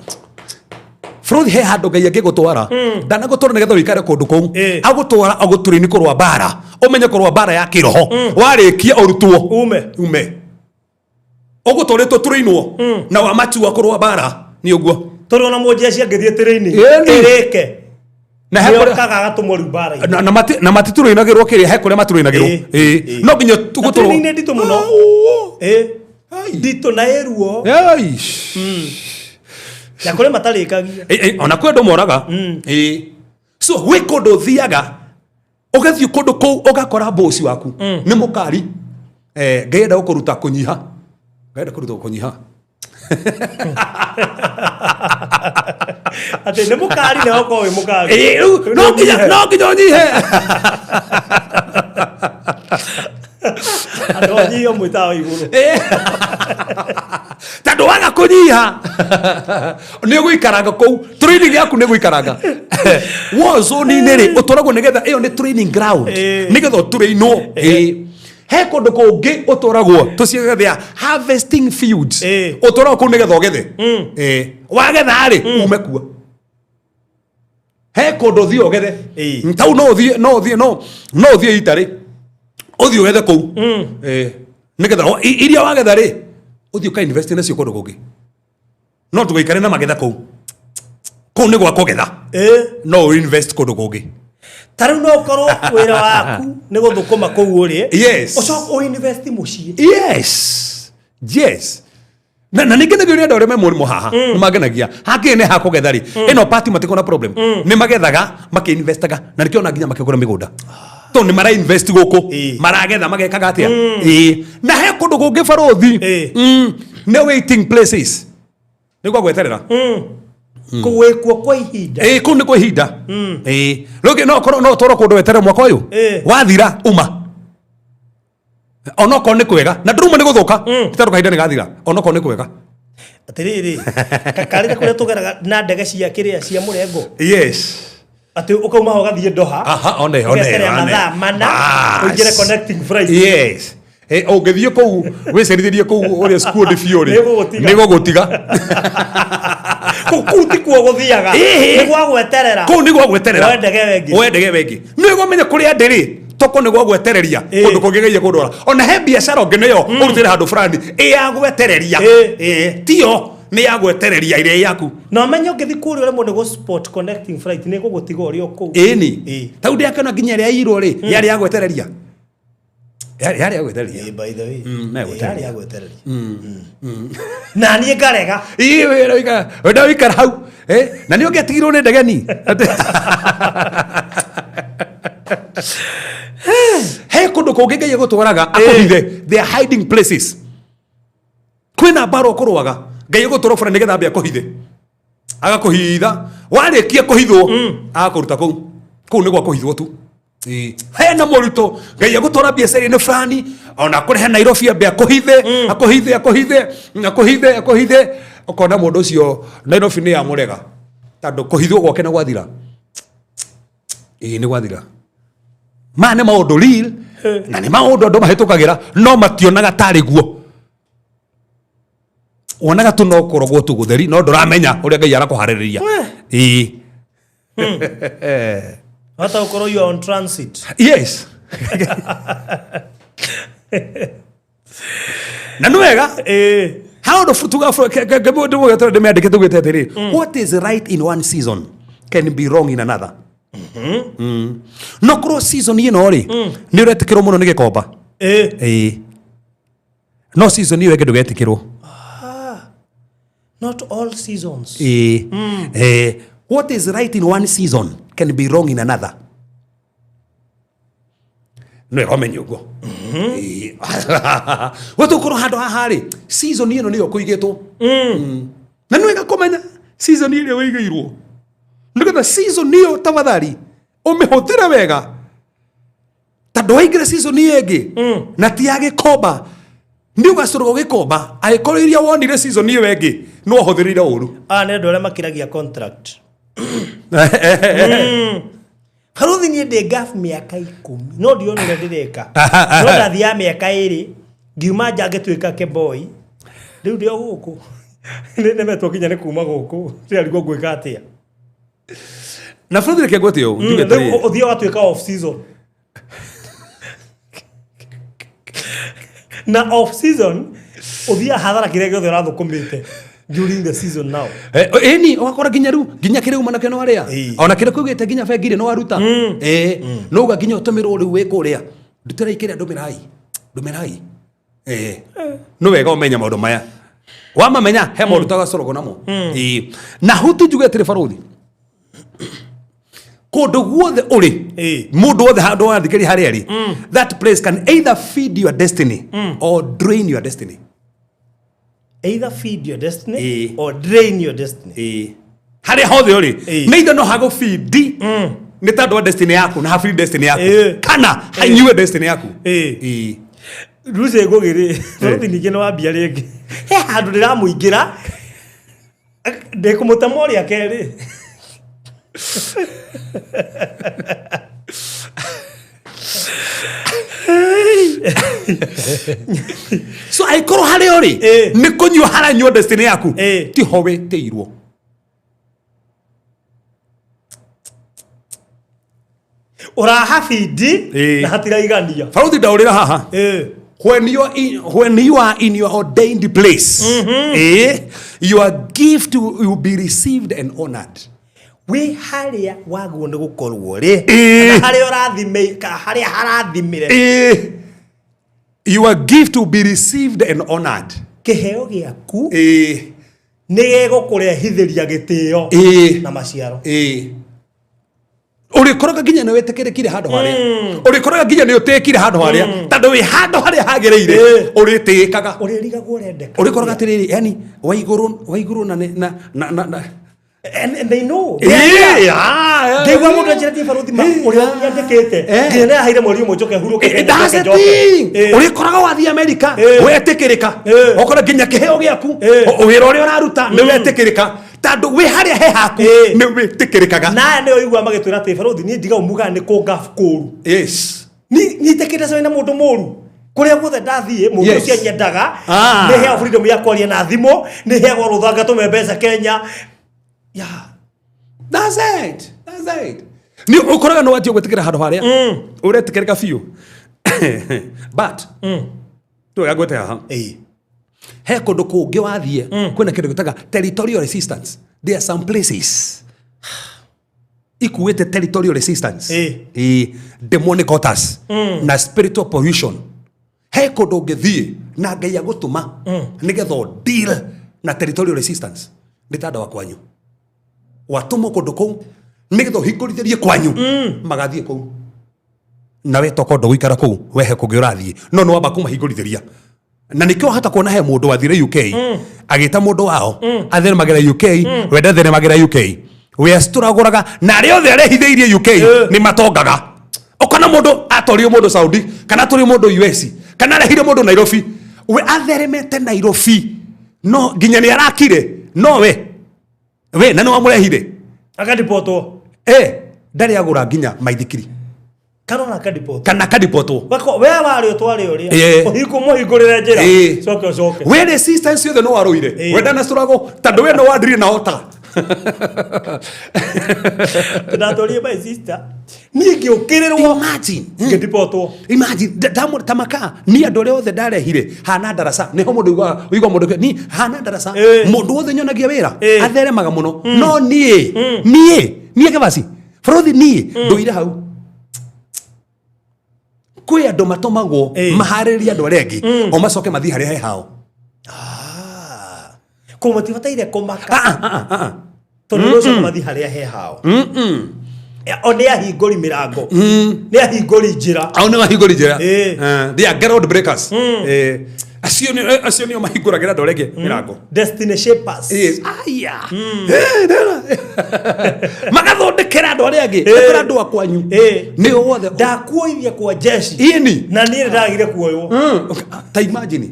bũrũri, he handũ Ngai angĩgũtwara, ndanagũtwara nĩgetha ũikare kũndũ kũu. Agũtwara agũtũrĩni kũrũa mbara, ũmenye kũrũa mbara ya kĩroho. Warĩkia ũrutwo ume. Ume ũgũtwarĩtwo tũrĩinwo na wamatua kũrũa mbara nĩ ũguo. Tondũ ona mũnjeshi angĩthiĩ tĩrĩinĩ ĩrĩke Na he kũrĩa- nĩokaga agatũmwo rĩu mbara-inĩ. Na matitũrĩinagĩrwo kĩrĩa, he kũrĩa matũrĩinagĩrwo. Ĩĩ. No nginya Na tũgũtũrwo. training nĩ nditũ mũno. Au. Ĩĩ. Ai. Nditũ na ĩ ruo. Ai. Na kũrĩ matarĩkagia. Ĩ, ĩ, ona kwĩ andũ moraga. Ĩ. So gwĩ kũndũ ũthiaga, ũgathiĩ kũndũ kũu ũgakora bosi waku nĩ mũkari. Ngai enda gũkũruta kũnyiha, Ngai enda kũruta kũnyiha. Atĩ nĩ mũkari na ũkorwo wĩ mũkari. Ĩ, rĩu no nginya ũnyihe. Andũ anyihio mwĩtawa igũrũ. Tondũ waga kũnyiha nĩ ũgũikaranga kũu, training yaku nĩ gũikaranga war zone-inĩ rĩ, ũtwaragwo nĩgetha ĩyo nĩ training ground, nĩgetha ũtũrĩinwo. Ĩ. He kũndũ kũngĩ ũtũragwo tũciaga they are harvesting fields. Ũtũragwo kũu nĩgetha ũgethe. Wagetha rĩ, ume kuo. He kũndũ ũthiĩ ũgethe. Tau no ũthiĩ no ũthiĩ no no ũthiĩ itarĩ ũthiĩ ũgethe kũu. Nĩgetha iria wagetha rĩ, ũthiĩ ũka invest nacio kũndũ kũngĩ, no ndũgaikare na magetha kũu. Kũu nĩ gwa kũgetha. No ũ invest kũndũ kũngĩ. Ta rĩu no ũkorwo wĩra waku nĩ gũthũkũma kũu ũrĩ. Ũcoke ũ invest mũciĩ. Yes, na ningĩ nĩguo nĩ andũ arĩa me mũrĩmo haha nĩ mangenagia hakĩ nĩ hakũgetha rĩ, ĩno party matikona na problem, nĩ magethaga makĩinvestaga, na nĩkĩo ona nginya makĩgũra mĩgũnda tondũ nĩ mara invest gũkũ. Maragetha magekaga atĩa? Ĩĩ. Na he kũndũ kũngĩ, barũthi, nĩ waiting places, nĩ gwa gweterera. Kũu wĩkuo kwa ihinda. Ĩĩ, kũu nĩ kwa ihinda. Ĩĩ, rĩu no ũkorwo no ũtwarwo kũndũ weterere mwaka ũyũ wathira uma, onokorwo nĩ kwega na ndũruma nĩ gũthũka, tondũ kahinda nĩ gathira onokorwo nĩ kwega. Atĩrĩrĩ, karĩ ta kũrĩa tũgeraga na ndege cia kĩrĩa cia mũrengo. Atĩ ũkauma ho ũgathiĩ Doha. Aha, one, one, ũgeterera one. mathaa 4 Bas. ũingĩre connecting flight. Yes. Ũngĩthiĩ kũu wĩcerithĩrie kũu ũrĩa squad biũ rĩ, Nĩgũgũtiga. nĩgũgũtiga. Kũu ti kuo gũthiaga. Ĩhĩ. Nĩ gwa gweterera. Kũu nĩ gwa gweterera. Woe ndege wengĩ. Woe ndege wengĩ, nĩ ũmenya kũrĩa ndĩ rĩ, toko nĩ gwa gwetereria. Kũndũ kũngĩ geia kũndwara, ona he biacara ũngĩ nayo ũrutĩre handũ fulani ĩ ya gwetereria. Tiyo nĩ ya gwetereria ĩrĩa yaku. Na ũmenye ũngĩthiĩ kũrĩa ũremwo nĩ gũ spot connecting flight, nĩ gũgũtiga ũrĩ o kũu. Ĩni. Tau ndĩakĩona nginya ĩrĩa irwo rĩ, yarĩ ya gwetereria, yarĩ ya gwetereria. Ĩĩ, by the way. Na Ĩĩ, gwetereria. yarĩ ya gwetereria. Na niĩ ngarega. Ĩĩ, wĩra ũikara, wenda ũikara hau. Na nĩ ũngĩatigirwo nĩ ndegeni. He kũndũ kũngĩ Ngai egũtwaraga akũhithe, they are hiding places. Kwĩna mbara ũkũrũaga, Ngai egũtwara bũra nĩgetha ambe akũhithe, agakũhitha, warĩkia kũhithwo agakũruta kũu. Kũu nĩ gwa kũhithwo tu. Ĩĩ. Hena mũritũ Ngai agũtwara biacara-inĩ fulani, ona akũrehe Nairobi, ambe akũhithe, akũhithe, akũhithe, akũhithe, akũhithe, ũkona mũndũ ũcio Nairobi nĩ yamũrega tondũ kũhithwo gwake nĩ gwathira. Ĩĩ, nĩ gwathira. Maya nĩ maũndũ real na nĩ maũndũ andũ mahĩtũkagĩra no mationaga tarĩ guo. Wonaga tu no kũrogwo tu gũtheri, no ndũramenya ũrĩa Ngai arakũharĩrĩria. Ĩĩ. Hata ũkorwo you are on transit. Yes, na nĩ wega how the tuga ndĩmĩandĩke tugĩte atĩrĩ, what is right in one season can be wrong in another. No korwo season ĩno rĩ, nĩ ũretĩkĩrwo mũno nĩ gĩkomba, ĩĩ, no season ĩyo ĩngĩ ndũgetĩkĩrwo. Not all seasons. Ĩĩ. What is right in one season can be wrong in another. No ĩkomenye ũguo. Ĩĩ. We tũkorwo handũ haha rĩ, season ĩno nĩyo kũigĩtwo. Na nĩ wega kũmenya season ĩrĩa wĩigĩirwo nĩgetha season ĩyo tafadhali ũmĩhũthĩre wega, tondũ waingĩra season ĩyo ĩngĩ na ti ya gĩkomba, nĩ ũgacũrũka gĩkomba angĩkorwo iria wonire season ĩyo ĩngĩ nĩ wahũthĩrire ũru. Aya nĩ andũ arĩa makĩragia contract. Baruthi, niĩ ndĩ ngaf mĩaka 10 no ndionire ndĩreka, no ndathiaga mĩaka 2 ngiuma nja ngĩtuĩka keboi. Rĩu ndĩ o gũkũ, nĩ nemetwo nginya nĩ kuma gũkũ, ndĩrarigwo ngwĩka atĩa. Na bũrũri, reke ngwĩte ũũ, njuge Rĩu atĩrĩrĩ. ũthiĩ ũgatuĩka off season, na off season ũthiaga hathara kĩrĩa gĩothe ũrathũkũmĩte during the season now. Ĩni, ũgakora nginya rĩu nginya kĩrĩa uma nakĩo nĩ warĩa. Ona kĩrĩa kũigĩte nginya bengi-rĩ nĩ waruta. No uga nginya ũtũmĩrwo rĩu wĩ kũrĩa, ndutĩrai kĩrĩa, ndũmĩrai, ndũmĩrai. Nĩ wega ũmenye maũndũ maya, wamamenya he maũndũ tagacorogwo namo. Ĩĩ. Na hutu njuge atĩrĩ, barũthi, kũndũ guothe ũrĩ, mũndũ wothe handũ wathikĩria harĩa arĩ, that place can either feed your destiny or drain your destiny. Either feed your destiny or drain your destiny. Ĩĩ. Harĩa hothe ũrĩ, nĩ ithe no hagũbindi nĩ tondũ wa destiny yaku na habindi destiny yaku kana hanyue destiny yaku. Ĩĩ. Lucy Ngũgĩ-rĩ, baruthi ningĩ nĩ wambia rĩngĩ, he handũ ndĩramũingĩra ndĩkũmũtema ũrĩa kerĩ. So angĩkorwo harĩa ũrĩ nĩ kũnyua haranyua destiny yaku, tiho wĩtĩirwo. Ũrahabindi na hatiraigania. Baruthi, ndaũrĩra haha. When you are in your ordained place, your gift will be received and honored. Wĩ harĩa wagwo nĩ gũkorwo rĩ, kana harĩa ũrathime, kana harĩa harathimire. Your gift will be received and honored. Kĩheo gĩaku nĩ gĩgũkũrehithĩria gĩtĩo na maciaro. Ũrĩkoraga nginya nĩ wĩtĩkĩrĩkire handũ harĩa, ũrĩkoraga nginya nĩ ũtĩkire handũ harĩa, tondũ wĩ handũ harĩa hagĩrĩire, ũrĩtĩĩkaga. Ũrĩrigagwo ũrendeka. Ũrĩkoraga atĩrĩrĩ, yani waigũrũ waigũrũ na nĩ- na na na na And they know. Ah, Ngĩigua mũndũ anjĩra baruthi ma ũrĩa nyandĩkĩte, nginya nĩ aheire mweri ũmwe njoke hurũke. That's the njoke. thing. Ũrĩkoraga wathiĩ Amerika, wetĩkĩrĩka, ũkora nginya kĩheo gĩaku, wĩra ũrĩa ũraruta nĩ wetĩkĩrĩka, tondũ wĩ harĩa he haku nĩ wĩtĩkĩrĩkaga. Na aya nĩo igua magĩtwĩra atĩ baruthi niĩ ndiga umugaga nĩ kũngaf kũru. Nitĩkĩte cemania na mũndũ mũru kũrĩa guothe ndathiĩ, mũndũ ũcio nyendaga. Nĩ heagwo freedom ya kwaria na thimũ, nĩ heagwo rũtha ngatũme mbeca Kenya ya. That's it. That's it. Nĩ ũkoraga nĩ wanjia gwĩtĩkĩra handũ harĩa ũretĩkĩrĩka biũ, but twega ngwĩte haha, he kũndũ kũngĩ wathiĩ kwĩna kĩndũ gĩtaga territorial resistance. There are some places ikuĩte territorial resistance, demonic altars na spiritual pollution. He kũndũ ũngĩthiĩ na Ngai agũtũma nĩgetha ũ deal na territorial resistance. Nĩ ta ndawa kwanyu, watũmwo kũndũ kũu nĩgetha ũhingũrithĩrie kwanyu, magathiĩ kũu na we tokorwo ndũgũikara kũu, wehe kũngĩ ũrathiĩ, no nĩ wamba kũmahingũrithĩria. Na nĩkĩo wahota kuona he mũndũ wathire UK, agĩta mũndũ wao atheremagĩra UK, we ndatheremagĩra UK, we acitũragũraga, na arĩa othe arehithĩirie UK nĩ matongaga. Ũkona mũndũ atwarire mũndũ Saudi, kana atwarire mũndũ US, kana arehire mũndũ Nairobi, we atheremete Nairobi, no nginya nĩ arakire, no we na nĩ wamũrehire. Akadipotwo. Ndarĩ agũra nginya maithikiri. Kana ona akadipotwo. Kana akadipotwo. Wako we warĩ ũtware ũrĩa ũhingo mũhingũrĩre njĩra, coke ũcoke. We resistance yothe no warũire. We ndanacũragwo tondũ we no wandirire na ota. Ndatwarire my sister, niĩ ngĩũkĩrĩrwo. Imagine. Ngĩdipotwo. Imagine, tamaka ni andũ arĩa othe ndarehire hana darasa, niho mũndũ ugaga ũigua mũndũ ni hana darasa. Mũndũ wothe nyonagia wĩra atheremaga mũno, no niĩ kĩbaci bũrũthi niĩ ndũire hau. Kwĩ andũ matũmagwo maharĩrĩrie andũ arĩa angĩ, o macoke mathiĩ harĩa he hao. Kũu matibataire kũmaka, Ah, ah, ah, ah. tondũ rũcio mathiĩ harĩa he hao. O nĩ ahingũri mĩrango, nĩ ahingũri njĩra. Au nĩ mahingũri njĩra. They are ground breakers. Acio nĩo mahingũragĩra andũ arĩa angĩ mĩrango. Destiny shapers. Yes. Aya. Magathondekera andũ arĩa angĩ. Ekora andũ a kwanyu. Nĩ wothe. Ndakuoithia kwa jeshi. Ini. Na niĩ nĩ ndagire kuoywo. Ta imagine.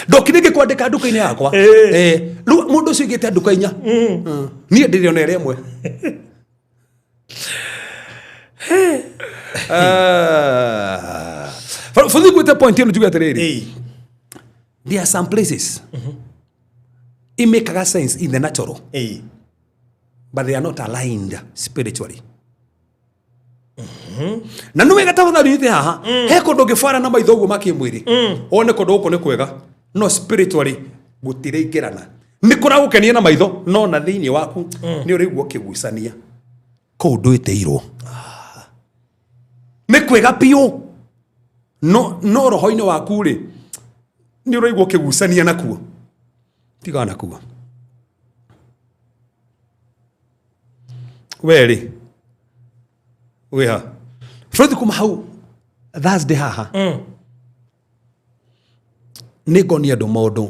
Ndokire ngĩkwandĩka nduka-inĩ yakwa. Rĩu mũndũ ũcio aigĩte nduka 4. Niĩ ndĩrĩ ona ĩrĩa ĩmwe. Ah. For the point ĩno njuge atĩrĩrĩ. There are some places it make sense in the natural, but they are not aligned spiritually. Na nĩ wega tafadhali nyite haha, he kũndũ ũngĩbara na maitho ũguo ma kĩmwĩrĩ, wone kũndũ gũkũ nĩ kwega, no spiritually gũtiraingĩrana. Nĩ kũragũkenia na maitho, no na thĩinĩ waku nĩ ũraigua ũkĩgucania kũu ndwĩtĩirwo. Nĩ kwega biũ, no roho-inĩ waku rĩ, nĩ ũraigua ũkĩgucania nakuo. Tigana nakuo we rĩ, wĩha bũrũthi kuma hau Thursday haha nĩ ngonia andũ maũndũ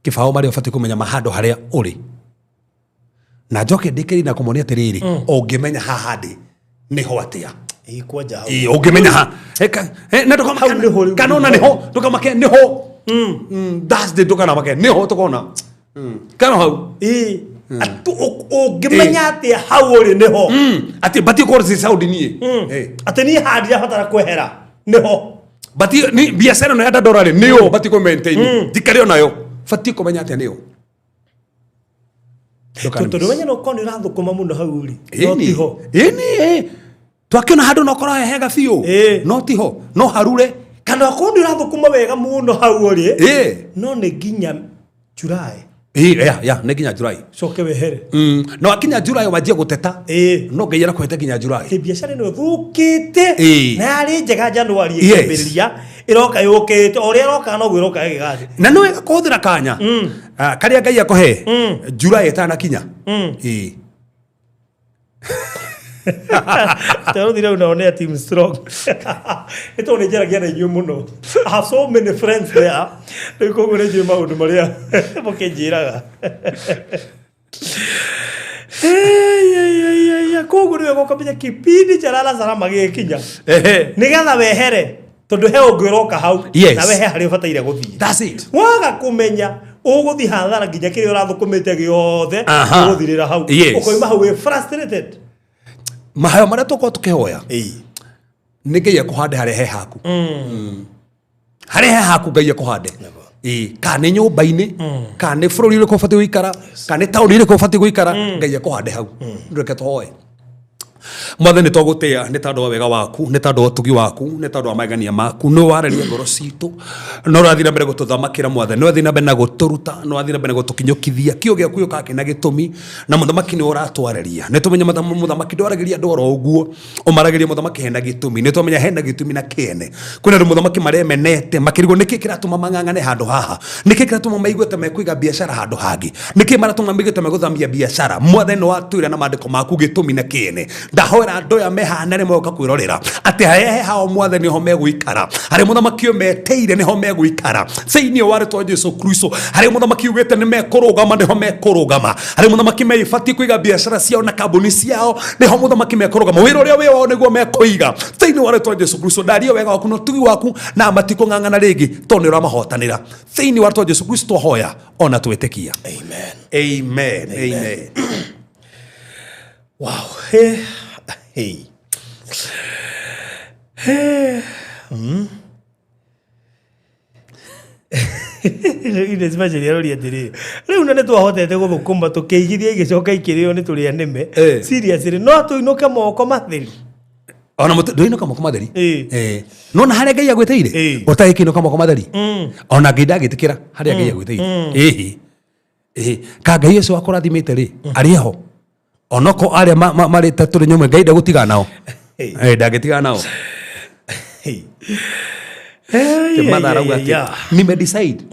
kĩbaũ marĩa ũbatiĩ kũmenya ma handũ harĩa ũrĩ, na njoke ndĩkĩrie na kũmonia atĩrĩrĩ, ũngĩmenya haha ndĩ nĩho atĩa. Ĩĩ, kwanja hau. Ĩĩ, ũngĩmenya ha na ndũkamake. Hau nĩho rĩu. Kana ona nĩho ndũkamake nĩho. Thursday ndũkanamake nĩho tũkona. Kana hau. Ĩĩ. Ũngĩmenya atĩa hau ũrĩ nĩho? Atĩ batiĩ gũkorwo ci Saudi niĩ. Atĩ niĩ handirabatara kwehera. Nĩho. But ni biacara ĩno ya Dandora rĩ, nĩyo batiĩ kũ maintain. Njikare onayo. Batiĩ kũmenya atĩa nĩyo. Tondũ wenye no ũkorwo nĩ ũrathũkũma mũno hau rĩ, no Ĩni. tiho. Ĩni, ĩ. Twakĩona handũ no korwo he hega biũ. Ĩ. No tiho. No harure. Kana okorwo nĩ ũrathũkũma wega mũno hau rĩ, Ĩ. no nĩ nginya July. Ĩ, ya, ya, nĩ nginya July. Coke wehere. Na wakinya July wanjie gũteta. Ĩ. No Ngai arakũhete nginya July. Atĩ biacara ĩno ĩthũkĩte Ĩ. na yarĩ njega January Yes. ĩkĩambĩrĩria, ĩroka yũkĩte, o ũrĩa ĩroka noguo ĩroka ĩgĩgathĩ. Na nĩ wega kũhũthĩra kanya. Ah, karĩa Ngai akũhe. July ĩtanakinya. Ĩ. Tondũ rĩu nao nĩ a team strong. Nĩ tondũ nĩ njaragia na inyuĩ mũno. I have so many friends there. Rĩu koguo nĩ njũĩ maũndũ marĩa mũkĩnjĩraga. Koguo nĩ wega ũkamenya kipindi cha lala salama gĩgĩkinya. Ehe. Nĩgetha wehere tondũ he ũngĩ ũroka hau Yes. na wehe harĩa ũbataire gũthiĩ. That's it. Waga kũmenya ũgũthiĩ hathara nginya kĩrĩa ũrathũkũmĩte gĩothe Aha. ũgũthirĩra hau. Yes. Ũkoima hau wĩ frustrated. Mahayo marĩa tũkorwo tũkĩhoya Ĩĩ. nĩ Ngai akũhande harĩa he haku. Harĩa he haku Ngai akũhande. Ĩĩ, kana nĩ nyũmba-inĩ, kana nĩ bũrũri ũrĩkũ ũbatiĩ gũikara, kana nĩ taũni ĩrĩkũ ũbatiĩ gũikara, Ngai akũhande hau. Reke tũhoe. Mwathani twagũtĩa nĩ tondũ wa wega waku, nĩ tondũ wa ũtugi waku, nĩ tondũ wa magegania maku. Nĩ wararia ngoro citũ, no ũrathiĩ na mbere gũtũthamakĩra Mwathani, nĩ ũrathiĩ na mbere na gũtũruta, nĩ ũrathiĩ na mbere na gũtũkinyũkithia. Kiugo gĩaku gĩũkaga kĩna gĩtũmi, na mũthamaki nĩ ũratwarĩria. Nĩ tũmenye mũthamaki ndwaragĩria andũ oro ũguo, ũmaragĩria mũthamaki hena gĩtũmi. Nĩ twamenya hena gĩtũmi na kĩene. Kwĩna andũ mũthamaki maremenete, makĩrigwo nĩkĩ kĩratũma mang'ang'ane handũ haha, nĩkĩ kĩratũma maigue ta mekũiga biacara handũ hangĩ, nĩkĩ maratũma maigue ta megũthamia biacara. Mwathani nĩ watwĩra na maandĩko maku gĩtũmi na kĩene. Ndahoera andũ aya mehana arĩa moka kwĩrorera atĩ harĩa he hao Mwathani nĩho megũikara, harĩa mũthamaki ũyũ metĩire nĩho megũikara thĩinĩ wa rĩtwa Jesu Kristo. Harĩa mũthamaki ugĩte nĩ mekũrũgama nĩho mekũrũgama, harĩa mũthamaki meibatiĩ kũiga biacara ciao na kambuni ciao nĩho mũthamaki mekũrũgama, wĩra ũrĩa wĩ wao nĩguo mekũiga thĩinĩ wa rĩtwa Jesu Kristo. Ndaria wega waku na ũtugi waku na matikũng'ang'ana rĩngĩ tondũ nĩ ũramahotanĩra thĩinĩ wa rĩtwa Jesu Kristo twahoya ona twĩtĩkia. Amen. Amen. Amen. Wow. Hey. Hey. Hey. Ines Macheria aroria atĩrĩrĩ, rĩu na nĩ twahotete gũthũkũma tũkĩigithia igĩcoka ikĩrĩo nĩ tũrĩa nĩme. Eh. Seriously, no tũinũke moko matheri. Ona ndũinũka moko matheri. Ĩ. Eh. Nona harĩa Ngai agwĩtĩire Ĩ. ũtagĩkĩinũka moko matheri. Ona Ngai ndangĩtĩkĩra harĩa Ngai agwĩtĩire. Ĩhĩ. Ĩhĩ. Ka Ngai ũcio wakũrathimĩte rĩ arĩ ho. Onoko arĩa marĩ ta tũrĩ nyũmba Ngai ndagũtigana nao. Ĩ. Eh, ndangĩtigana nao. Hey. Te mother arauga atĩ Yeah. nimedecide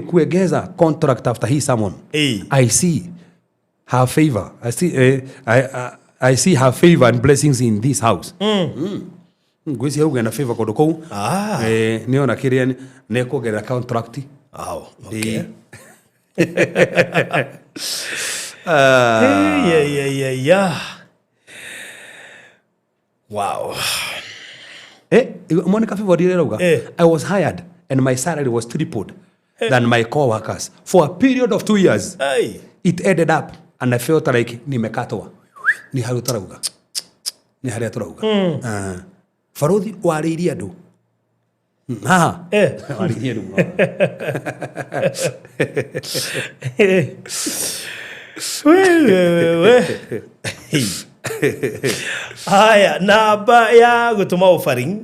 kuegeza contract after his sermon. Ĩ. I see her favor. I see, I see her favor and blessings in this house. Ngwĩciria augĩa na favor kũndũ kũu. Ah. Eh, nĩona kĩrĩa nĩ kuongerera contract. Wow. Okay. Hey, yeah, yeah, yeah, yeah. Wow. Eh, Monica Favor ndire rauga. Eh. I was hired and my salary was tripled than my co-workers for a period of 2 years. Hey. It ended up and I felt like nimekatwa. Ni harĩa tũrauga. Nĩ harĩa tũrauga. Ah. Barothi warĩirie andũ. Haha. Eh. Warĩirie andũ. We, we, we. Hey. Haya, namba ya gũtũma offering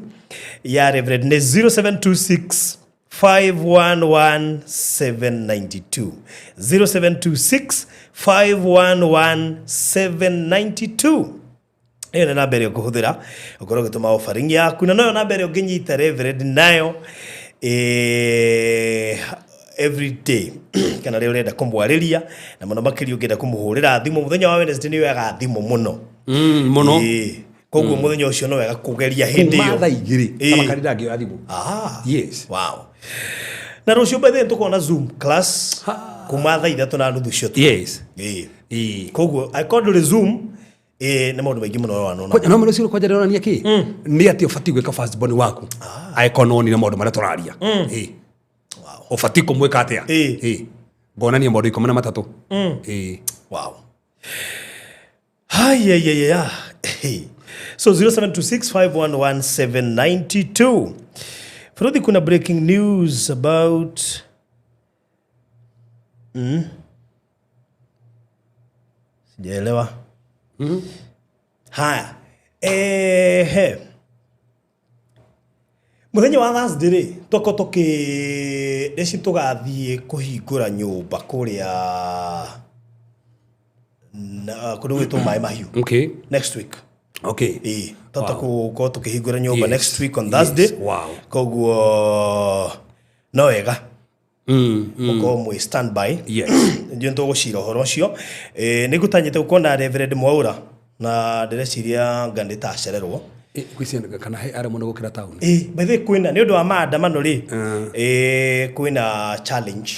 ya Reverend nĩ 0726 511 792. 0726 511 792. Ĩyo nĩ namba ĩrĩa ũkũhũthĩra ũkorwo ũgĩtũma offering yaku, na noyo namba ĩrĩa ũngĩnyita Reverend nayo every day kana rĩrĩa ũrenda kũmwarĩria, na mũno makĩria ũngĩenda kũmũhũrĩra thimũ mũthenya wa Wednesday nĩ yoyaga thimũ mũno. Mũno. Ĩĩ. Koguo mũthenya ũcio no wega kũgeria hĩndĩ Kuma ĩyo. thaa igĩrĩ. Ĩĩ. Kama ndangĩoya thimũ. Ah. Yes. Wow. Na rũciũ by the way nĩtũkorwo na Zoom class kuma thaa 3:30 cia ũtukũ. Yes. Ĩĩ. Ĩĩ. Koguo angĩkorwo ndũrĩ Zoom, nĩ maũndũ maingĩ mũno wanona. Kwanja no mũno kwanja ndĩronania kĩ nĩ atĩ ũbatiĩ gwĩka first born waku angĩkorwo nĩ wonire maũndũ marĩa tũraria. Ĩĩ. Wow. Ũbatiĩ kũmwĩka atĩa? Ĩĩ. Ĩĩ. Ngonania maũndũ 13. Ĩĩ. Wow. Haya ya ya. So 0726511792. Frodhi, kuna breaking news about sijaelewa. Haya, ehe, muthenya wa Thursday rĩ, toko tũkĩ rĩci tũgathiĩ kũhingũra nyũmba kũrĩa na kũndũ gwĩtwo Maĩ Mahiũ next week. Ĩĩ, tota gũkorwo tũkĩhingũra nyũmba next week on Thursday. Koguo no wega mũkorwo mwĩ standby. Ndio tũgũcira ũhoro ũcio. Nĩ ngũtanyĩte gũkorwo na Reverend Mwaura na ndĩreciria nga nĩ tacererwo. Gwĩciria kana he arĩa mũno gũkĩra taũni. Ĩĩ, by the way, kwĩna nĩ ũndũ wa maandamano rĩ, kwĩna challenge.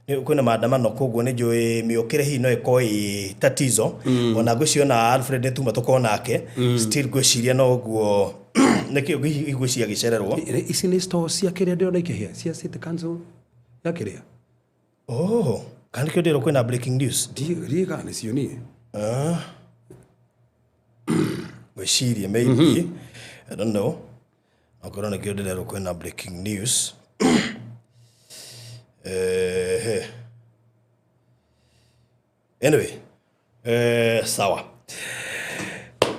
Kwĩna maandamano, koguo nĩ njũĩ mĩũkĩre hihi no ĩkorwo ĩ tatizo. Ona ngwĩciria ona Alfred nĩ tuma tũkorwo nake, still ngwĩciria no ũguo nĩkĩo ngwĩciria agĩcererwo. Ici nĩ store cia kĩrĩa ndĩrona ikĩhĩa cia city council ya kĩrĩa. Oh, kana nĩkĩo ndĩrwo kwĩna breaking news. Ndiĩ kana nĩcio niĩ. Ngwĩciria maybe, I don't know, okorwo nĩkĩo ndĩrerwo kwĩna breaking news. Anyway, sawa.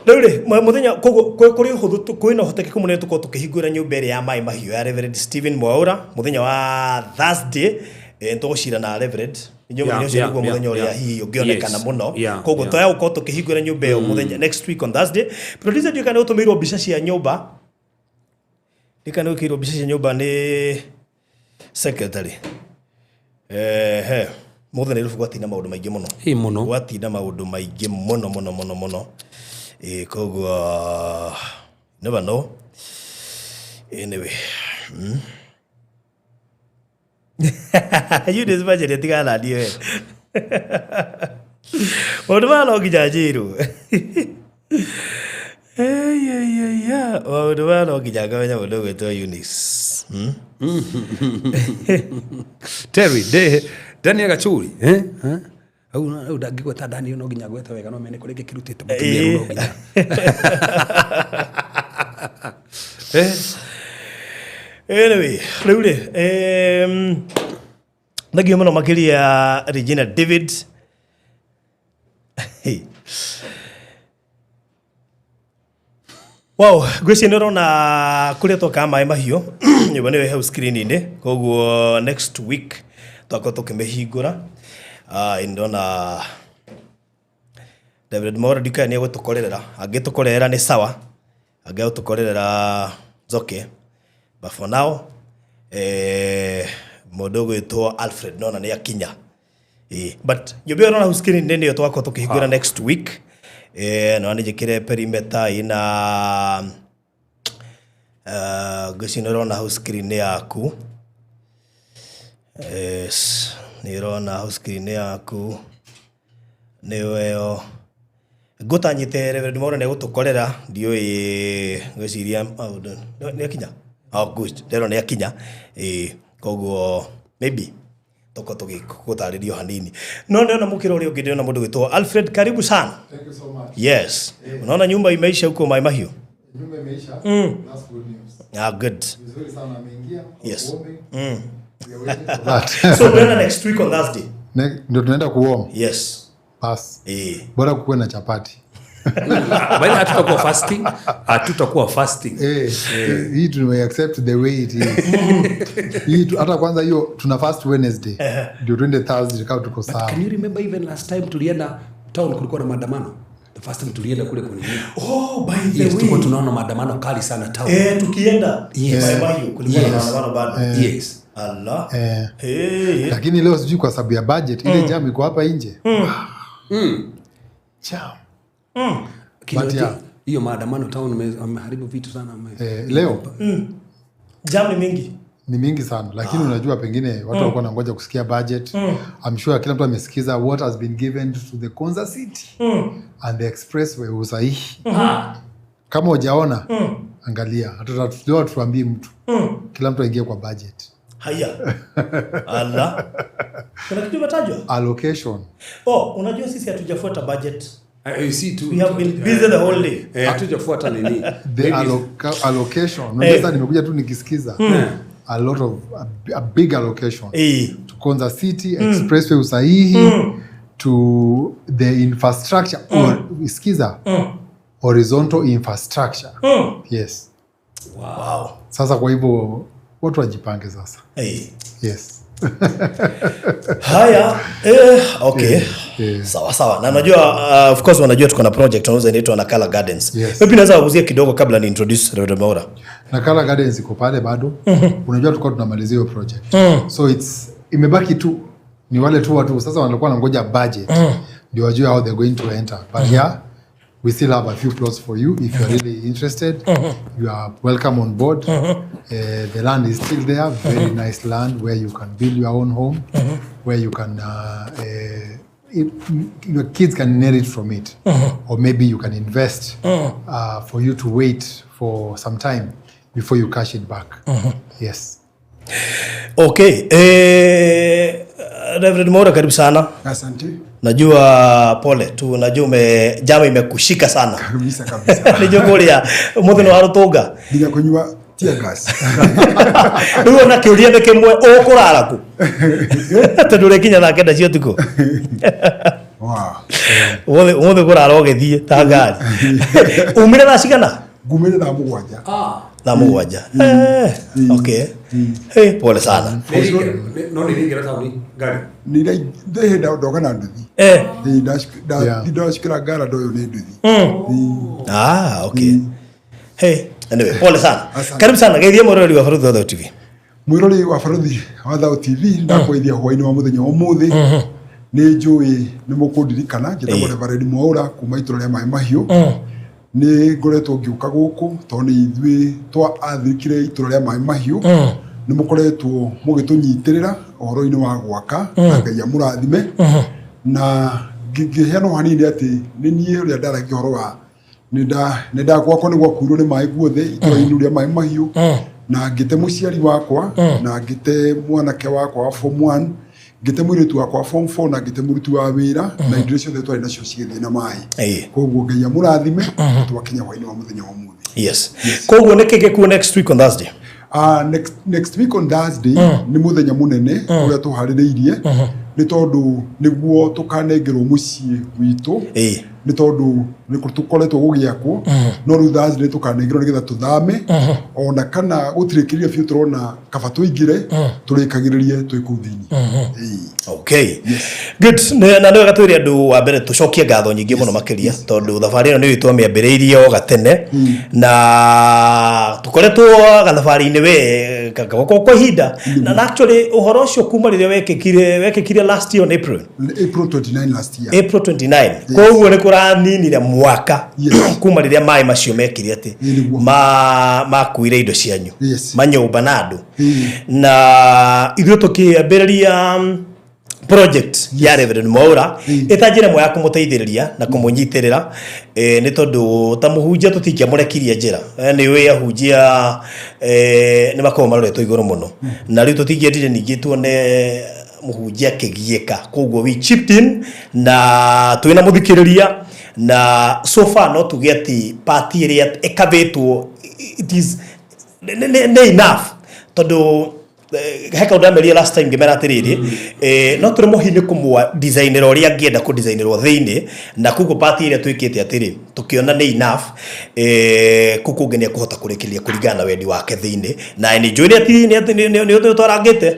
Rĩu rĩ, mũthenya koguo kũrĩ ũhũthũ kwĩna ũhotekeku mũnene tũkorwo tũkĩhingũra nyũmba ĩrĩa ya Maĩ Mahiũ ya Reverend Stephen Mwaura mũthenya wa Thursday. Nĩtũgũcira na Reverend. Nĩ mũthenya ũcio nĩguo mũthenya ũrĩa hihi ũngĩonekana mũno. Koguo twaya gũkorwo tũkĩhingũra nyũmba ĩyo mũthenya next week on Thursday. Producer, ndiũĩ kana nĩ ũtũmĩirwo mbica cia nyũmba. Ndiũĩ kana nĩ wĩkĩirwo mbica cia nyũmba nĩ secretary. Ehe, mũthenya Nairobi gwatinda maũndũ maingĩ mũno. Ĩ mũno. Gwatinda maũndũ maingĩ mũno mũno mũno mũno. Ĩ koguo never know. Anyway. Eunice Macharia tigana na niĩ we. Maũndũ maya no nginya njĩrwo. Maũndũ maya no nginya ngamenya mũndũ ũgwĩtwo Eunice. Terry de Daniel Gachuri, eh eh au au ndangĩgweta Daniel no nginya ngwete wega no mene kũrĩa ngĩkĩrutĩte mũtumia rĩu no nginya. Anyway, rĩu rĩ, thengio mũno makĩria Regina David. Wow, ngwĩciria nĩ ũrona kũrĩa twakaga Maĩ Mahiũ, nyũmba nĩyo ĩ hau screen-inĩ, koguo next week twakorwo tũkĩmĩhingũra. Ndona David Mwaura ndikaya nĩ egũtũkorerera, angĩtũkorerera nĩ sawa, angĩgũtũkorerera it's okay. But for now, mũndũ ũgwĩtwo Alfred nona nĩ akinya. But nyũmba ĩyo ũrona hau screen-inĩ nĩyo twakorwo tũkĩhingũra next week. No nĩ njĩkĩre perimeter ĩna ngwĩciria nĩ ũrona hau screen yaku. Yes, nĩ ũrona hau screen yaku nĩyo ĩyo. Ngũtanyĩte Reverend Mwaura nĩ egũtũkorera, ndiũĩ ngwĩciria maũndũ nĩ akinya. Oh good, ndĩrona nĩ akinya. Koguo maybe tũkorwo tũgĩgũtarĩria o hanini. No ndĩrona mũkĩra ũrĩa ũngĩ, ndĩrona mũndũ ũgwĩtwo Alfred, karibu sana. Thank you so much. Yes. Unaona nyumba imeisha huko Mai Mahiu? Nyumba imeisha. That's good news. Ah, good. Vizuri sana ameingia. Yes. Warming. We are waiting for that. So tunaenda next week on Thursday. Ndio tunaenda kuwarm. Yes. Bas. Bora kukuwe na chapati. Bali hatutakuwa fasting. Hatutakuwa fasting. Hii tume accept the way it is. Hii hata kwanza hiyo tuna fast Wednesday. Ndio twende Thursday kama tuko sawa. Can you remember even last time tulienda town kulikuwa na maandamano? The first time tulienda kule kwa nini? Oh, by the Yes, way. tulikuwa tunaona maandamano kali sana town. Tukienda Yes. Mai Mahiu kulikuwa na Yes. maandamano bado. Yes. Allah. Hey. Lakini leo sijui kwa sababu ya budget ile jam iko hapa nje. Jam. Lakini But yeah. hiyo maandamano town ameharibu vitu sana. Leo. Jam ni mingi. Ni mingi sana lakini unajua pengine watu walikuwa wanangoja kusikia budget. I'm sure kila mtu amesikiza what has been given to the Konza City and the expressway usahihi. Kama hujaona, angalia. Hatuta tuambie mtu. Kila mtu aingie kwa budget. Haya. Allah. Kuna kitu imetajwa? Allocation. Oh, unajua sisi hatujafuata budget. You see tu, We have been busy the whole day. Hatujafuata nini. The allocation, unajua sasa nimekuja tu nikisikiza a lot of a big allocation to Konza City, expressway usahihi, to the infrastructure, or sikiza, horizontal infrastructure. Yes. Wow. Sasa kwa hivyo watu wajipange sasa. Yes. Haya, okay. Sawa sawa. Na najua of course wanajua tuko na project tunauza inaitwa Nakala Gardens. Maybe naweza kugusia kidogo kabla ni introduce Reverend Mwaura. Nakala Gardens iko pale bado. Unajua tulikuwa tunamalizia hiyo project. So it's imebaki tu ni wale tu watu sasa walikuwa wanangoja budget ndio wajue how they're going to enter. But yeah, we still have a few plots for you if you're really interested. You are welcome on board. The land is still there, very nice land where you can build your own home, where you can your kids can inherit from it, or maybe you can invest for you to wait for some time before you cash it back. Yes. Okay. Reverend Mwaura, karibu sana. Asante. Najua pole tu, najua jama imekushika sana. Kabisa kabisa. Nijua kuria umuthi ni warutunga. Nginya kunywa tear gas. Riu ona kiuria ni kimwe, ukurara ku? Tondu urikinya thaa 9 cia utuku. Wow. Umuthi kurara ugithie ta ngari. Umire thaa cigana? Ngumire thaa 7. Thaa 7. Okay. Hey, pole sana. No nĩ taũni ngari. Nĩ ndoka na nduthi. Ndacikĩra ngara ndoyo nĩ nduthi. Ah, okay. Hey, anyway, pole sana. Karibu sana. Geithia mwĩroreri wa Barũthi wa Thao TV. Mwĩroreri wa Barũthi wa Thao TV, ndakũgeithia hwaĩ-inĩ wa mũthenya wa ũmũthĩ. Nĩ njũĩ nĩ mũkũndirikana, njĩtagwo Reverend Mwaura kuma itũra rĩa Maĩ Mahiũ. Nĩ ngoretwo ngĩũka gũkũ tondũ nĩ ithuĩ twaathĩkire itũra rĩa Maĩ Mahiũ. Nĩ mũkoretwo mũgĩtũnyitĩrĩra ũhoro-inĩ wa gwaka, na Ngai amũrathime. Na ngĩheana hanini atĩ nĩ niĩ ũrĩa ndaragia ũhoro wa nĩ gwakwa nĩ gwakuirwo nĩ maĩ guothe itũra-inĩ rĩa Maĩ Mahiũ, na ngĩte mũciari wakwa, na ngĩte mwanake wakwa wa form 1, ngĩte mũirĩtu wakwa wa form 4, na ngĩte mũruti wa wĩra, na indo ciothe twarĩ nacio cigĩthiĩ na maĩ. Koguo Ngai amũrathime, twakinya hwaĩ-inĩ wa mũthenya wa ũmũthĩ. Yes. Koguo nĩkĩ gĩkuo next week on Thursday? Next week on Thursday nĩ mũthenya mũnene ũrĩa tũharĩrĩirie, nĩ tondũ nĩguo tũkanengerwo mũciĩ witũ, nĩ tondũ nĩ tũkoretwo gũgĩakwo, no rĩu Thursday tũkanengerwo nĩgetha tũthame, ona kana gũtirĩ kĩrĩa biũ tũrona kaba tũingĩre, tũrĩkagĩrĩrie twĩ kũu thĩinĩ. Okay. Good. Na nĩ wega twĩre andũ wa mbere tũcokie ngatho nyingĩ mũno makĩria, tondũ thabarĩ ĩno nĩ twamĩambĩrĩirie o gatene, na tũkoretwo gathabarĩ-inĩ we kwa ihinda, na actually ũhoro ũcio kuma rĩrĩa wekĩkire last year on April. April 29 last year. April 29. Koguo nĩ kũraninire mwaka kuma rĩrĩa maĩ macio mekire atĩ makuire indo cianyu, manyũmba na andũ. Na ithuĩ tũkĩambĩrĩria project ya Reverend Mwaura ĩta njĩra ĩmwe ya kũmũteithĩrĩria na kũmũnyitĩrĩra, nĩ tondũ ta mũhunjia tũtingĩamũrekirie njĩra. Nĩ ũĩ ahunjia nĩ makoragwo maroretwo igũrũ mũno, na rĩu tũtingĩendire ningĩ tuone mũhunjia akĩgiĩka. Koguo we chipped in na twĩna mũthikĩrĩria, na so far no tuge atĩ part ĩrĩa ĩkavĩtwo it is nĩ enough, tondũ he kaũndũ ndamerire last time ngĩmera atĩrĩrĩ, no tũrĩ mũhi nĩ kũmwa designera ũrĩa angĩenda kũ designerwo thĩinĩ, na koguo part ĩrĩa twĩkĩte atĩrĩ tũkĩona nĩ enough, kũu kũngĩ nĩ ekũhota kũrĩkĩrĩria kũringana na wendi wake thĩinĩ, na nĩ njũĩ nĩ twarangĩte,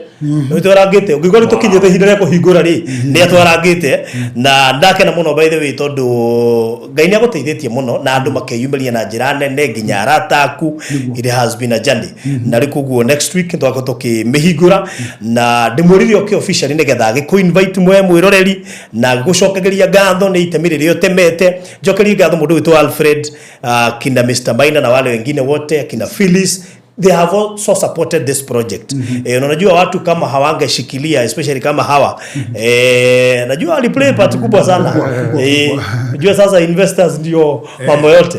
nĩ twarangĩte ũngĩkorwo nĩ tũkinyĩte ihinda rĩa kũhingũra rĩ, nĩ atwarangĩte, na ndakena mũno by the way, tondũ Ngai nĩ agũteithĩtie mũno na andũ makeyumĩria na njĩra nene nginya arata aku. It has been a journey, na rĩu koguo next week twakorwo tũkĩmĩhingũra, na ndĩmwĩrire oke officially nĩgetha agĩkũ invite mwe mwĩroreri na gũcokeria ngatho nĩ itemi rĩrĩa ũtemete. Njokerie ngatho mũndũ witũ Alfred, kina Mr. Maina na wale wengine wote, kina Phyllis, they have also supported this project. Na unajua watu kama hawangeshikilia, especially kama hawa, najua waliplay part kubwa sana. Unajua sasa investors ndio mambo yote.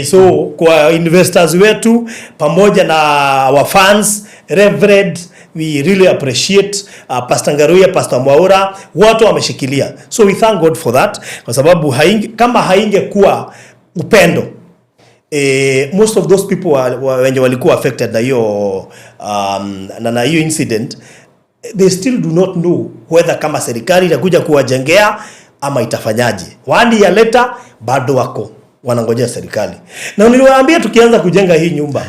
So kwa investors wetu pamoja na our fans, Reverend We really appreciate Pastor Ngaruiya, Pastor Mwaura, watu wameshikilia. So we thank God for that, kwa sababu kama haingekuwa upendo, most of those people wenye walikuwa affected na hiyo na hiyo incident, they still do not know whether kama serikali itakuja kuwajengea ama itafanyaje. One year later bado wako wanangojea serikali. Na niliwaambia tukianza kujenga hii nyumba,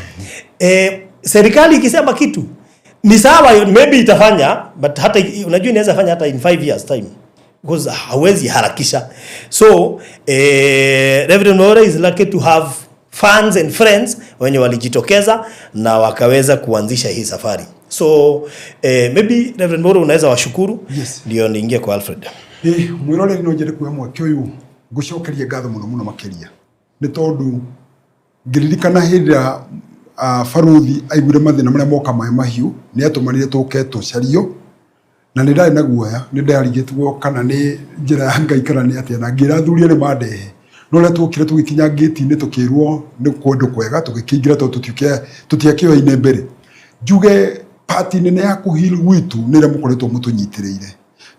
serikali ikisema kitu ni sawa, maybe itafanya, but hata unajua inaweza fanya hata in 5 years time because hawezi harakisha. So Reverend Mwaura is lucky to have fans and friends wenye walijitokeza na wakaweza kuanzisha hii safari. So maybe Reverend Mwaura unaweza washukuru. Yes. Ndio niingie kwa Alfred. Mwiroreri, no njende kuoya mweke ũyũ ngũcokerie ngatho mũno mũno makĩria, nĩ tondũ ngĩririkana hĩndĩ ĩrĩa baruthi aiguire mathĩna marĩa moka Maĩ Mahiũ, nĩ atũmanire tũke tũcario, na nĩ ndarĩ na guoya, nĩ ndarigĩtwo kana nĩ njĩra ya Ngai kana nĩ atĩa, na ngĩra athuri arĩa mandehe. No rĩrĩa tuokire tũgĩkinya ngĩti-inĩ, tũkĩrwo nĩ kũndũ kwega, tũgĩkĩingĩra tondũ tũtiakĩoyaine mbere. Njuge pati nene ya kũheal gwitũ nĩ ĩrĩa mũkoretwo mũtũnyitĩrĩire,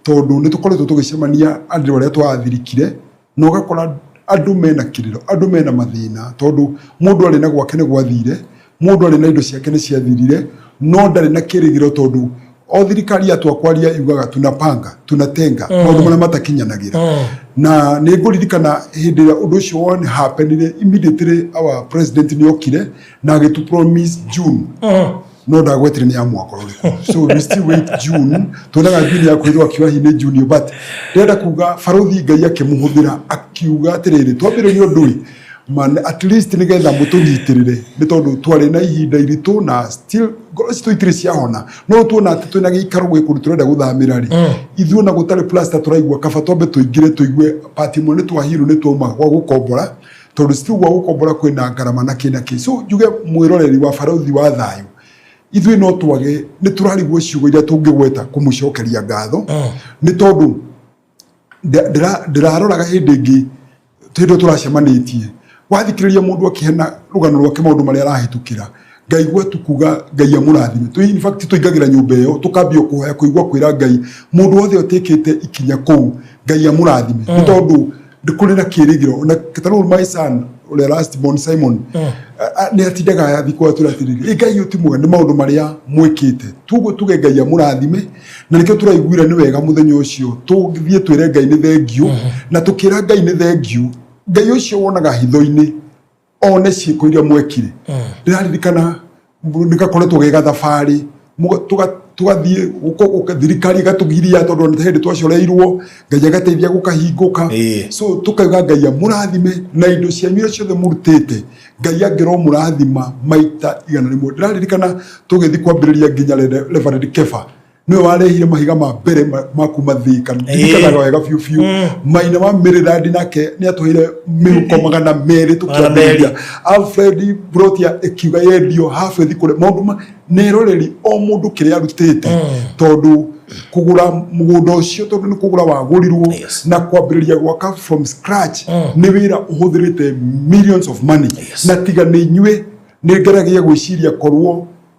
tondũ nĩ tũkoretwo tũgĩcemania andũ arĩa twathirikire, na ũgakora andũ mena kĩrĩro, andũ mena mathĩna, tondũ mũndũ arĩ na gwake nĩ gwathire, mũndũ arĩ na indo ciake nĩ ciathirire, no ndarĩ na kĩrĩgĩro, tondũ o thirikari yatua kwaria yugaga tunapanga, tunatenga, maũndũ marĩa matakinyanagĩra. Na nĩ ngũririkana hĩndĩ ĩrĩa ũndũ ũcio wone happenire, immediately our president nĩ okire na agĩtu promise June, no ndagwetire nĩ ya mwaka ũrĩkũ, so we still wait June. Tuonaga June ya kwĩrwo akiuga hihi nĩ June, but ndĩrenda kuga baruthi Ngai akĩmũhũthĩra akiuga atĩrĩrĩ, twambĩrĩrie ũndũ ĩ man, at least nĩgetha mũtũnyitĩrĩre, nĩ tondũ twarĩ na ihinda iritũ na still ngoro citũ itirĩ ciahona. No tuona atĩ twĩna gĩikaro gwĩ kũndũ tũrenda gũthamĩra rĩ, ithuĩ ona gũtarĩ plaster tũraigua kaba twambe tũingĩre tũigue pati imwe nĩ twahirwo, nĩ twauma gwa gũkombora, tondũ still gwa gũkombora kwĩna ngarama na kĩ na kĩ. So njuge mwĩroreri wa Baruthi wa Thayũ, ithuĩ no twage nĩ tũrarigwo ciugo iria tũngĩgweta kũmũcokeria ngatho, nĩ tondũ ndĩraroraga hĩndĩ ĩngĩ, hĩndĩ ĩyo tũracemanĩtie, wathikĩrĩria mũndũ akĩhena rũgano rwake, maũndũ marĩa arahĩtũkĩra, ngaigua tu kuga Ngai amũrathime. In fact tũingagĩra nyũmba ĩyo tũkambia kũhoya, kũigua kwĩra Ngai mũndũ wothe ũtĩkĩte ikinya kũu, Ngai amũrathime, nĩ tondũ kũrĩ na kĩrĩgĩro. Na tarĩu my son ũrĩa last born Simon nĩ atindaga athikwo atwĩra atĩrĩrĩ, "Ĩ Ngai ũyũ ti mwega nĩ maũndũ marĩa mwĩkĩte." Tuguo tuge Ngai amũrathime, na nĩkĩo tũraiguire nĩ wega mũthenya ũcio tũthiĩ twĩre Ngai nĩ thengiũ, na tũkĩra Ngai nĩ thengiũ, Ngai ũcio wonaga hitho-inĩ one ciĩko iria mwekire. Ndĩraririkana nĩ gakoretwo ge gathabarĩ, tũgathiĩ thirikari ĩgatũgiria, tondũ ona hĩndĩ twacoreirwo Ngai agateithia gũkahingũka. So tukauga Ngai amũrathime na indo cianyu iria ciothe mũrutĩte, Ngai angĩrwo mũrathima maita 100. Ndĩraririkana tũgĩthiĩ kwambĩrĩria nginya Reverend Kefa nĩwe warehire mahiga ma mbere ma kuma Thika, ndirikanaga wega biũ biũ. Maina wa Maryland nake nĩ atũheire mĩhuko 200 tũkĩambĩrĩria. Alfred Brotia ĩkiuga yendio half ĩthiĩ kũrĩ maũndũ ma neroreri o mũndũ kĩrĩa arutĩte, tondũ kũgũra mũgũnda ũcio, tondũ nĩ kũgũra wagũrirwo, na kwambĩrĩria gwaka from scratch nĩ wĩra ũhũthĩrĩte millions of money. Na tiga nĩ inyuĩ, nĩ ngeragia gwĩciria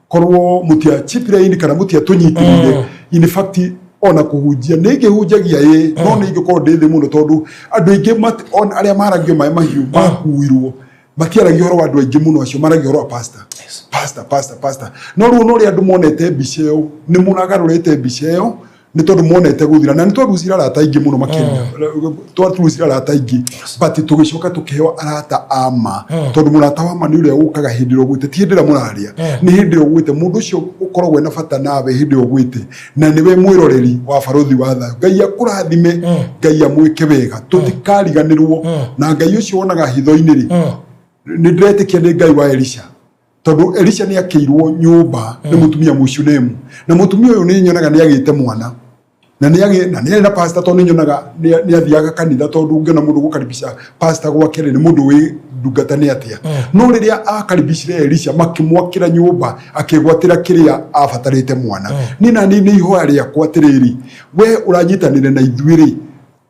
korwo mũtia chipire kana mũtia tũnyitĩrĩire, in fact ona kũhunjia nĩ ingĩhunjagia ĩ, no nĩ ingĩkorwo ndĩ thĩ mũno, tondũ andũ aingĩ ona arĩa maragio maĩ mahiũ makuirwo matiaragia ũhoro wa andũ aingĩ mũno, acio maragia ũhoro wa pastor, pastor, pastor, pastor. No rĩu no ũrĩa andũ monete mbica ĩyo, nĩ mũragarũrĩte mbica ĩyo, nĩ tondũ monete gũthira na nĩ twarucire arata aingĩ mũno makĩria, twarucire arata aingĩ, but tũgĩcoka tũkĩheo arata a ma, tondũ mũrata wa ma nĩ ũrĩa ũkaga hĩndĩ ĩrĩa ũgwĩte, ti hĩndĩ ĩrĩa mũraria, nĩ hĩndĩ ĩrĩa ũgwĩte. Mũndũ ũcio ũkoragwo ena bata nawe hĩndĩ ĩrĩa ũgwĩte, na nĩwe mwĩroreri wa Baruthi wa Thayũ. Ngai akũrathime, Ngai amwĩke wega, tũtikariganĩrwo. Na Ngai ũcio wonaga hitho-inĩ rĩ, nĩ ndĩretĩkia nĩ Ngai wa Elisha, tondũ Elisha nĩ akĩirwo nyũmba nĩ mũtumia Mũshunemu, na mũtumia ũyũ nĩ nyonaga nĩ agĩte mwana na nĩ arĩ na pastor, tondũ nĩ nyonaga nĩ athiaga kanitha, tondũ ũngĩona mũndũ gũkaribisha pastor gwake rĩ, nĩ mũndũ wĩ ndungata nĩ atĩa. No rĩrĩa akaribicire Elisha, makĩmwakĩra nyũmba, akĩgwatĩra kĩrĩa abatarĩte mwana. Niĩ na niĩ nĩ ihoya rĩakwa atĩrĩrĩ, we ũranyitanĩre na ithuĩ rĩ,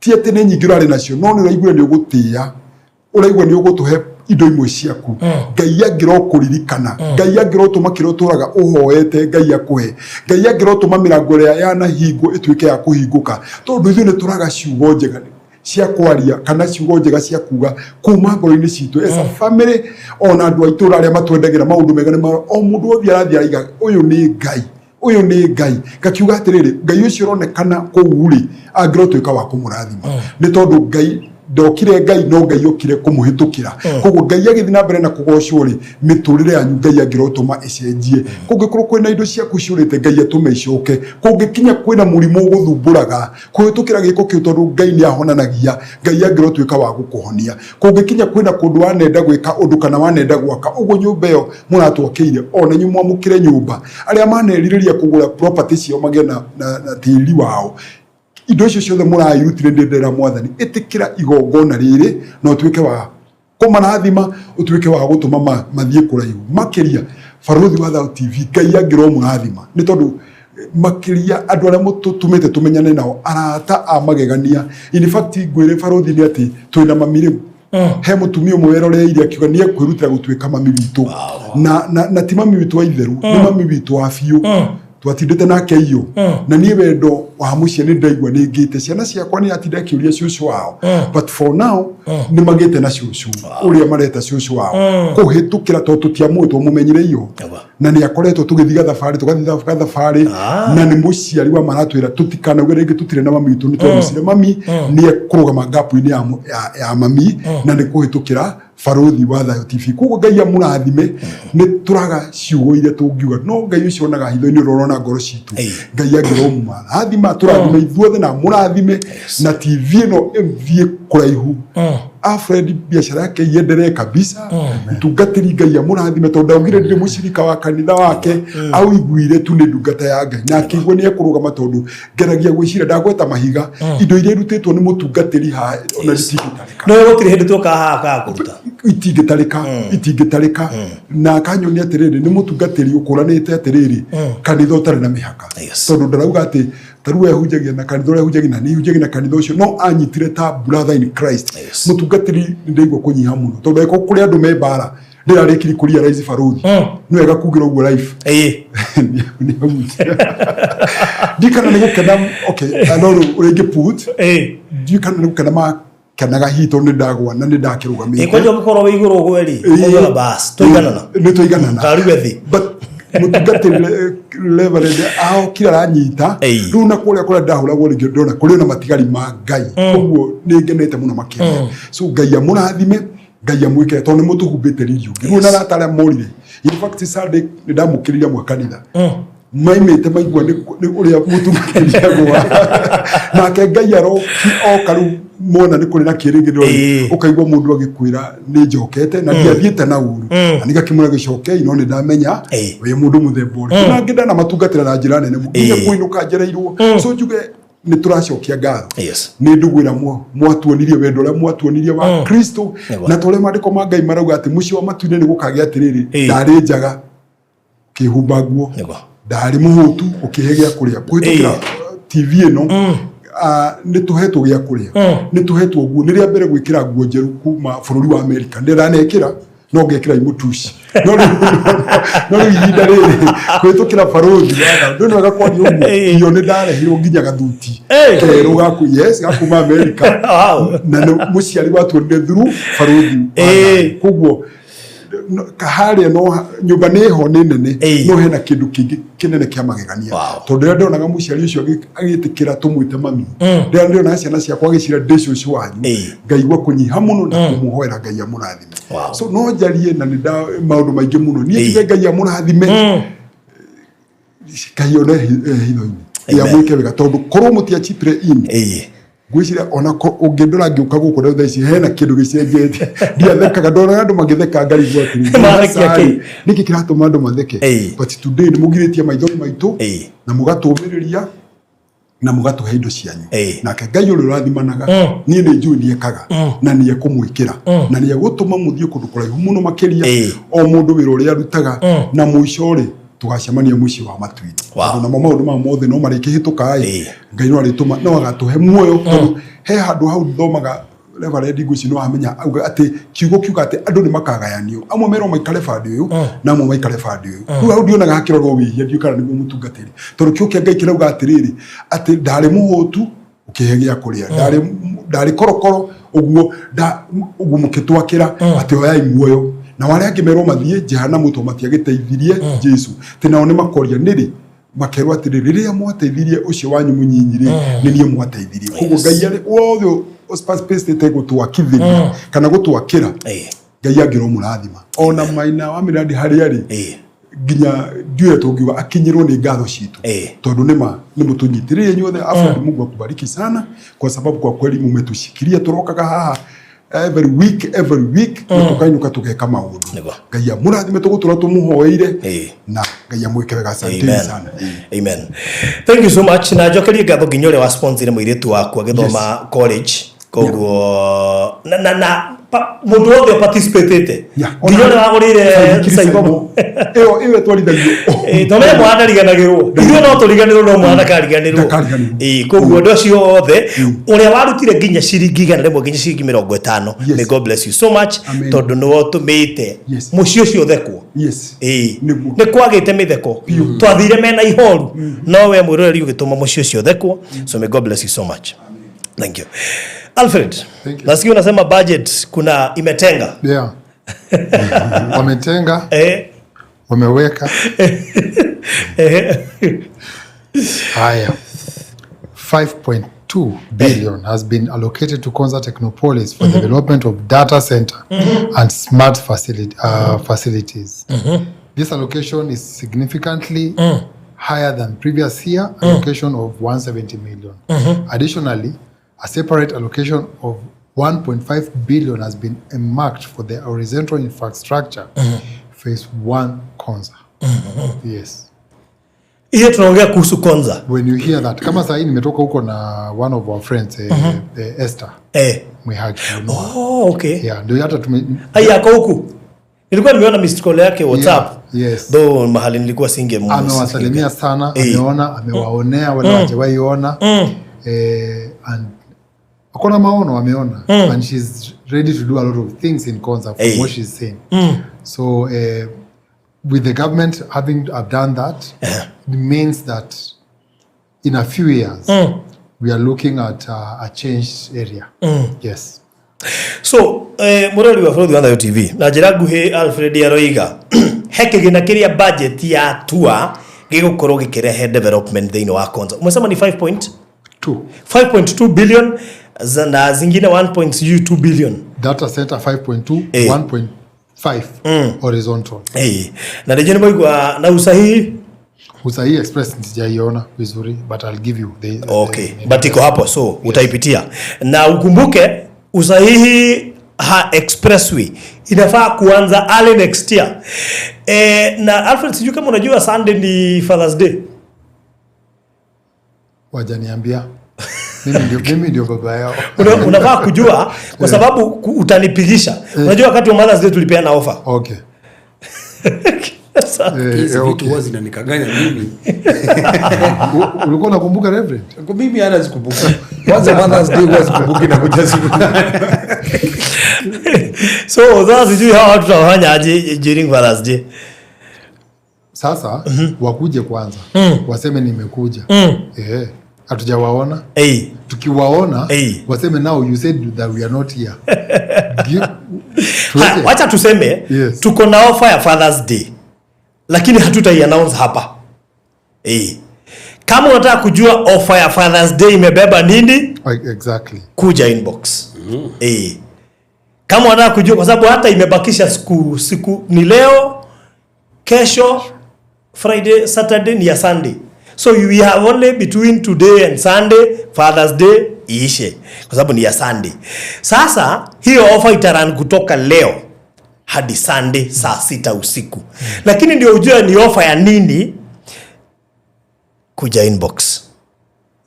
ti atĩ nĩ nyingĩ ũrarĩ nacio, no nĩ ũraiguire nĩ ũgũtĩĩa, ũraigua nĩ ũgũtũhe Indo imwe ciaku Ngai angĩrokũririkana, Ngai angĩrotũma kĩrĩa ũtũraga ũhoete Ngai akũhe, Ngai angĩrotũma mĩrango ĩrĩa yanahingwo ĩtuĩke ya kũhingũka, tondũ ithuĩ nĩ tũraga ciugo njega cia kwaria kana ciugo njega cia kuga kuma ngoro-inĩ citũ as a family, ona andũ a itũra arĩa matwendagĩra maũndũ mega nĩ o mũndũ wothe arathiĩ araiga ũyũ nĩ Ngai, ũyũ nĩ Ngai. Ngakiuga atĩrĩrĩ, Ngai ũcio ũronekana kũu rĩ, angĩrotuĩka wa kũmũrathima, nĩ tondũ Ngai ndokire, Ngai no Ngai okire kũmũhĩtũkĩra. Koguo Ngai agĩthiĩ na mbere na kũgocwo rĩ, mĩtũrĩre yanyu Ngai angĩrotũma ĩcenjie. Kũngĩkorwo kwĩna indo ciaku ciũrĩte, Ngai atũme icoke. Kũngĩkinya kwĩna mũrimũ ũgũthumbũraga kũhĩtũkĩra gĩko kĩu, tondũ Ngai nĩ ahonanagia, Ngai angĩrotuĩka wa gũkũhonia. Kũngĩkinya kwĩna kũndũ wanenda gwĩka ũndũ kana wanenda gwaka ũguo, nyũmba ĩyo mũratwakĩire, ona inyuĩ mwamũkĩre nyũmba. Arĩa manerirĩria kũgũra property ciao magĩe na tĩri wao, indo icio ciothe mũrairutire, ndĩ ndĩra Mwathani, ĩtĩkĩra igongona rĩrĩ na ũtuĩke wa kũmarathima, ũtuĩke wa gũtũma mathiĩ kũraihu makĩria. Barũthi wa Thayũ TV, Ngai angĩromũrathima, nĩ tondũ makĩria andũ arĩa mũtũtũmĩte tũmenyane nao, arata a magegania. In fact, ngwĩre barũthi, nĩ atĩ twĩna mami rĩu. He mũtumia ũmwe weroreire akiuga nĩ ekwĩrutĩra gũtuĩka mami witũ, na ti mami witũ wa itherũ, nĩ mami witũ wa biũ. Twatindĩte nake iyo na niĩ wendo wa mũciĩ nĩ ndaigua nĩ ngĩte ciana ciakwa nĩ atinda akĩũria cũcũ wao, but for now nĩ magĩte na cũcũ ũrĩa mareta cũcũ wao kũhĩtũkĩra, tondũ tũtiamũĩ, twamũmenyire iyo na nĩ akoretwo tũgĩthiĩ gathabarĩ, tũgathiĩ gathabarĩ, na nĩ mũciari wa maratwĩra tũtikanauge rĩngĩ tũtirĩ na mami witũ, nĩ twarucire mami. Nĩ ekũrũgama ngapu-inĩ ya mami na nĩ kũhĩtũkĩra barũthi wa Thayũ TV. Koguo Ngai amũrathime. Nĩ tũraga ciugo iria tũngiuga, no Ngai ũcio onaga hitho-inĩ, ũrĩa ũrona ngoro citũ, Ngai angĩromũrathima, tũrathime ithuothe na mũrathime na TV ĩno ĩthiĩ kũraihu. Alfred biacara yake iendelee kabisa. Mtungatĩri, Ngai amũrathime, tondũ ndaugire ndirĩ mũcirika wa kanitha wake, auiguire tu nĩ ndungata ya Ngai na akĩigua nĩ ekũrũgama, tondũ ngeragia gwĩciria ndagweta mahiga, indo iria irutĩtwo nĩ mũtungatĩri haha ona itingĩtarĩka. No gũtirĩ hĩndĩ tũkaga haha kaga kũruta. Itingĩtarĩka, itingĩtarĩka. Na akanyonia atĩrĩrĩ, nĩ mũtungatĩri ũkũranĩte atĩrĩrĩ kanitha ũtarĩ na mĩhaka, tondũ ndarauga atĩ tarĩu we hunjagia na kanitha ũrĩa hunjagia na nĩ hunjagia na kanitha ũcio, no anyitire ta brother in Christ. Mũtungatĩri, nĩ ndaigua kũnyiha mũno, tondũ angĩkorwo kũrĩ andũ me mbara ndĩrarĩkiri kũ realize barũthi nĩ wega kugĩra ũguo life. Nĩ ahunjia. Ndiũ kana nĩ gũkena, okay, no rĩu ũrĩa ingĩ put, ndiũ kana nĩ gũkena makenaga hihi tondũ nĩ ndagwa na nĩ ndakĩrũgamĩte. Kwanja ũngĩkorwo wĩ igũrũ ũgwe rĩ, ũgauga bas tũiganana. Nĩ tũiganana. Kariwe thĩ. But mũtungatĩri Reverend aokire aranyita rĩu na kũrĩa kũrĩa ndahũragwo rĩngĩ, ndona kũrĩ na matigari ma Ngai. Koguo nĩ ngenete mũno makĩria. So Ngai amũrathime, Ngai amwĩkĩre, tondũ nĩ mũtũhumbĩte riri ũngĩ rĩu na arata arĩa morire. In fact, Sunday nĩ ndamũkĩrire amwe kanitha maimĩte maigua nĩ ũrĩa mũtungatĩri agwa, nake Ngai aroki oka rĩu mona nĩ kũrĩ na kĩrĩgĩrĩro. Ũkaigua mũndũ agĩkwĩra nĩ njokete na ndiathiĩte na ũru, na nĩgakĩmwĩra gĩcokei, no nĩ ndamenya wĩ mũndũ mũthemba ũrĩkũ, na ngĩ ndanamatungatĩra na njĩra nene nginya kũinũka njereirwo. So njuge nĩ tũracokia ngatho nĩ ndũgũ ĩrĩa mwatuonirie, wendo ũrĩa mwatuonirie wa Kristo, na ta ũrĩa maandĩko ma Ngai marauga atĩ mũciĩ wa matu-inĩ nĩ gũkagĩa atĩrĩrĩ, ndarĩ njaga ũkĩhumba nguo, ndarĩ mũhũtu ũkĩhe gĩa kũrĩa. Kũhĩtũkĩra TV ĩno, nĩ tũhetwo gĩa kũrĩa, nĩ tũhetwo nguo. Nĩ rĩa mbere gwĩkĩra nguo njerũ kuma bũrũri wa Amerika. Ndĩ ndanekĩra no ngekĩra imutuci, no rĩu ihinda rĩrĩ kũhĩtũkĩra barũthi watha ndũ nĩ wega kwaria ũguo. Iyo nĩ ndarehirwo nginya gathuti kerũ gaku, yes, gakuma Amerika, na nĩ mũciari watuonire through barũthi wa Thayũ. Koguo harĩa no nyũmba nĩ ho nĩ nene, no hena kĩndũ kĩngĩ kĩnene kĩa magegania, tondũ rĩrĩa ndonaga mũciari ũcio agĩtĩkĩra tũmwĩte mami, rĩrĩa ndĩronaga ciana ciakwa agĩcira ndĩ cũcũ wanyu, ngaigua kũnyiha mũno na kũmũhoera Ngai amũrathime. So no njarie na nĩ maũndũ maingĩ mũno. Niĩ njuge Ngai amũrathime, Ngai one hitho-inĩ amwĩke wega, tondũ korwo mũtiachipire in, ngwĩciria ona ũngĩndora ngĩũka gũkũ rĩu thaa ici hena kĩndũ gĩcenjetie. Ndiathekaga, ndonaga andũ magĩtheka ngarigwo atĩrĩrĩ, Marekia kĩ? Nĩkĩ kĩratũma andũ matheke? But today nĩ mũgirĩtie maithori maitũ na mũgatũmĩrĩria na mũgatũhe indo cianyu. Nake Ngai ũrĩa ũrathimanaga, niĩ nĩ njũĩ nĩ ekaga na nĩ ekũmwĩkĩra na nĩ egũtũma mũthiĩ kũndũ kũraihu mũno makĩria, o mũndũ wĩra ũrĩa arutaga, na mũico rĩ tũgacemania mũciĩ wa matu-inĩ. Tondũ namo maũndũ maya mothe no marĩkĩhĩtũka ĩ, Ngai no arĩtũma, no agatũhe muoyo, tondũ he handũ hau thomaga. Reverend, ngwĩciria no amenya auga atĩ kiugo kiuga atĩ andũ nĩ makagayanio, amwe merwo maikare bandi ũyũ na amwe maikare bandi ũyũ. Rĩu hau ndionaga hakĩrorwo wĩhia, ndiũĩ kana nĩguo mũtungatĩri, tondũ kiugo kĩa Ngai kĩrauga atĩrĩrĩ, atĩ ndarĩ mũhũtu ũkĩhe gĩa kũrĩa, ndarĩ korokoro ũguo ũguo mũkĩtwakĩra, atĩ oyai muoyo. Na arĩa angĩ merwo mathiĩ jehanamu tondũ matiagĩteithirie Jesu, atĩ nao nĩ makoria nĩrĩ makerwo atĩrĩ, rĩrĩa mwateithirie ũcio wanyu mũnyinyi rĩ, nĩ niĩ mwateithirie. Koguo Ngai arĩ wothe ũspacĩte gũtwakithĩria kana gũtwakĩra, Ngai angĩromũrathima ona maina wa mĩrandi harĩa rĩ, nginya ndiũĩ tũngiuga akinyĩrwo nĩ ngatho citũ, tondũ nĩma nĩ mũtũnyitĩrĩire inyuothe. Alfred, Mungu akubariki sana kwa sababu kwa kweli mumetushikilia. Tũrokaga haha every week, every week, na tũkainũka tũgeka maũndũ. Ngai amũrathime, tũgũtũra tũmũhoeire na Ngai amwĩke wega. Asanteni sana. Amen. Thank you so much. Na njokerie ngatho nginya ũrĩa wa sponsor mũirĩtu waku agĩthoma college. Koguo na mũndũ wothe participatĩte, nginya ũrĩa wagũrĩire Saikomo. Ĩyo ĩtwarithagio. Tondũ mwana ndariganagĩrwo, ithuĩ no tũriganĩrwo, no mwana ndakariganĩrwo. Ndakariganĩrwo. Koguo andũ acio othe, ũrĩa warutire nginya ciringi 100 nginya ciringi 50, may God bless you so much, Amen. tondũ nĩwe ũtũmĩte mũciĩ ũcio ũthekwo. Nĩguo. Nĩ kwagĩte mĩtheko, twathire mena ihoru, no we mwĩroreri ũgĩtũma mũciĩ ũcio ũthekwo. So may God bless you so much. Thank you, Alfred. Thank you. Nasikia unasema budget kuna imetenga. Yeah. Wametenga, wameweka. Haya. 5.2 billion has been allocated to Konza Technopolis for the development of data center and smart facilities. This allocation is significantly higher than previous year allocation of 170 million. Additionally, a separate allocation of 1.5 billion has been earmarked for the horizontal infrastructure phase 1 Konza. Yes. Hiyo tunaongea kuhusu Konza. When you hear that, kama sahii nimetoka huko na one of our friends, Esther Mwihaki. Oh, okay. Yeah, ndio hata tume Ai, ako huku, nilikuwa nimeona missed call yake WhatsApp. Yeah, yes. Though mahali nilikuwa singe Amewasalimia sana, ameona, amewaonea wale hawajawahi ona, and akona maono, ameona, and she's ready to do a lot of things in Konza from what she's saying. So with the government having have done that, it means that in a few years we are looking at a changed area. Yes. So mũrori wa bũrũri wa Thayo TV, na njĩra nguhĩ Alfred aroiga he kĩgĩna kĩrĩa budget ya tua gĩgũkorwo gĩkĩrehe development thĩinĩ wa Konza. Umesema ni 5 point Two. 5.2 billion na zingine 1.2 billion. Data center 5.2, 1.5 horizontal. Na rĩngĩ nĩ maigua na usahihi. Usahihi Express sijaiona vizuri, but I'll give you the Okay, but iko hapo, so utaipitia. Na ukumbuke usahihi ha expressway inafaa kuanza early next year. Na Alfred, sijui kama unajua Sunday ni Father's Day. Wajaniambia. Mimi ndio baba yao. Unafaa kujua kwa sababu utanipigisha. Unajua wakati wa Mother's Day tulipeana offer. Hizi vitu huwa zinanikanganya mimi. Ulikuwa unakumbuka, Reverend? Kwa mimi hata sikumbuki. Kwanza Mother's Day huwa sikumbuki na kuja siku. So sasa sijui hawa watu watafanya aje during Father's Day. Sasa wakuje kwanza. Waseme nimekuja. Hatujawaona. Tukiwaona waseme, now you said that we are not here. Haya, wacha tuseme tuko na offer ya Father's Day, lakini hatutai announce hapa. Kama unataka kujua offer ya Father's Day imebeba nini, kuja inbox. Kama unataka kujua, kwa sababu hata imebakisha siku ni leo, kesho Friday, Saturday ni ya Sunday. So we have only between today and Sunday Father's Day iishe, kwa sababu ni ya Sunday. Sasa hiyo offer itarun kutoka leo hadi Sunday saa 6 usiku. Lakini ndio ujue ni offer ya nini, kuja inbox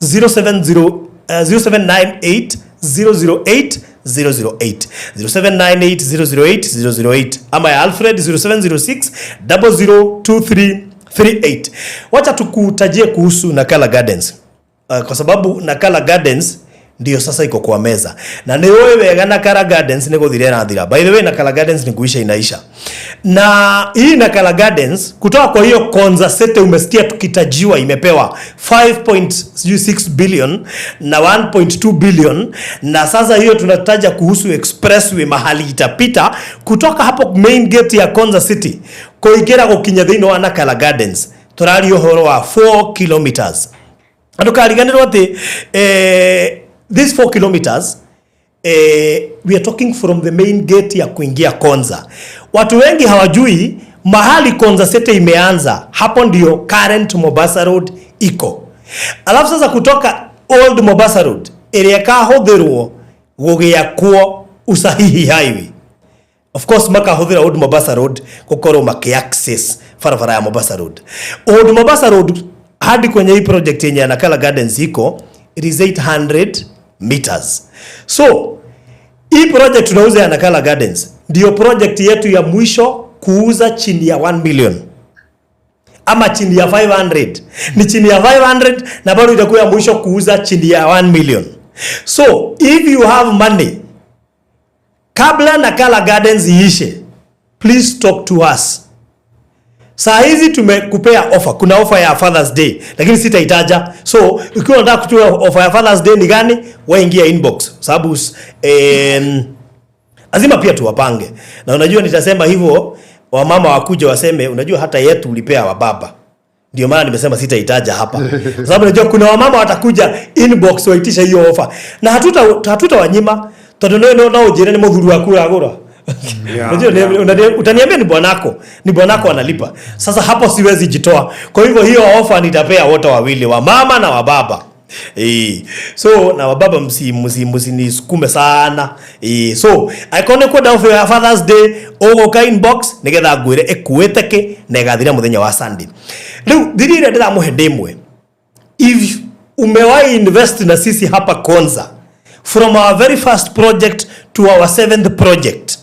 070 0798 008 008, 0798 008 008, ama ya Alfred 0706 002338. Wacha tukutajie kuhusu Nakala Gardens. Kwa sababu Nakala Gardens Ndio sasa iko kwa meza. Na nĩ ũĩ wega Nakala Gardens nĩ gũthira ĩrathira. By the way, Nakala Gardens ni kuisha inaisha. Na hii Nakala Gardens kutoka kwa hiyo Konza City umesikia tukitajiwa imepewa 5.6 billion na 1.2 billion, na sasa hiyo tunataja kuhusu expressway mahali itapita kutoka hapo main gate ya Konza City kuingĩra gũkinya thĩinĩ wa Nakala Gardens, tũraria ũhoro wa 4 kilometers. Ndũkariganĩrwo atĩ this 4 kilometers, we are talking from the main gate ya kuingia Konza. Watu wengi hawajui mahali Konza City imeanza, hapo ndio current Mombasa Road iko. Alafu sasa kutoka old Mombasa Road ĩrĩa ĩkahũthĩrwo gũgĩakwo Usahihi Highway, of course makahũthĩra old Mombasa Road gũkorwo maki-access barabara ya Mombasa Road. Old Mombasa Road hadi kwenye hii project yenye Nakala Gardens iko, it is 800 meters. So hii project tunauza ya Nakala Gardens ndio project yetu ya mwisho kuuza chini ya 1 million ama chini ya 500. Ni chini ya 500 na bado itakuwa ya mwisho kuuza chini ya 1 million. So if you have money, kabla Nakala Gardens iishe, please talk to us. Saa hizi tumekupea offer. Kuna offer ya Father's Day lakini sitaitaja. So ukiwa unataka kujua offer ya Father's Day ni gani, wewe ingia inbox, sababu lazima pia tuwapange. Na unajua nitasema hivyo, wamama wakuja waseme, unajua hata yetu ulipea wababa. Ndio maana nimesema sitaitaja hapa. Kwa sababu najua kuna wamama watakuja inbox waitisha hiyo offer. Na hatutawanyima tondu no unjire ni muthuri waku uragura. Unajua utaniambia ni bwanako, ni bwanako analipa. Sasa hapo siwezi jitoa. Kwa hivyo hiyo offer nitapea wote wawili, wa mama na wa baba. So na wababa msinisukume sana. So aikone kwenda offer ya Father's Day uguka inbox nigetha ngwire ikuite ki na igathira muthenya wa Sunday. Riu thiri ĩrĩa ndĩramũhe ndĩ ĩmwe. If umewahi invest na sisi hapa Konza from our very first project to our seventh project,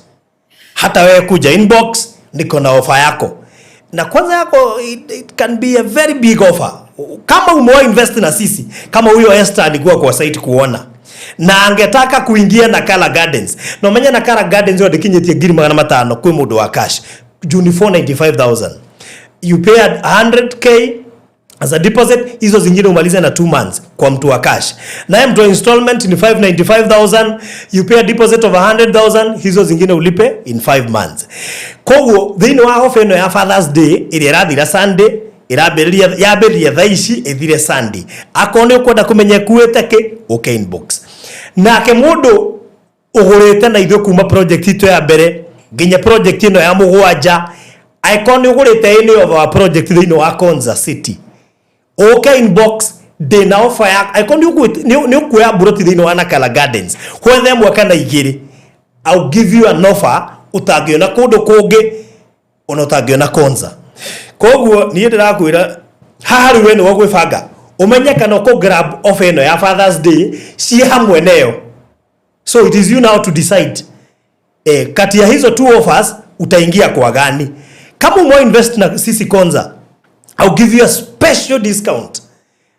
hata wewe kuja inbox, niko na ofa yako. Na kwanza yako it can be a very big offer. Kama umewahi invest na sisi, kama huyo Esther alikuwa kwa site kuona na angetaka kuingia Nakala Gardens, na umenya Nakala Gardens yo ndikinyitie 500,000 kwĩ mũndũ wa cash juu ni 495,000. You pay 100K as a deposit, hizo zingine umalize na 2 months kwa mtu wa cash. Naye mtu wa installment ni 595,000, you pay a deposit of 100,000, hizo zingine ulipe in 5 months. Koguo thĩinĩ wa ofa ĩno ya Father's Day ĩrĩa ĩrathira Sunday, ĩrambĩrĩria yambĩrĩria thaa ici ĩthire Sunday. Akorwo nĩ ũkwenda kũmenya ĩkuĩte kĩ, ũke inbox. Nake mũndũ ũgũrĩte na ithuĩ kuma project itũ ya mbere nginya project ĩno ya mũgwanja, angĩkorwo nĩ ũgũrĩte any of our project thĩinĩ wa Konza City, ũke inbox, ndĩna offer ya angĩkorwo nĩ ũkuoya mburoti thĩinĩ wa Nakala Gardens wethe ĩmwe kana igĩrĩ, I'll give you an offer ũtangĩona kũndũ kũngĩ ona ũtangĩona Konza. Koguo niĩ ndĩrakwĩra haha rĩu we nĩwe gwĩbanga ũmenye kana ũkũ grab offer ĩno ya Father's Day ciĩ hamwe nayo. So it is you now to decide, kati ya hizo two offers utaingia kwa gani. Kama umewahi invest na sisi Konza, I'll give you a special discount.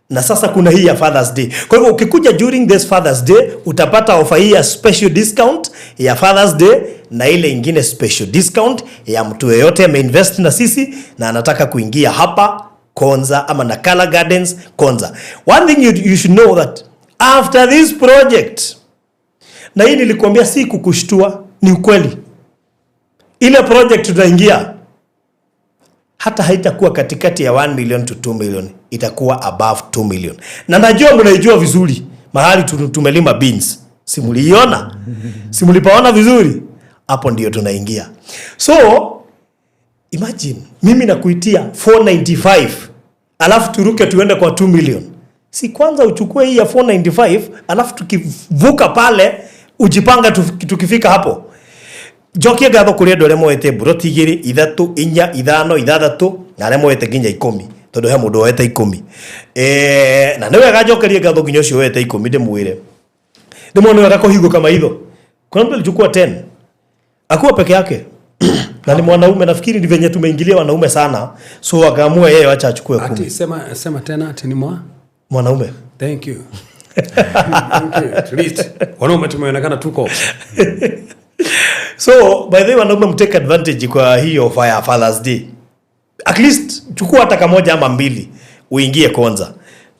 Na sasa kuna hii ya Father's Day. Kwa hivyo ukikuja during this Father's Day utapata offer hii ya special discount ya Father's Day na ile ingine special discount ya mtu yeyote ameinvest na sisi na anataka kuingia hapa Konza ama Nakala Gardens Konza. One thing you should know that after this project, na hii nilikuambia si kukushtua, ni ukweli. Ile project tutaingia hata haitakuwa katikati ya 1 million to 2 million, itakuwa above 2 million. Na najua mnaijua vizuri mahali tumelima beans. Si mliiona? Si mlipaona vizuri? Hapo ndio tunaingia. So imagine mimi nakuitia 495 alafu turuke tuende kwa 2 million. Si kwanza uchukue hii ya 495 alafu tukivuka pale ujipanga tukifika hapo. Njokie ngatho kũrĩ andũ arĩa moete mburoti igĩrĩ, ithatũ, inya, ithano, ithathatũ na arĩa moete nginya 10, tondũ he mũndũ woete 10. Na nĩ wega njokerie ngatho nginya ũcio woete 10, ndĩmwĩre ndĩmwone nĩ wega kũhingũka maitho. Kuna mtu alichukua 10 akuwa peke yake na ni mwanaume. Nafikiri ni venye tumeingilia wanaume sana, so akaamua yeye wacha achukue 10. Ati sema tena ati ni mwa Mwanaume. Thank you. Okay, at least wanaume tumeonekana tuko. So by the way, wanaume, mtake advantage kwa hiyo offer ya Father's Day. At least chukua hata kamoja ama mbili uingie Konza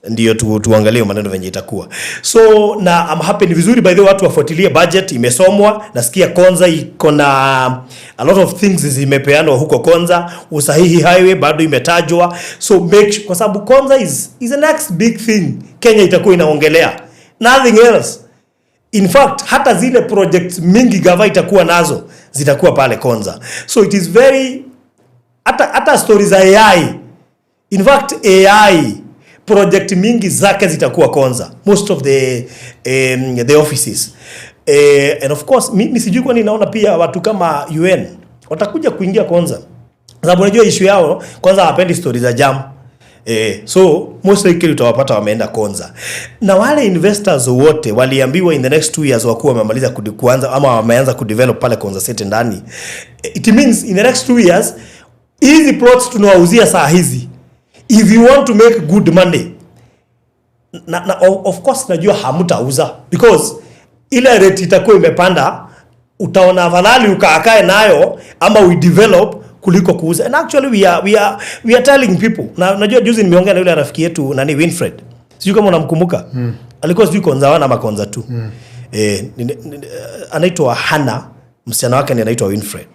ndio tuangalie maneno venye itakuwa. So na I'm happy, ni vizuri by the way watu wafuatilie budget imesomwa. Nasikia Konza iko na a lot of things zimepeanwa huko Konza. Usahihi Highway bado imetajwa, so make sure, kwa sababu Konza is the next big thing Kenya itakuwa inaongelea, nothing else. In fact, hata zile projects mingi gava itakuwa nazo zitakuwa pale Konza. So it is very, hata stories za AI, in fact AI project mingi zake zitakuwa Konza, most of the offices. And of course mi sijui kwa nini naona pia watu kama UN watakuja kuingia Konza, sababu unajua issue yao kwanza hawapendi stories za jam. So most likely utawapata wameenda Konza, na wale investors wote waliambiwa in the next 2 years wakuwa wamemaliza kuanza ama wameanza kudevelop pale Konza City ndani. It means in the next 2 years hizi plots tunawauzia saa hizi, if you want to make good money, na of course najua hamtauza because ile rate itakuwa imepanda, utaona afadhali ukaakae nayo ama we develop kuliko kuuza. And actually we are telling people, na najua juzi nimeongea na yule rafiki yetu, nani, Winfred, sijui kama unamkumbuka. Alikuwa sijui Konza 1 ama Konza 2. Anaitwa Hana, msichana wake ni anaitwa Winfred.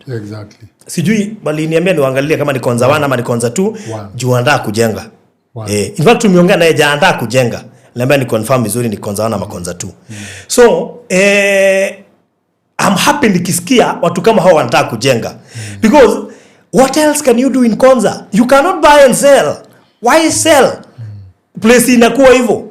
Sijui waliniambia niwaangalie kama ni Konza 1 ama ni Konza 2. One. Juu anataka kujenga. One. In fact tumeongea naye jana, anataka kujenga. Niambia ni confirm vizuri ni Konza 1 ama Konza 2. So I'm happy nikisikia watu kama hao wanataka kujenga because what else can you do in Konza? You cannot buy and sell. Why sell place inakuwa hivyo?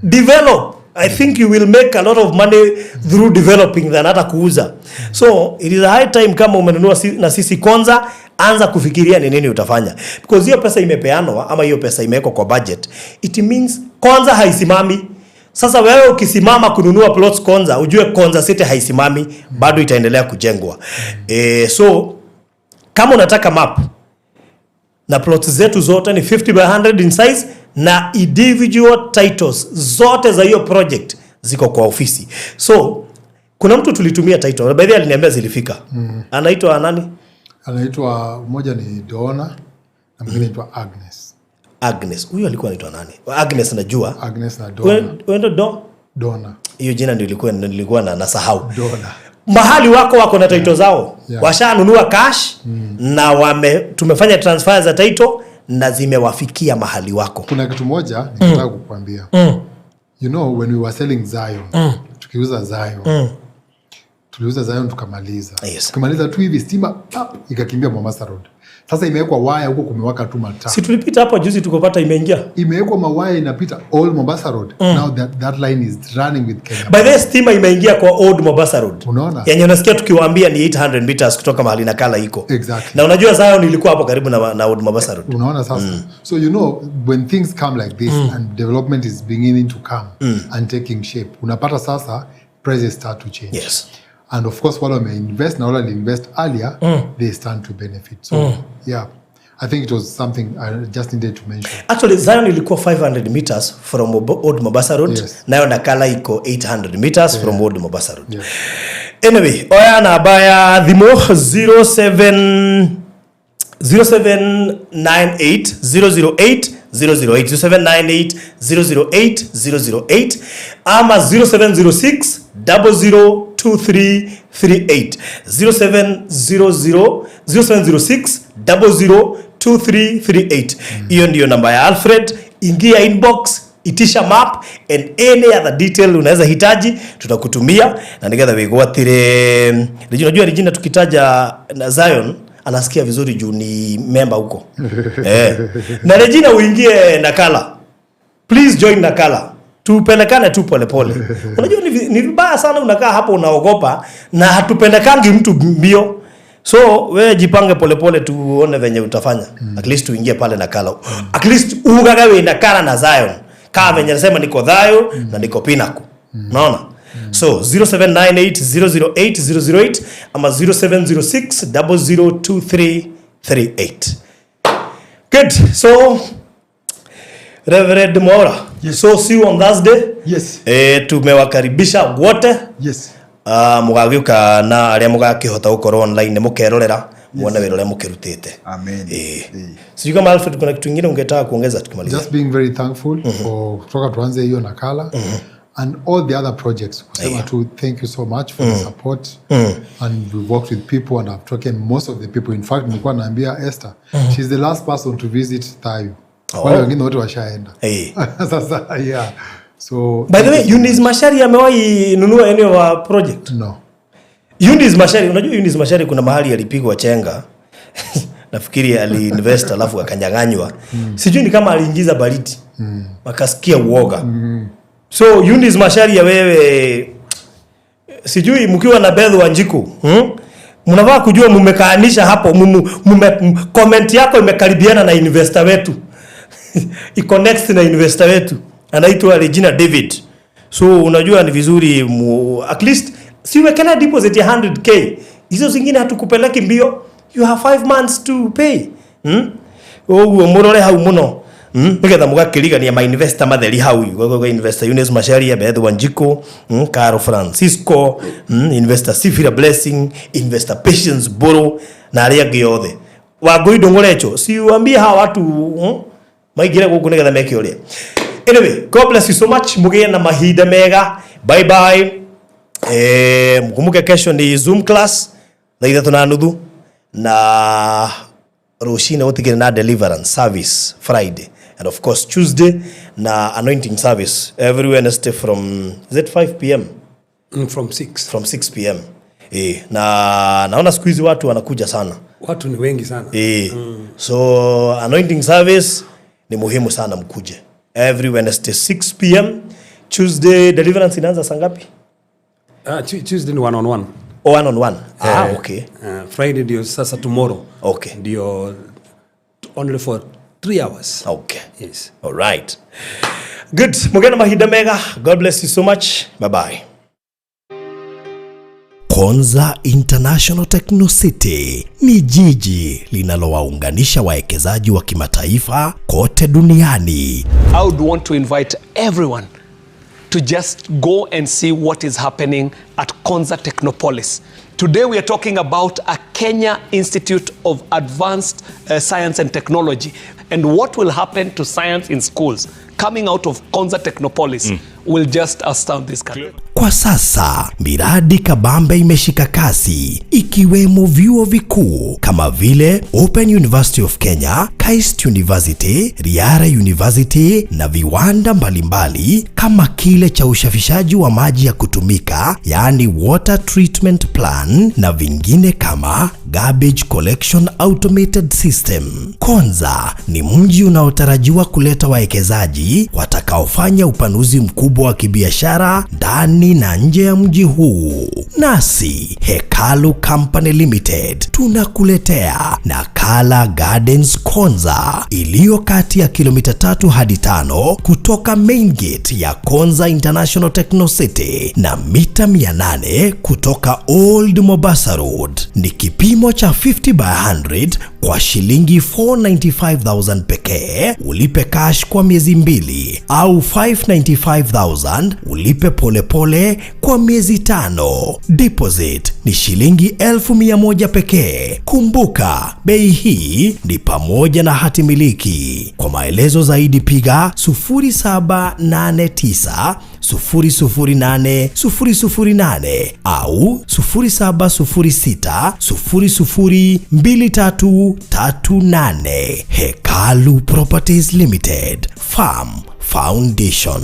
Develop. I think you will make a lot of money through developing than hata kuuza. So it is a high time, kama umenunua na sisi Konza, anza kufikiria ni nini utafanya, because hiyo pesa imepeanwa ama hiyo pesa imewekwa kwa budget, it means Konza haisimami. Sasa wewe ukisimama kununua plots Konza, ujue Konza City haisimami, bado itaendelea kujengwa. So kama unataka map na plots zetu zote ni 50 by 100 in size na individual titles zote za hiyo project ziko kwa ofisi. So kuna mtu tulitumia title, by the way aliniambia zilifika. Anaitwa nani? Anaitwa, mmoja ni Dona na mwingine anaitwa Agnes. Agnes. Huyu alikuwa anaitwa nani? Agnes najua. Agnes na Dona. Wewe ndo Do Dona. Hiyo jina ndio nilikuwa na nasahau. Dona. Mahali wako na title zao, washanunua cash na tumefanya transfer za title na zimewafikia mahali wako. Kuna kitu moja ningetaka kukuambia. You know when we were selling Zion, tukiuza Zion, tuliuza Zion tukamaliza. Tukimaliza tu hivi, stima pap ikakimbia Mombasa Road. Sasa imewekwa waya huko, kumewaka tu mataa. Si tulipita hapo juzi tukopata imeingia? Imewekwa mawaya inapita all Mombasa Road. Now that line is running with Kenya. By the way, stima imeingia kwa Old Mombasa Road. Unaona? Yenye unasikia tukiwaambia ni 800 meters kutoka mahali Nakala iko. Exactly. Na unajua Zion ilikuwa hapo karibu na Old Mombasa Road. Unaona sasa? So you know when things come like this and development is beginning to come and taking shape, unapata sasa prices start to change. And of course wale wameinvest na wale waliinvest earlier, they stand to benefit. So yeah, I think it was something I just needed to mention. Actually Zion ilikuwa 500 meters from Old Mombasa Road. Nayo Nakala iko 800 meters from Old Mombasa Road. Anyway, oya namba ya thimũ 07 0798 008 008, 0798 008 008 ama 0706 002338, 0700 0706 002338. Hiyo ndiyo namba ya Alfred. Ingia inbox, itisha map and any other detail unaweza hitaji, tutakutumia na nigetha wigwatire. Unajua Regina, tukitaja na Zion anasikia vizuri juu ni member huko. Na Regina, uingie Nakala, please join Nakala, tupelekane tu polepole. Unajua ni vibaya sana unakaa hapo unaogopa na hatupelekangi mtu mbio. So wewe jipange polepole tuone venye utafanya. At least uingie pale Nakala, at least ugaga we Nakala na Zion kama venye nasema niko Thayo na niko Pinnacle. Unaona? So 0798 008 008 ama 0706 002338. Good. So Reverend Mwaura, Yes. So see you on Thursday. Yes. Tumewakaribisha wote. Yes. Mũgagĩũka na arĩa mũgakĩhota gũkorwo online nĩ mũkerorera muone wĩra ũrĩa mũkĩrutĩte. Amen. Sijui kama Alfred kuna kitu kingine ungetaka kuongeza tukimalizia. Just being very thankful for kutoka tuanze hiyo nakala and all the other projects. Kusema tu thank you so much for the support, and we've worked with people and I've taken most of the people. In fact, nilikuwa naambia Esther, she's the last person to visit Thayu. Wale wengine wote washaenda. Sasa, yeah. So By the way, Eunice Mashari amewahi nunua any of our project? No. Eunice Mashari, unajua Eunice Mashari kuna mahali alipigwa chenga. Nafikiri aliinvest alafu akanyang'anywa. Sijui ni kama aliingiza baridi. Akasikia uoga. So Eunice Mashari ya wewe, sijui mkiwa na Beth Wanjiku, Mnafaa kujua mmekaanisha hapo, comment yako imekaribiana na investor wetu. Iko next na investor wetu. Anaitwa Regina David. So unajua ni vizuri at least si uwekele deposit ya 100K. Hizo zingine hatukupeleki mbio. You have 5 months to pay. Oguo murore hau muno. Nigetha mugakirigania ma investor matheri hau. Gogo investor Eunice Macharia, Beth Wanjiku, Caro Francisco, investor Sifira Blessing, investor Patience Boro na aria angi othe. Wangui Ndung'urecho, si uambie hawa watu maingire guku nigetha meke uria. Anyway, God bless you so much. Mugie na mahinda mega. Bye bye. Mkumbuke kesho ni Zoom class thaa 3:30 na rucine gutigire na deliverance service Friday, and of course Tuesday na anointing service every Wednesday from, is it 5 p.m.? From 6. From 6 p.m. Na naona siku hizi watu wanakuja sana. Watu ni wengi sana. So anointing service ni muhimu sana, mkuje every Wednesday 6 p.m. Tuesday deliverance inaanza saa ngapi? Tuesday ni one on one. Oh, one on one. Okay. Friday ndio sasa tomorrow. Okay. Ndio only for 3 hours. Okay. Yes. All right. Good. Mugena mahinda mega. God bless you so much. Bye bye. Konza International Techno City ni jiji linalowaunganisha wawekezaji wa kimataifa kote duniani. I would want to invite everyone to just go and see what is happening at Konza Technopolis. Today we are talking about a Kenya Institute of Advanced Science and Technology, and what will happen to science in schools coming out of Konza Technopolis will just astound this country. Kwa sasa miradi kabambe imeshika kasi, ikiwemo vyuo vikuu kama vile Open University of Kenya, KAIST University, Riara University na viwanda mbalimbali kama kile cha usafishaji wa maji ya kutumika, yaani water treatment plan, na vingine kama garbage collection automated system. Konza ni mji unaotarajiwa kuleta wawekezaji watakaofanya upanuzi mkubwa wa kibiashara ndani na nje ya mji huu. Nasi Hekalu Company Limited tunakuletea Nakala Gardens Konza iliyo kati ya kilomita 3 hadi 5 kutoka main gate ya Konza International Techno City na mita 800 kutoka Old Mombasa Road. Ni kipimo cha 50 by 100 kwa shilingi 495,000 pekee, ulipe cash kwa miezi 2, au 595,000 ulipe polepole kwa miezi 5. Deposit ni shilingi 1,100 pekee. Kumbuka, bei hii ni pamoja na hati miliki. Kwa maelezo zaidi piga 0789 008 008 au 0706 002338. Hekalu Properties Limited, Farm Foundation.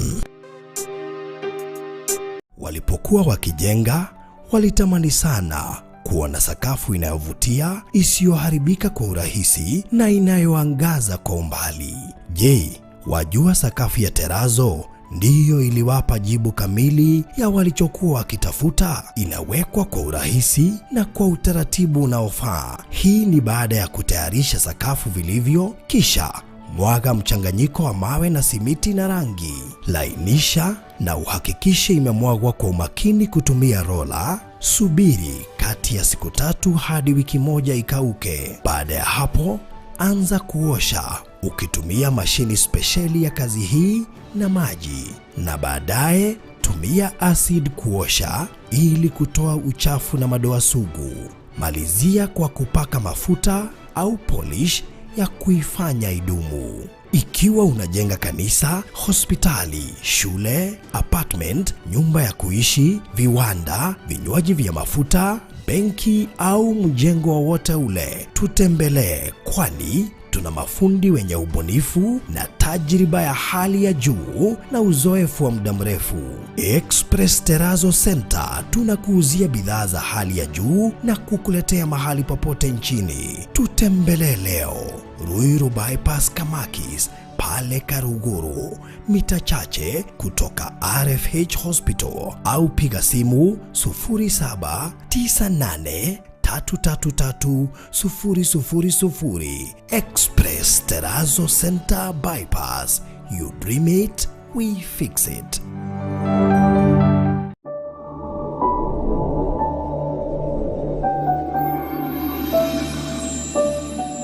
Walipokuwa wakijenga, walitamani sana kuwa na sakafu inayovutia, isiyoharibika kwa urahisi na inayoangaza kwa umbali. Je, wajua sakafu ya terazo ndiyo iliwapa jibu kamili ya walichokuwa wakitafuta? Inawekwa kwa urahisi na kwa utaratibu unaofaa. Hii ni baada ya kutayarisha sakafu vilivyo, kisha mwaga mchanganyiko wa mawe na simiti na rangi. Lainisha na uhakikishe imemwagwa kwa umakini kutumia rola. Subiri kati ya siku 3 hadi wiki 1 ikauke. Baada ya hapo, Anza kuosha ukitumia mashini spesheli ya kazi hii na maji, na baadaye tumia acid kuosha ili kutoa uchafu na madoa sugu. Malizia kwa kupaka mafuta au polish ya kuifanya idumu. Ikiwa unajenga kanisa, hospitali, shule, apartment, nyumba ya kuishi, viwanda, vinywaji vya mafuta, benki au mjengo wowote ule, tutembelee, kwani tuna mafundi wenye ubunifu na tajriba ya hali ya juu na uzoefu wa muda mrefu. Express Terrazzo Center tunakuuzia bidhaa za hali ya juu na kukuletea mahali popote nchini. Tutembelee leo Ruiru Bypass Kamakis pale Karuguru, mita chache kutoka RFH Hospital, au piga simu 0798 333 000. Express Terrazzo Center Bypass. You dream it, we fix it.